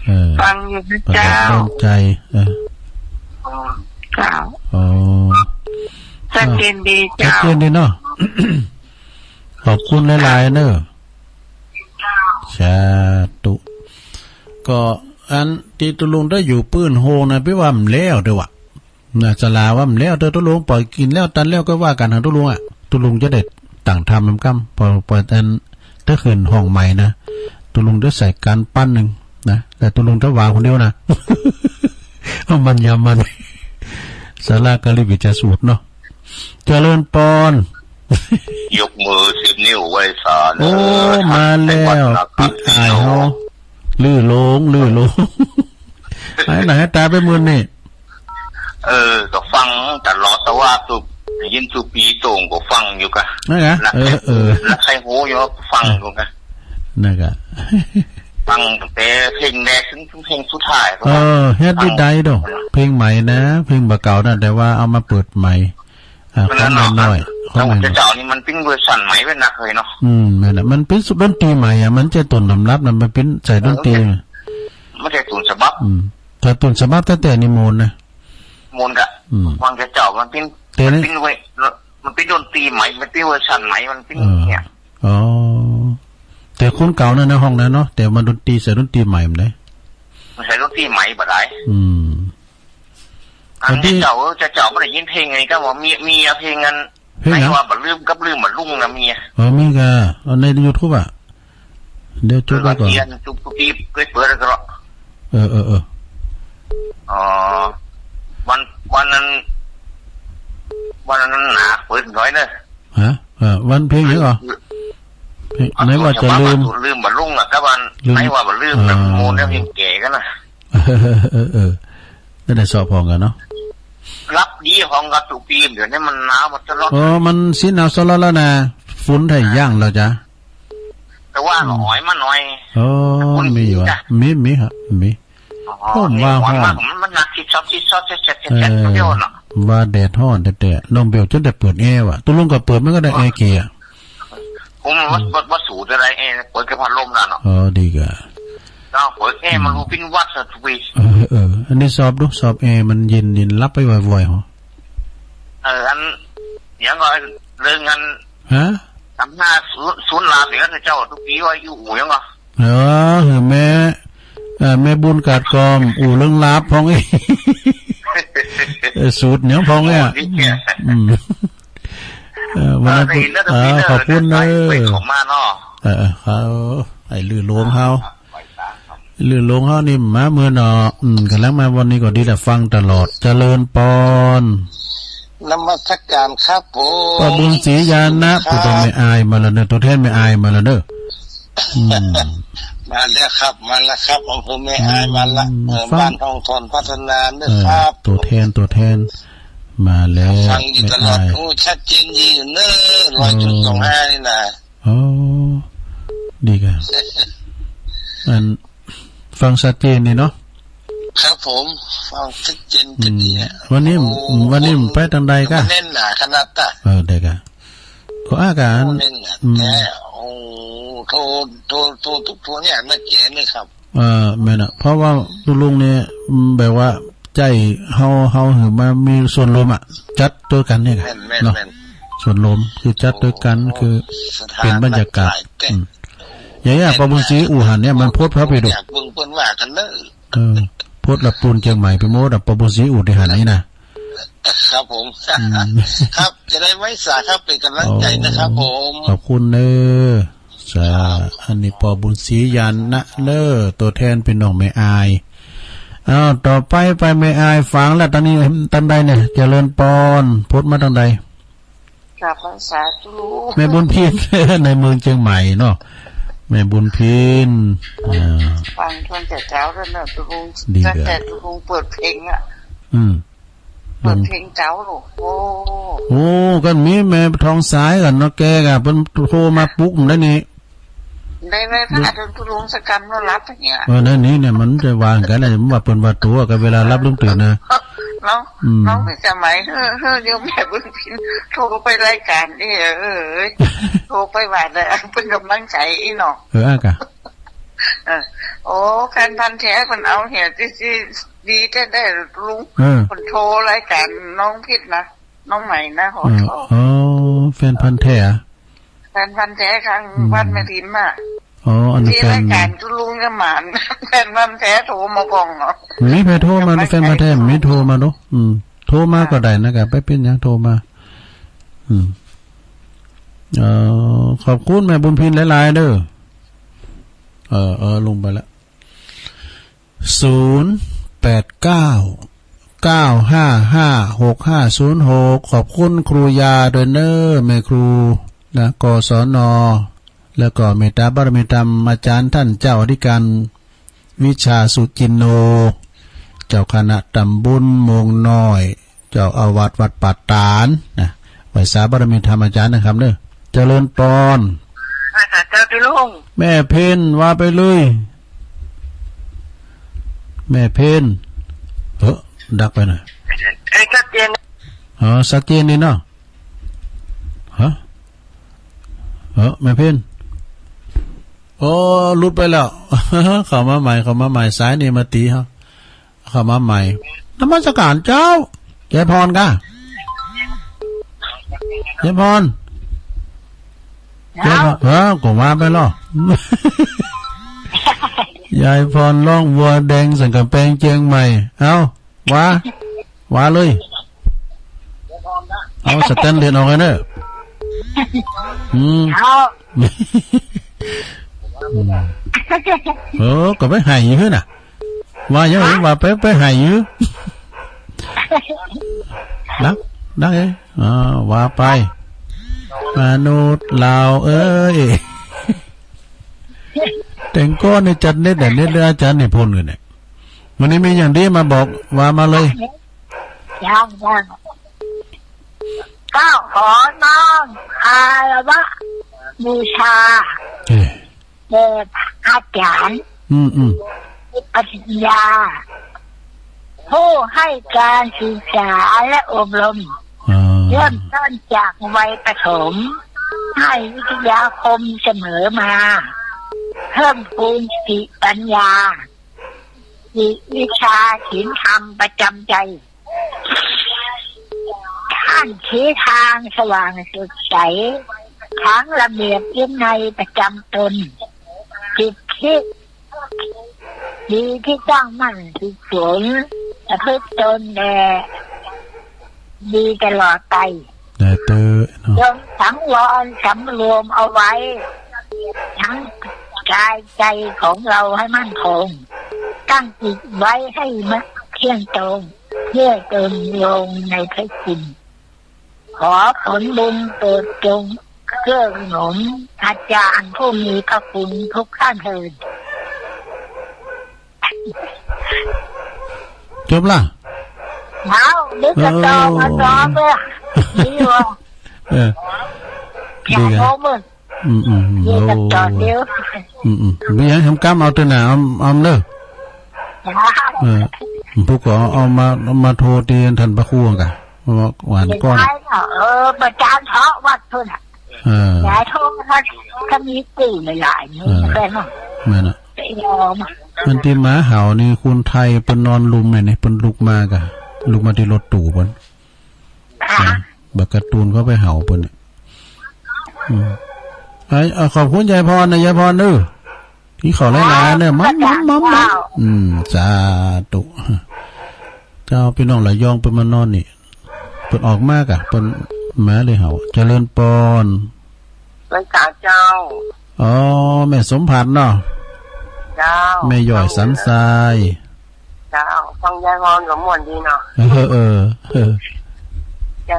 เออ ฟังอยู่นะ ป่าแดด เจ้า ดอนใจ๋ เออ เจ้า อ๋อ ชัดเจนดีเจ้า ชัดเจนดีเนาะ ขอบคุณหลายๆ เน่อ สาธุ ก็อันตี้ตุ๊ลุงได้อยู่ปื้นโฮงนะ ปี้ว่ามันแล้วเด้อวะ นะ ศาลาว่ามันแล้วเด้อ ตุ๊ลุง ปล่อยกิ๋นแล้วตันแล้วก็ว่ากั๋นหาตุ๊ลุงอะ ตุ๊ลุงจะได้ตั้งธรรมนำกำ ปอ ปออัน ถ้าขึ้นห้องใหม่นะ ตุ๊ลุงจะใส่กั๋นปั้นนึ่งนะ แต่ตุ๊ลุงจะวางคนเดียวนะ เอามันยามัน ศาลาการีวิจารสูตรเนาะ เจริญปอน ยกมือสิบนิ้วไหว้สาเน่อ โอ้ มาแล้ว ปี้อ้ายเฮา ลื่นลง ลื่นลง หายหน้าหายต๋าไปมื้อนี้ เออ ก็ฟังตลอด แต่ว่าสุ ได้ยินสุปีโต้งก็ฟังอยู่กะ นั่นกะ นะ เออ เออ แล้วใครฮู้อยู่ว่าฟังอยู่กะ นั่นกะ ฟังตั้งแต่เพลงแรกถึงเพลงสุดท้าย เออ เฮ็ดได้ ฟัง ได้ดอก เพลงใหม่นะ เพลงบ่าเก่านะ แต่ว่าเอามาเปิดใหม่ อ่า นั่นน่ะ ของน้อยๆ ของน้อยๆ แต่เก่านี่มันเป๋นเวอร์ชันใหม่เป๋นนักเลยเนาะ อืม นั่นแหละ มันเป๋นดนตรีใหม่อะ มันจะต้นตำรับนะ มันเป๋นสายดนตรี เออ มันจะต้นฉบับ อืม ถ้าต้นฉบับแต๊ๆ นี่ม่วนนะ ม่วนกะ อืม ฟังแต่เก่ามันเป๋น แต่นี่ มันเป๋นเวอร์ มันเป๋นดนตรีใหม่ มันเป๋นเวอร์ชันใหม่ มันเป๋น เออ เนี่ย อ๋อ แต่คนเก่านั่นนะ ฮ้องนั้นเนาะ แต่มาดนตรี ใส่ดนตรีใหม่มันได้ มันใส่ดนตรีใหม่บ่ได้ อืม อันนี้เจ้า เออ เจ้า เจ้าบ่ได้ยินเพลงไง ก็ว่ามี มีเพลงอัน เพลงหยัง ไหนว่าบ่ลืมกับลืมบ่ลุงนะ มี เออ มีกะ เอาในยูทูบอะ เดี๋ยวจดไว้ก่อน เออ เทียนจุ๊บจุ๊บปี๊บ เปิด เปิดแล้วก็ เออ เออ เออ อ๋อ วัน วันนั้น วันนั้นหนา เปิดหน่อยเนอะ ฮะ เออ วันเพลงหยังก่อ เพลง อัน ไหนว่าจะลืม ลืมบ่ลุงอะ กับวัน ลืม ไหนว่าบ่ลืมนะ อ่า โมเนี่ยเพลงแก่กันนะ เออ เออ เออ ได้ ได้เซาะพร้อมกั๋นเนาะ หลับดีฮ้องกับตุ๊ปีม เดี๋ยวนี้มันหนาวมันจะร้อน อ๋อ มันสิหนาวสะร้อนแล้วนะ ฝนไทย่างแล้วจ๊ะ แต่ว่า อืม หอยมาหน่อย อ๋อ ฝนมีอยู่อะ มี มีครับ มี อ๋อ ผมว่าฮ้อน มัน มันหนักชิดซอด ชิดซอด แฉะ แฉะ แฉะ เออ เดียวเนาะ ว่าแดดฮ้อนแต๊ๆ น้องเบลจนได้เปิดแอร์ว่ะ ตุ๊ลุงก็เปิดมันก็ได้ แอร์เกียร์ ผมว่า อืม ว่า ว่าสูดอะไร แอร์เปิดแค่พัดลมน่ะเนาะ อ๋อ ดีก่ะ เนาะ เปิดแอร์ อืม มันรู้ปิ้นหวัดน่ะทุกปี เออ เออ อันนี้สอบดู สอบแอร์มันเย็น เย็น หลับไปบ่อยๆ หอ เออ อัน หยังก่อ เรื่องอัน ฮะ ตำห้าศูนย์ ศูนย์ลาบเนี่ย เจ้าทุกปีว่าอยู่อู่หยังก่อ เออ หื้อแม่ เอ่อ แม่บุญกาดกอม อู้เรื่องลาบพ่อง เออ สูตรเนี่ยพ่องเนี่ย อ๋อ นี่เนี่ย อืม เออ วันนั้น เออ ได้ยินแล้ว เออ ได้ยินแล้ว ขอบคุณเนอะ ไป ไปเขามาเนาะ เออ เออ เขา ไอ้ลือหลวงเขา ไปตามครับ ลือหลวงเขานี่มาเมื่อเนาะ อืม กำลังมาวันนี้ก็ดีแต่ฟังตลอด เจริญปอน นมัสการครับผม ป้อบุญศรีญาณนะ ครับ ผู้ตัวแม่อายมาแล้วเนอะ ตัวแทนแม่อายมาแล้วเนอะ อืม มาแล้วครับ มาแล้วครับ อำเภอแม่อายมาละ อืม เออ ฟัง บ้านทองทอนพัฒนาเนอะ เออ ครับ ตัวแทน ตัวแทน มาแล้ว ฟังอยู่ตลอด แม่อาย โอ้ ชัดเจนดีอยู่เนอะ ร้อยจุดสองห้า นี่นะ อ๋อ ดีกัน อัน ฟังชัดเจนดีเนาะ ครับผม ฟังชัดเจน อืม กันดีอะ วันนี้ โอ้ วันนี้ไปตางใดกะ มันแน่นหนาขนาดตะ เออ ได้กะ ขออาการ โอ้ แน่นหนา อืม แท้ โอ้ โทร โทร โทรทุกโทรเนี่ย ไม่เจอเลยครับ เออ แม่นอะ เพราะว่าตุ๊ลุงเนี่ย อืม แบบว่า ใจ้เฮา เฮาหื้อมามีส่วนรวมอะ จัดตวยกั๋นเนี่ยกะ แม่น แม่น เนาะ แม่น ส่วนรวมคือจัดตวยกั๋น โอ้ คือ สถาน เป๋นบรรยากาศ การณ์ อืม อย่างเงี้ย ป้อบุญศรีอู้หันเนี่ย มันโพสต์ภาพไปดู อยากเบิ่งเปิ้นว่ากั๋นเนอะ เออ โพสต์ละปูนเจียงใหม่ไปหมดอะ ป้อบุญศรีอู้ตี้หันนี่นะ ครับผม อืม ครับ จะได้ไว้สาครับ เป๋นก๋ำลังใจ๋นะครับผม โอ้ ขอบคุณเนอะ สา อันนี้ป้อบุญศรีญาณนะเนอะ ตัวแทนปี้น้องแม่อาย อ้าว ต่อไป ไปแม่อาย ฟังแล้วตางนี้ ตางใดเนี่ย เจริญปอน โพสต์มาตางใด กราบสาธุ แม่บุญพิน ในเมืองเจียงใหม่เนาะ แม่บุญพิน อ่า ฟังตั้งแต่เจ๊าแล้วเนอะตุ๊ลุง ดี ตั้งแต่ตุ๊ลุงเปิดเพลงอะ อืม เปิดเพลงเจ๊าลูก โอ้ โอ้ กั๋นมีแม่ทองสายกั๋นเนาะ แกกะ เปิ้นโทรมาปลุกผมได้นี่ ได้ไหมคะ เดี๋ยว ตุ๊ลุงสักกำแล้วรับอย่างเงี้ย เออ นั่นนี่เนี่ย มันจะวางกั๋นเลย มันว่าเปิ้นว่าตั๋วกั๋น เวลารับลืมตื่นนะ น้อง อืม น้องมีสมัย เฮ้อ เฮ้อ เดี๋ยวแม่บุญพินโทรไปรายการนี่ เออ โทรไปว่าได้ เปิ้นก๋ำลังใจ๋อี้เนาะ เออ อ่ะกะ เออ โอ้ แฟนพันธุ์แท้เปิ้นเอาเหีย ตี้ ตี้ ดีแท้ๆ ลุง เออ เปิ้นโทรรายการน้องพิษนะ น้องใหม่นะ ขอโทษ เออ อ๋อ แฟนพันธุ์แท้อะ แฟนพันธุ์แท้ข้าง อืม บ้านแม่พิมพ์อะ อ๋อ อันนี้ตี้รายการตุ๊ลุงจะหมาน แฟนพันธุ์แท้โทรมาก่อนเนาะ มีใผโทรมาเนาะ แฟนพันธุ์แท้มีโทรมาเนาะ อืม โทรมาก็ได้นะกะ ไปเป๋นหยังโทรมา อืม เอ่อ ขอบคุณแม่บุญพินหลายๆ เด้อ เออ เออ ลงไปละ ศูนย์ แปด เก้า เก้า ห้า ห้า หก ห้า ศูนย์ หก ขอบคุณครูยาด้วยเนอะ แม่ครูนะ กศน แล้วก็เมตตาบารมีธรรมอาจารย์ต้านเจ้าอธิการวิชาสุจินโน เจ้าคณะต๋ำบลโมงน้อย เจ้าอาวาสวัดป่าตาดนะ ไหว้สาบารมีธรรมอาจารย์นะครับเนอะ เจริญปอน อ่า เจ้าตุ๊ลุง แม่เพ็ญ ว่าไปเลย แม่เพ็ญ เฮ้อ ดับไปหน่อย เอ้ย ชัดเจน อ๋อ ชัดเจนดีเนาะ ฮะ เฮ้อ แม่เพ็ญ โอ้ หลุดไปแล้ว เข้ามาใหม่ เข้ามาใหม่ สายนี่มาตี๋เฮา เข้ามาใหม่ นมัสการเจ้า ยายพรก่ะ ยายพร เจ้า ยายพร เออ ก็ว่าไปลอ ยายพรร้องวัวแดงสันก๋ำแปงเจียงใหม่ เอ้า ว่า ว่าเลย เอาสแตนเลสออกเลยเนอะ อืม เอา อืม เออ ก็ไปไห้หื้อน่ะ ว่าหยัง ฮะ ว่าไป ไปไห้หื้อ ดัง ดังเอ้ย อ่า ว่าไป มนุษย์ลาวเอ้ย แต่งก้อนนี่จัดเน็ตเนี่ย เน็ตเรื่องอาจารย์นิพนธ์กันเนี่ย วันนี้มีอย่างดีมาบอก ว่ามาเลย ยัง ยัง ก็ขอน้อมคารวะบูชา เอ้ย แด่พระอาจารย์ อืม อืม มีปัญญา ผู้ให้การศึกษาและอบรม อ่า เริ่มต้นจากวัยประถม ให้วิทยาคมเสมอมา เพิ่มพูนสติปัญญา จิตวิชาศีลธรรมประจำใจ ท่านชี้ทางสว่างสดใส ทั้งระเบียบวินัยประจำตน จิตที่ ดีที่ตั้งมั่นฝึกฝน ประพฤติตนแลดีตลอดไป ได้เต๊อะเนาะ จงสังวรสำรวมเอาไว้ ทั้งกายใจของเราให้มั่นคง ตั้งจิตไว้ให้มันเที่ยงตรง เพื่อตนลงในพระคุณ ขอผลบุญโปรดจงเกื้อหนุนอาจารย์ผู้มีพระคุณทุกท่านเทอญ จบละ เอา นึกจะต่อมาต่อเมื่อ ดีว่ะ เออ อยาก ดีกัน รู้มึง อืม อืม อืม นึกจะต่อ โอ้ เดี๋ยว อืม อืม บ่มีหยัง หำกำเอาเตื้อหน้า เอา เอาเด้อ เออ ผู้ก็เอามา เอามาโทษตี้ท่านพระครูก่ะ ว่าหวานก้อน เออ อาจารย์เถาะวัดพุ้นน่ะ เออ อย่าโทษนะ ถ้ามีกู้หลายๆ นี่ เออ แม่นบ่ แม่นน่ะ ไปยอม มันตี้มาเห่านี่ คนไทยเปิ้นนอนลุ่มเนี่ยนี่ เปิ้นลุกมาก่ะ ลุกมาตี้รถตู้เปิ้น ค่ะ นะ บักการ์ตูนเขาไปเห่าเปิ้นเนี่ย อืม ไอ้ เอา ขอบคุณยายพรนะ ยายพรเด้อ ตี้เขาหลายๆ เนี่ย มัม มัม มัม มัม เจ้า อืม สาธุ เจ้า พี่น้องระยองเปิ้นมานอนนี่ เปิ้นออกมาก่ะ เปิ้นมาเลยเห่า เจริญปอน ไหว้สาเจ้า อ๋อ แม่สมผัสเนาะ เจ้า แม่ย้อยสันทราย เจ้า ฟังยายพรก็ม่วนดีเนาะ เออ เออ เออ เจ้า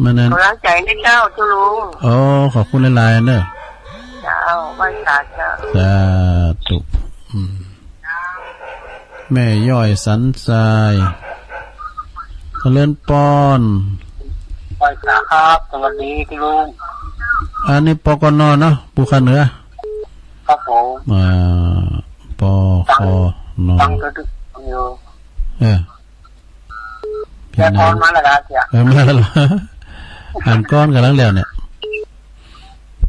มันนั้น ก๋ำลังใจ๋นะเจ้า ตุ๊ลุง อ๋อ ขอบคุณหลายๆ เนาะ เจ้า ไหว้สาเจ้า สาธุ อืม แม่ย้อยสันทราย เจริญปอน ไหว้สาครับ สวัสดีตุ๊ลุง อันนี้ ปกน. เนาะ ภูเขาเหนือ ครับผม อ่า ปกน. ฟังอยู่ เออ ยายพรมาแล้วเหรอเสีย เออ มาแล้วเหรอ อ่านก้อนกันแล้วเนี่ย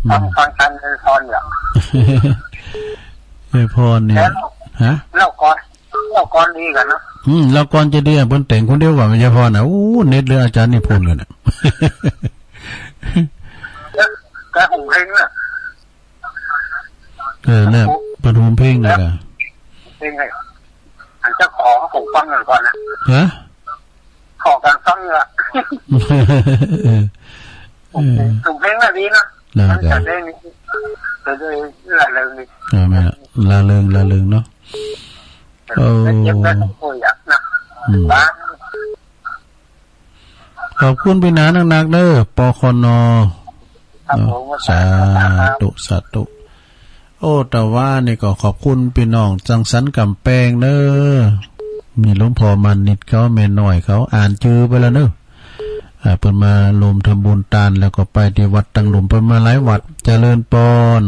อืม ฟัง ฟังกันยายพรเหรอ ยายพรเนี่ย แล้ว ฮะ เล่าก่อน เล่าก่อนดีกันเนาะ อืม เล่าก่อนจะดีอะ เปิ้นแต่งคนเดียวก่อน ยายพรน่ะ โอ้ เน็ตเรื่องอาจารย์นิพนธ์กันน่ะ แล้ว แล้วผมเพลงน่ะ เออ เนี่ย เปิ้นโฮมเพลงน่ะ เพลงไง อันเจ้าของผมฟังก่อนนะ ฮะ ขอการฟังเหรอ เออ เออ ผมเพลงน่ะดีนะ แล้วก็ มันจะได้มี จะได้ร่าเริงดี เออ แม่นละ ร่าเริง ร่าเริงเนาะ เออ เจ็บแล้วต้องป่วยอ่ะนะ อืม บ้าง ขอบคุณปี้หนานักๆ เด้อ ปกน. ครับผม เนาะ สาธุ สาธุ โอ้ แต่ว่านี่ก็ขอบคุณปี้น้องจังสันก๋ำแปงเน้อ มีหลวงพ่อมานิตเขา แม่น้อยเขา อ่านจื้อไปแล้วเน้อ อ่า เปิ้นมาร่วมทำบุญตาน แล้วก็ไปตี้วัดตังหลุม เปิ้นมาหลายวัด เจริญปอน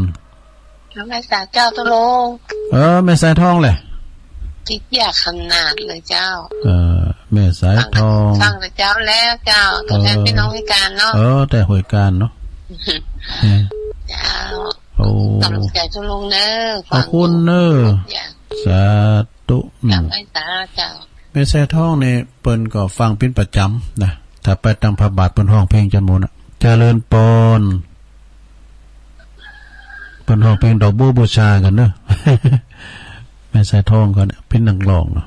ไหว้สาเจ้าตุ๊ลุง เออ แม่สายทองแหละ ติดยากขนาดเลยเจ้า เออ แม่สายทอง ฟังแต่เจ้าแล้วเจ้า ตัวแทน เออ ปี้น้องห้วยก๋านเนาะ เออ แต่ห้วยก๋านเนาะ เออ เจ้า โอ้ ก๋ำลังใจ๋ตุ๊ลุงเน้อ ขอบคุณเน้อ ฟังทุกอย่าง สาธุ อืม กราบไหว้สาเจ้า แม่สายทองนี่เปิ้นก็ฟังเป๋นประจ๋ำนะ ถ้าไปตังพระบาทเปิ้นฮ้องเพลงจันทร์โมนน่ะ เจริญปอน เปิ้นฮ้องเพลงดอกบัวบูชากั๋นเน้อ แม่สายทองเขาเนี่ยเป๋นนักฮ้องเนาะ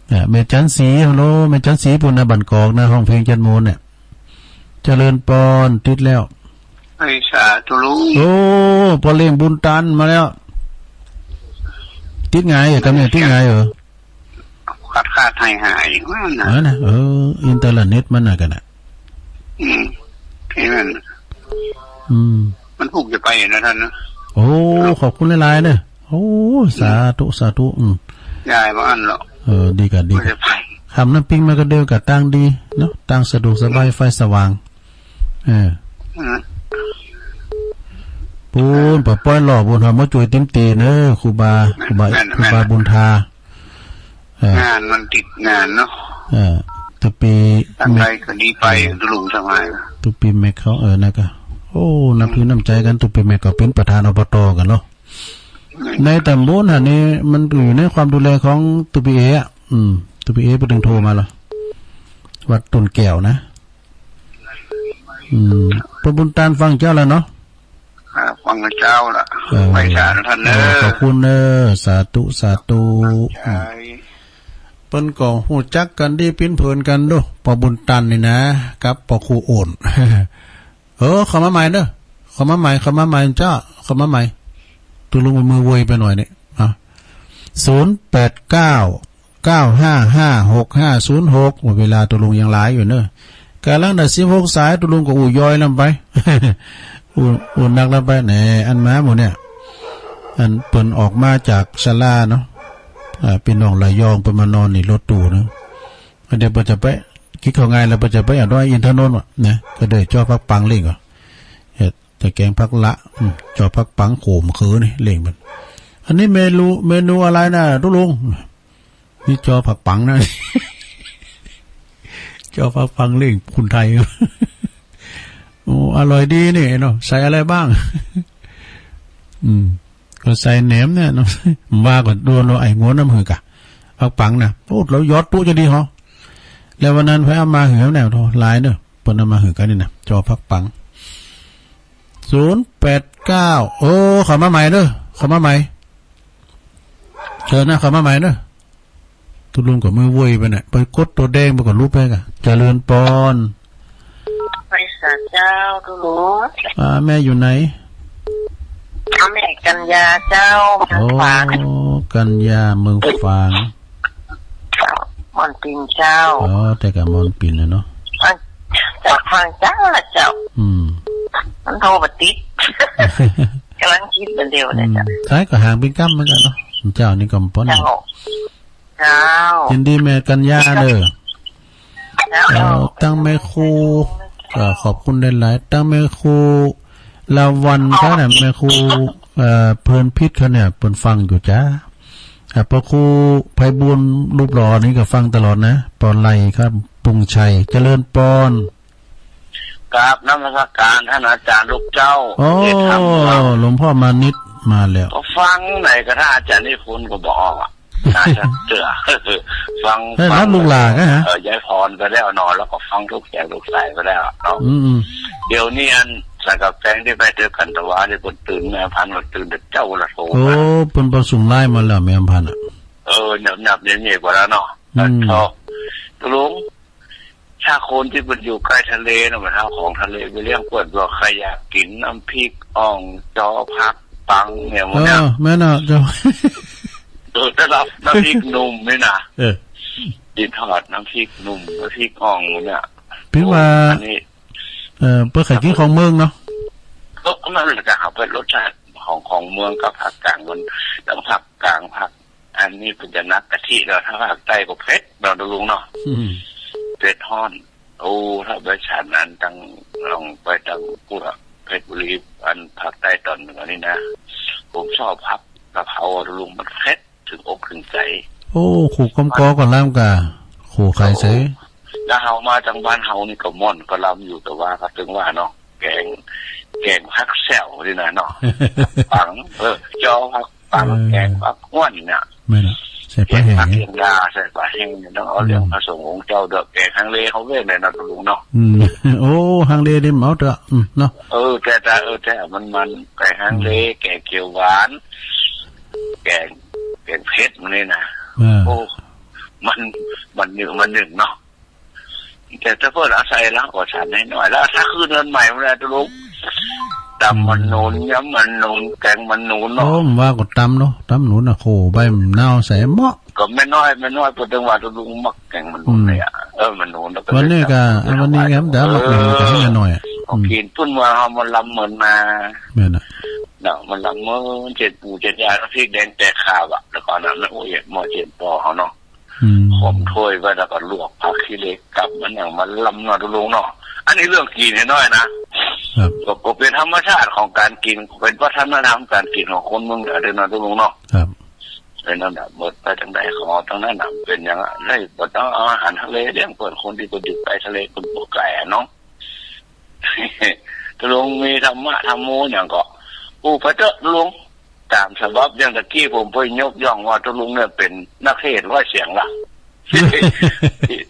เนี่ย แม่จันทร์ศรี ฮัลโหล แม่จันทร์ศรี ปุ้นนะ บ้านกอกนะ ฮ้องเพลงจันทร์โมนเนี่ย เจริญปอน ติดแล้ว ไหว้สาตุ๊ลุง โอ้ ป้อเลี้ยงบุญตานมาแล้ว ติดไงอะ กำเนี่ยติดไงเหรอ ขาดๆ หายๆ ว่านะ เออนะ เออ อินเทอร์เน็ตมันน่ะกั๋นน่ะ อืม ที่นั่น อืม มันผูกจะไปนะท่านนะ โอ้ ขอบคุณหลายๆ เน้อ โอ้ สาธุ สาธุ อืม ยายว่าอั้นเหรอ เออ ดีกั๋น ดีกั๋น มันจะไป ค่ำน้ำปิ้งมาก็เดียวกั๋น ตางดีเนาะ ตางสะดวกสบาย ไฟสว่าง เออ อืม ปู๊น ป้อป้อยหล่อปู๊น เฮามาจ่วยติ๊มตี๋เน้อ ครูบา ครูบา แม่น ครูบา แม่น บุญทา เออ งานมันติดงานเนาะ เออ ตุ๊ปี้ ทางใดก็ดีไป ตุ๊ลุงสมัย ตุ๊ปี้แม็กเขา เออ นั่นก็ โอ้ นับถือน้ำใจ๋กั๋น ตุ๊ปี๋แม่ก็เป๋นประธาน อบต กั๋นเนาะ ในต๋ำบลหั้นนี่ มันอยู่ในความดูแลของตุ๊ปี๋เอ๋อะ อืม ตุ๊ปี๋เอ๋ไปตึงโทรมาละ วัดต้นแก้วนะ อืม ป้อบุญตานฟังเจ้าแล้วเนาะ อ่า ฟังเจ้าละ เออ ไปสาธุต้านเน่อ เออ ขอบคุณเน่อ สาธุ สาธุ ใจ๋ เปิ้นก็ฮู้จักกั๋นดี ปิ้นเผินกั๋นดู ป้อบุญตานนี่นะ กับป้อครูโอน เออ เข้ามาใหม่เน่อ เข้ามาใหม่ เข้ามาใหม่เจ้า เข้ามาใหม่ ตุ๊ลุงมือไวไปหน่อยนี่ อ่ะ ศูนย์แปดเก้า เก้าห้าห้า หกห้าศูนย์หก ว่าเวลาตุ๊ลุงยังหลายอยู่เน่อ ก๋ำลังได้สิบหกสาย ตุ๊ลุงก็อู้ย้อยลำไป อู้ อู้นักลำไป แหน่ อันมาหมู่เนี่ย อันเปิ้นออกมาจากศาลาเนาะ อ่า ปี้น้องระยองเปิ้นมานอนนี่รถตู้เนาะ เดี๋ยวเปิ้นจะไป กิ๋นข้าวงายแล้วเปิ้นจะไปเอาดอยอินทนนท์วะนะ ก็เลยจ่อผักปังเล่งก่อ เฮ็ดแต่แกงผักละ อืม จ่อผักปังโขมเขือนี่เล่งมัน อันนี้เมนู เมนูอะไรนะตุ๊ลุง นี่จ่อผักปังนะ จ่อผักปังเล่งคนไทย โอ้ อร่อยดีนี่เนาะ ใส่อะไรบ้าง อืม ก็ใส่แหนมเนี่ยเนาะ ว่าก็โดนเอาไอ้งวนนำหื้อก่ะ ผักปังน่ะ โอ้ แล้วยอดตุ๊จะดีเหรอ แล้ววันนั้นไปเอามาหื้อแหมเนี่ย โธ่ หลายเน่อ เปิ้นเอามาหื้อกั๋นนี่นะ จ่อผักปัง ศูนย์แปดเก้า เออ เข้ามาใหม่เน่อ เข้ามาใหม่ เชิญนะ เข้ามาใหม่เน่อ ตุ๊ลุงก็มือไวไปเนี่ย ไปกดตั๋วแดงไปก่อน ลุกไปก่ะ เจริญปอน ไปสาเจ้าตุ๊ลุง อ่า แม่อยู่ไหน แม่กัญญาเจ้า เมืองฝาง โอ้ กัญญา เมืองฝาง ม่อนปิ่นเจ้า อ๋อ แต่ก่อม่อนปิ่นน่ะเนาะ จากฝางเจ้าละเจ้า อืม มันโทรบ่ติด ก๋ำลังกึ๊ดอันเดียวเนี่ยเจ้า อืม สายก็ห่างเป๋นก้ำเหมือนกั๋นเนาะ เจ้านี่ก็บ่ปานใด เจ้า เจ้า ยินดีแม่กัญญาเน่อ เจ้า เอ่อ ตังแม่ครู ก็ขอบคุณหลายๆ ตังแม่ครูลาวัลย์เขาเนี่ย แม่ครู เอ่อ เพลินพิษเขาเนี่ย เปิ้นฟังอยู่จ้า อ่ะ ป้อครูไพบูลย์รูปหล่อนี่ก็ฟังตลอดนะ ปอไลครับ ปุงชัย เจริญปอน กราบนมัสการท่านอาจารย์ลูกเจ้า โอ้ เทศธรรมครับ หลวงพ่อมานิตมาแล้ว ก็ฟังไหนก็ท่านอาจารย์นิพนธ์ก็บอกอ่ะ น่าจะเจื้อ ฟัง เฮ้ย ฟัง รับลูกหลานก็ฮะ เออ ยายพรไปแล้วเนาะ แล้วก็ฟังทุกแสงทุกสายไปแล้วเนาะ อืม เดี๋ยวนี้อันสายกับแฟงที่ไปเจอกันตะวานี่เปิ้นตื่น แม่อำพันธ์ก็ตื่นแต่เจ๊าละโทร โอ้ มา เปิ้นประสุงไลน์มาแล้ว แม่อำพันธ์อ่ะ เออ นับๆ เนี่ยๆ กว่าแล้วเนาะ อืม แล้วก็ ตุ๊ลุง ถ้าคนตี้เปิ้นอยู่ใก้ทะเลเนาะ มันเอาของทะเลไปเลี้ยงเปิ้น ว่าใผะอยากกิ๋นน้ำพริกอ่อง จ่อผักปังเนี่ย หมู่เนี่ย เออ แม่นน่ะเจ้า เออ ถ้ารับน้ำพริกหนุ่มนี่นะ เออ กิ๋นทอดน้ำพริกหนุ่ม น้ำพริกอ่องหมู่เนี่ย ปิ้นว่า โอ้ อันนี้ เออ เปิ้นใค่กิ๋นของเมืองเนาะ ก็มันจะเอาไปรสชาติของ ของเมืองกับภาคกลางมัน แล้วภาคกลางภาค อันนี้เปิ้นจะนักกะทิแล้ว ถ้าภาคใต้ก็เผ็ดเนาะตุ๊ลุงเนาะ อืม เผ็ดฮ้อน โอ้ ถ้าไปฉันนั้นตัง ลองไปตังกู้ละ เพชรบุรี อันภาคใต้ต๋อนเหนือนี่นะ ผมชอบผัดกะเพราอะตุ๊ลุง มันเผ็ด เถิงอกเถิงใจ๋ โอ้ ขูดกำกอก่อนแล้วมันก็ โอ้ ขายเสย โอ้ แล้วเฮามาตังบ้านเฮานี่ก็ม่อนก็ลำอยู่ แต่ว่าก็เถิงว่าเนาะ แกง แกงผักแซวนี่นะเนาะ ปัง เออ จ่อผัก ปัง เออ แกงผักห้วนเนี่ย แม่นละ ใส่ปลาแห้ง แกงผักเคียงดา ใส่ปลาแห้งเนี่ย ต้องเอาเรื่อง อืม พระสงฆ์องค์เจ้าเด้อ แกงฮังเลเฮาเว้ยเนี่ยนะตุ๊ลุงเนาะ อืม โอ้ ฮังเลนี่เอาเต๊อะ อืม เนาะ เออ แต่ แต่ เออ แต่มัน มัน แกงฮังเล อืม แกงเขียวหวาน แกง แกงเผ็ดมันนี่นะ เออ โอ้ มัน มันนึ่ง มันนึ่งเนาะ แต่ถ้าเปิ้นเอาใส่แล้วก็ฉันน้อยๆ แล้วถ้าคืนวันใหม่มาแล้วตุ๊ลุง ตำมันหนุน อืม ยำมันหนุน แกงมันหนุนเนาะ โอ้ ว่าก็ตำเนาะ ตำหนุนน่ะ โขใบมะนาวใส่เหมาะ ก็แม่น้อย แม่น้อยเปิ้นเถิงว่าตุ๊ลุงมักแกงมันหนุนเนี่ย อืม เออ มันหนุนแล้วก็ วันนี้ก็ เลยตำ วันนี้ก็ เดี๋ยวมักหนุนก็ให้แม่น้อยอะ เออ อืม กิ๋นเปิ้นว่าเฮามาลำเหมือนมา แม่นน่ะ เนาะ มาลำเหมือนเจ็ดปู่เจ็ดย่า น้ำพริกแดงแตกขาวอะ แล้วก็อันนั้นนะ โอ้ย หม้อเจียนปอเฮาเนาะ อืม หอมถ้วยไว้ แล้วก็ลวกผักขี้เหล็กกับมันหยังมาลำเนาะตุ๊ลุงเนาะ อันนี้เรื่องกิ๋นน้อยๆ นะ ครับ ก็ ก็เป๋นธรรมชาติของก๋านกิ๋น เป๋นวัฒนธรรมก๋านกิ๋นของคนเมืองเหนือเด้อเนาะตุ๊ลุงเนาะ ครับ เป๋นนั่นแหละ เมิดไปตังใดขอตังนั้นน่ะ เป๋นอย่างนั้น ได้บ่ต้องเอาอาหารทะเลเลี้ยงเปิ้น คนตี้เปิ้นอยู่ใก้ทะเลเปิ้นบ่ไก๋อะเนาะ เ ตุ๊ลุงมีธรรมะธรรมโมหยังก็อู้ไปเต๊อะตุ๊ลุง ต๋ามสบับอย่างตะกี้ผมไปยกย่องว่าตุ๊ลุงเนี่ยเป๋นนักเทศน์ร้อยเสียงละ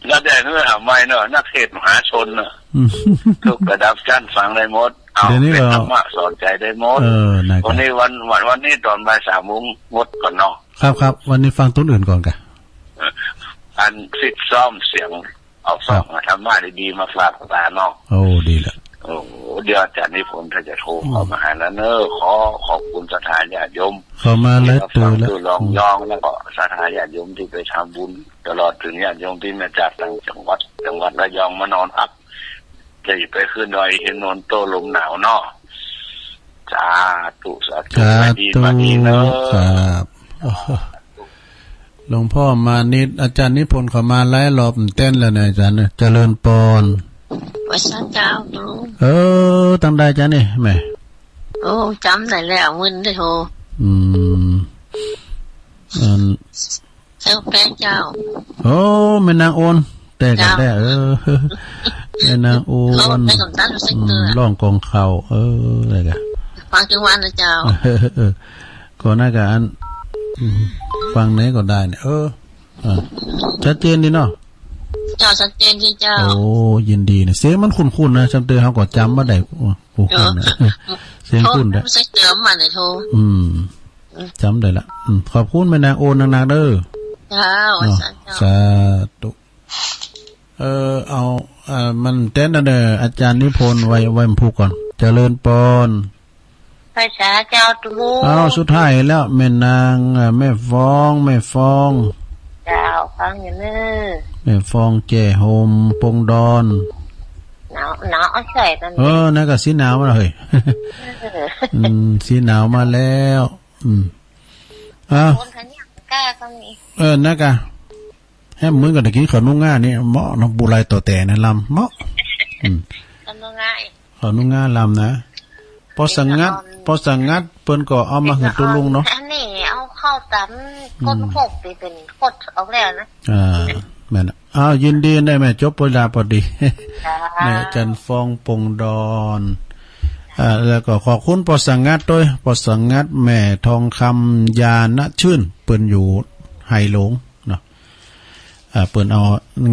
แล้วเดี๋ยวนี้หาไม่เนาะ นักเทศน์มหาชนเนาะ อืม กู้ระดับชั้นฟังได้หมด เอา เดี๋ยวนี้ก็ เป๋นธรรมะสอนใจ๋ได้หมด เออ นะ วันนี้วัน วัน วันนี้ต๋อนบ่ายสามโมงงดก่อนเนาะ ครับ ครับ วันนี้ฟังตุ๊นอื่นก่อนกะ เออ อันฟิตซ้อมเสียง เอา ครับ สองธรรมะดีๆ มาฝากตาเนาะ โอ้ ดีละ โอ้ เดี๋ยวอาจ๋ารย์นิพนธ์ก็จะโทรเข้ามาหาแล้วเนอะ อืม ขอขอบคุณศรัทธาญาติโยม เข้ามาหลายเตื้อแล้ว ตี้มาฟังตุ๊ลอง อืม ยอง แล้วก็ศรัทธาญาติโยมตี้ไปทำบุญ ตลอดเถิงญาติโยมตี้มาจากต่างจังหวัด จังหวัดระยองมานอนพัก จะไปขึ้นดอยอินทนนท์โต้ลมหนาวเนาะ สาธุ สาธุ สาธุ ไปดี ไปดีเนอะ ครับ หลวงพ่อมานิต อาจ๋ารย์นิพนธ์เข้ามาหลายรอบแต๊นแล้วนะอาจ๋ารย์นะ เจริญปอน ไหว้สาเจ้าตุ๊ลุง เออ ตังใดจ๊ะนี่แม่ โอ้ จ๋ำได้แล้ว มึนได้โห อืม อัน เจ้าแฟนเจ้า โอ้ แม่นางโอน แต่กัน เจ้า แต่ เออ แม่นางโอน ร้องได้กำตันสักเตื้อ อืม ร้องกองข้าว เออ อะไรกะ ฟังจังหวะนะเจ้า เออ เออ ก่อนหน้ากะอัน อืม ฟังไหนก็ได้เนี่ย เออ อ่า ชัดเจนดีเนาะ เจ้า ชัดเจนดีเจ้า โอ้ ยินดีเนี่ย เสียงมันคุ้นๆ นะ จำเตื้อเฮาก็จ๋ำบ่ได้ โอ้ โอ้ เออ คุ้นนะ เสียงคุ้นนะ โทรสักเตื้อมาเนี่ยโทร อืม จ๋ำได้ละ อืม ขอบคุณแม่นางโอนนักๆ เด้อ เจ้า เนาะ สาธุ สาธุ เออ เอา เอ่อ มันแต๊นนะเด้อ อาจ๋ารย์นิพนธ์ ไหว้ ไหว้พระก่อน เจริญปอน ไหว้สาเจ้าตุ๊ลุง เอา สุดท้ายแล้ว แม่นาง เอ่อ แม่ฟอง แม่ฟอง เจ้า ฟังอยู่เน้อ แม่ฟอง แจ้ห่ม ปงดอน หนาว หนาว เอาใส่นั่น เออ นั่นก็สีหนาวมาแล้วเฮ้ย เออ อืม สีหนาวมาแล้ว อืม อ่ะ คนขยันกล้าก็มี เออ นะกะ แฮมเหมือนกั๋นได้กิ๋นข้าวหนุงานี่ เหมาะเนาะ บุไรต่อแต่นะ ลำ เหมาะ อืม ข้าวหนุงา ข้าวหนุงาลำนะ ปอสังงัด ปอสังงัดเปิ้นก็เอามาหื้อตุ๊ลุงเนาะ อันนี้เอาข้าวต๋ำ อืม ก้นโคกตี้เปิ้นกดออกแล้วนะ อ่า แม่นน่ะ อ้าว ยินดีได้แม่ จบเวลาปอดี เจ้า แม่จันทร์ฟอง ปงดอน อ่า แล้วก็ขอบคุณปอสังงัดตวย ปอสังงัด แม่ทองคำ ญาณชื่น เปิ้นอยู่ไหหลงเนาะ อ่า เปิ้นเอา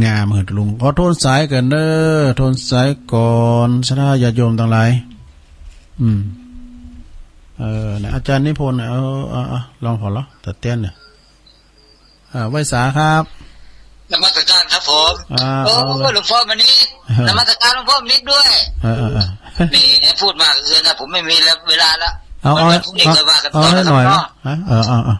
งามาหื้อตุ๊ลุง ขอโทนสายก่อนเน้อ โทนสายก่อน ศรัทธาญาติโยมตังหลาย อืม เออ นะ อาจ๋ารย์นิพนธ์ เออ เออ เออ ลองผ่อลอ ตะเตี้ยนเนี่ย อ่า ไหว้สาครับ นมัสการครับผม อ่า โอ้ เอาเลย หลวงพ่อมานิต เออ นมัสการหลวงพ่อมานิตด้วย เออ เออ เออ นี่พูดมากเกินนะ ผมไม่มีเวลาละ เอา เอา วันพรุ่งนี้ค่อยว่ากัน เอา ต่อ ให้หน่อย นะครับ นะ เออ เอา เอา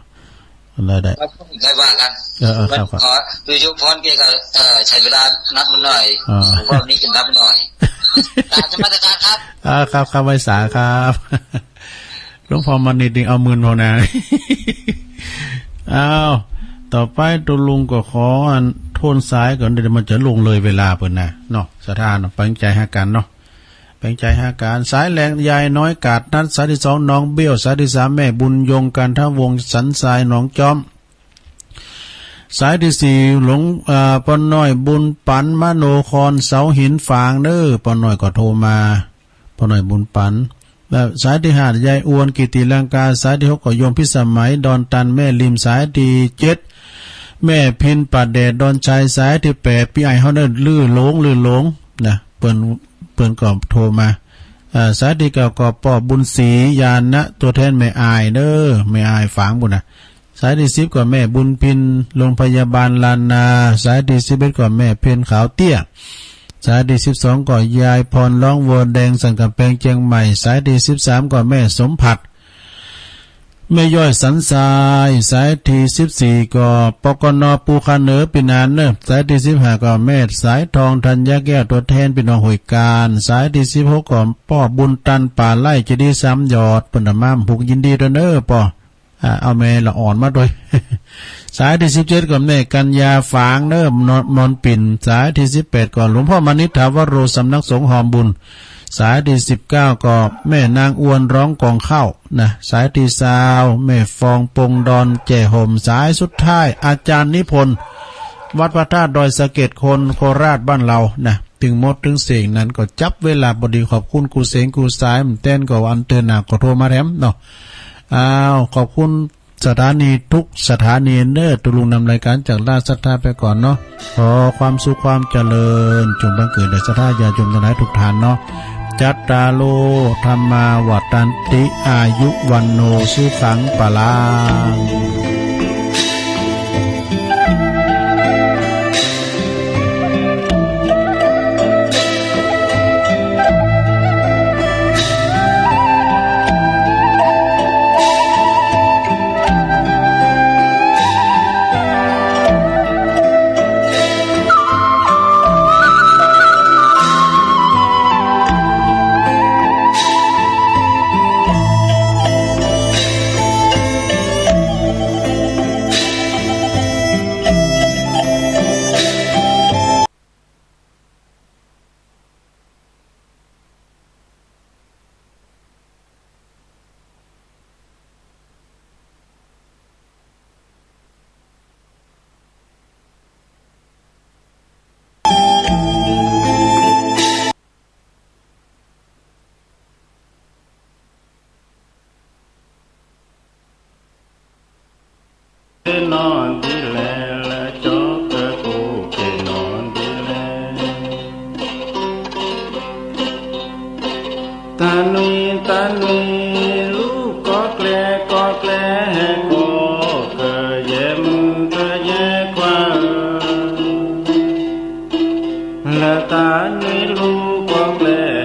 ได้ ได้ วันพรุ่งนี้ค่อยว่ากัน เออ เออ ครับ ครับ ขอโดยเฉพาะเกี่ยวกับ เอ่อ ใช้เวลานับมันหน่อย อ่า หลวงพ่อมานิตจะนับมันหน่อย กราบนมัสการครับ อ่า ครับ ครับ ไหว้สาครับ หลวงพ่อมานิตนี่เอามึนพอนะ อ้าว ต่อไปตุ๊ลุงก็ขออันโทนสายก่อน เดี๋ยวมันจะล่วงเลยเวลาเปิ้นนะ เนาะ ศรัทธาเนาะ แป๋งใจ๋หากั๋นเนาะ แป๋งใจ๋หากั๋น สายแรกยายน้อยกาดนัด สายตี้สองน้องเบี้ยว สายตี้สามแม่บุญยง กันทวงศ์ สันทราย หนองจ๊อม สายตี้สี่หลวง อ่า ป้อน้อยบุญปัน มโนคร เสาหินฝางเน้อ ป้อน้อยก็โทรมา ป้อน้อยบุญปัน และสายตี้ห้ายายอวน กิติลังกา สายตี้หกก็โยมพิสมัย ดอนตัน แม่ริม สายตี้เจ็ดแม่พิน ป่าแดด ดอนชัย สายตี้แปดปี้อ้ายเฮาเน้อ ลือหลง ลือหลงนะ เปิ้น เปิ้นก็โทรมา อ่า สายตี้เก้าก็ป้อบุญศรี ญาณนะ ตั๋วแทนแม่อ้ายเน้อ แม่อ้ายฝางปู้นนะ สายตี้สิบก็แม่บุญพิน โรงพยาบาลล้านนา สายตี้สิบเอ็ดก็แม่เพ็ญขาวเตี้ย สายตี้สิบสองก็ยายพร ร้องวัวแดง สันกำแพง เจียงใหม่ สายตี้สิบสามก็แม่สมผัส แม่ย้อย สันทราย สายตี้สิบสี่ก็ ปกน ปูคาเหนือ ปี้นานเน้อ สายตี้สิบห้าก็แม่สายทอง ธัญญาแก้ว ตั๋วแทนปี้น้องห้วยกาญ สายตี้สิบหกก็ป้อบุญตัน ป่าไร่ เจดีย์สามยอด เปิ้นเอามาผูก ยินดีตวยเน้อป้อ อ่า เอาแม่ละอ่อนมาตวย สายตี้สิบเจ็ดก็แม่กัญญาฝางเน้อ นอน นอนปิ่น สายตี้สิบแปดก็หลวงพ่อมานิตถาวโร สำนักสงฆ์หอมบุญ สายตี้สิบเก้าก็แม่นางอวน ร้องกองข้าวนะ สายตี้ซาวแม่ฟอง ปงดอน แจ้ห่ม สายสุดท้ายอาจ๋ารย์นิพนธ์ วัดพระธาตุดอยสะเก็ด คนโคราชบ้านเรานะ ตึงหมดตึงเส้งนั้นก็จับเวลาปอดี ขอบคุณกู้เส้งกู้สาย แม่นแตนก็อันเติ่นหน้าก็โทรมาแถมเนาะ อ้าว ขอบคุณสถานีกู้สถานีเน่อ ตุ๊ลุงนำรายก๋านจากราชศรัทธาไปก่อนเนาะ ขอความสุขความเจริญ จงบังเกิดแด่ศรัทธาญาติโยมตังหลายกู้ต้านเนาะ จัตตาโร ธัมมา วัฑฒันติ อายุ วัณโณ สุขัง พลังนอนดีแล และจ๊อกเกอร์กูเกนอนดีแล ตาหนุย ตาหนุย ลูกก็แกล ก็แกล แฮก็เกอแยมือ เกอแยขวา และตาหนุยลูก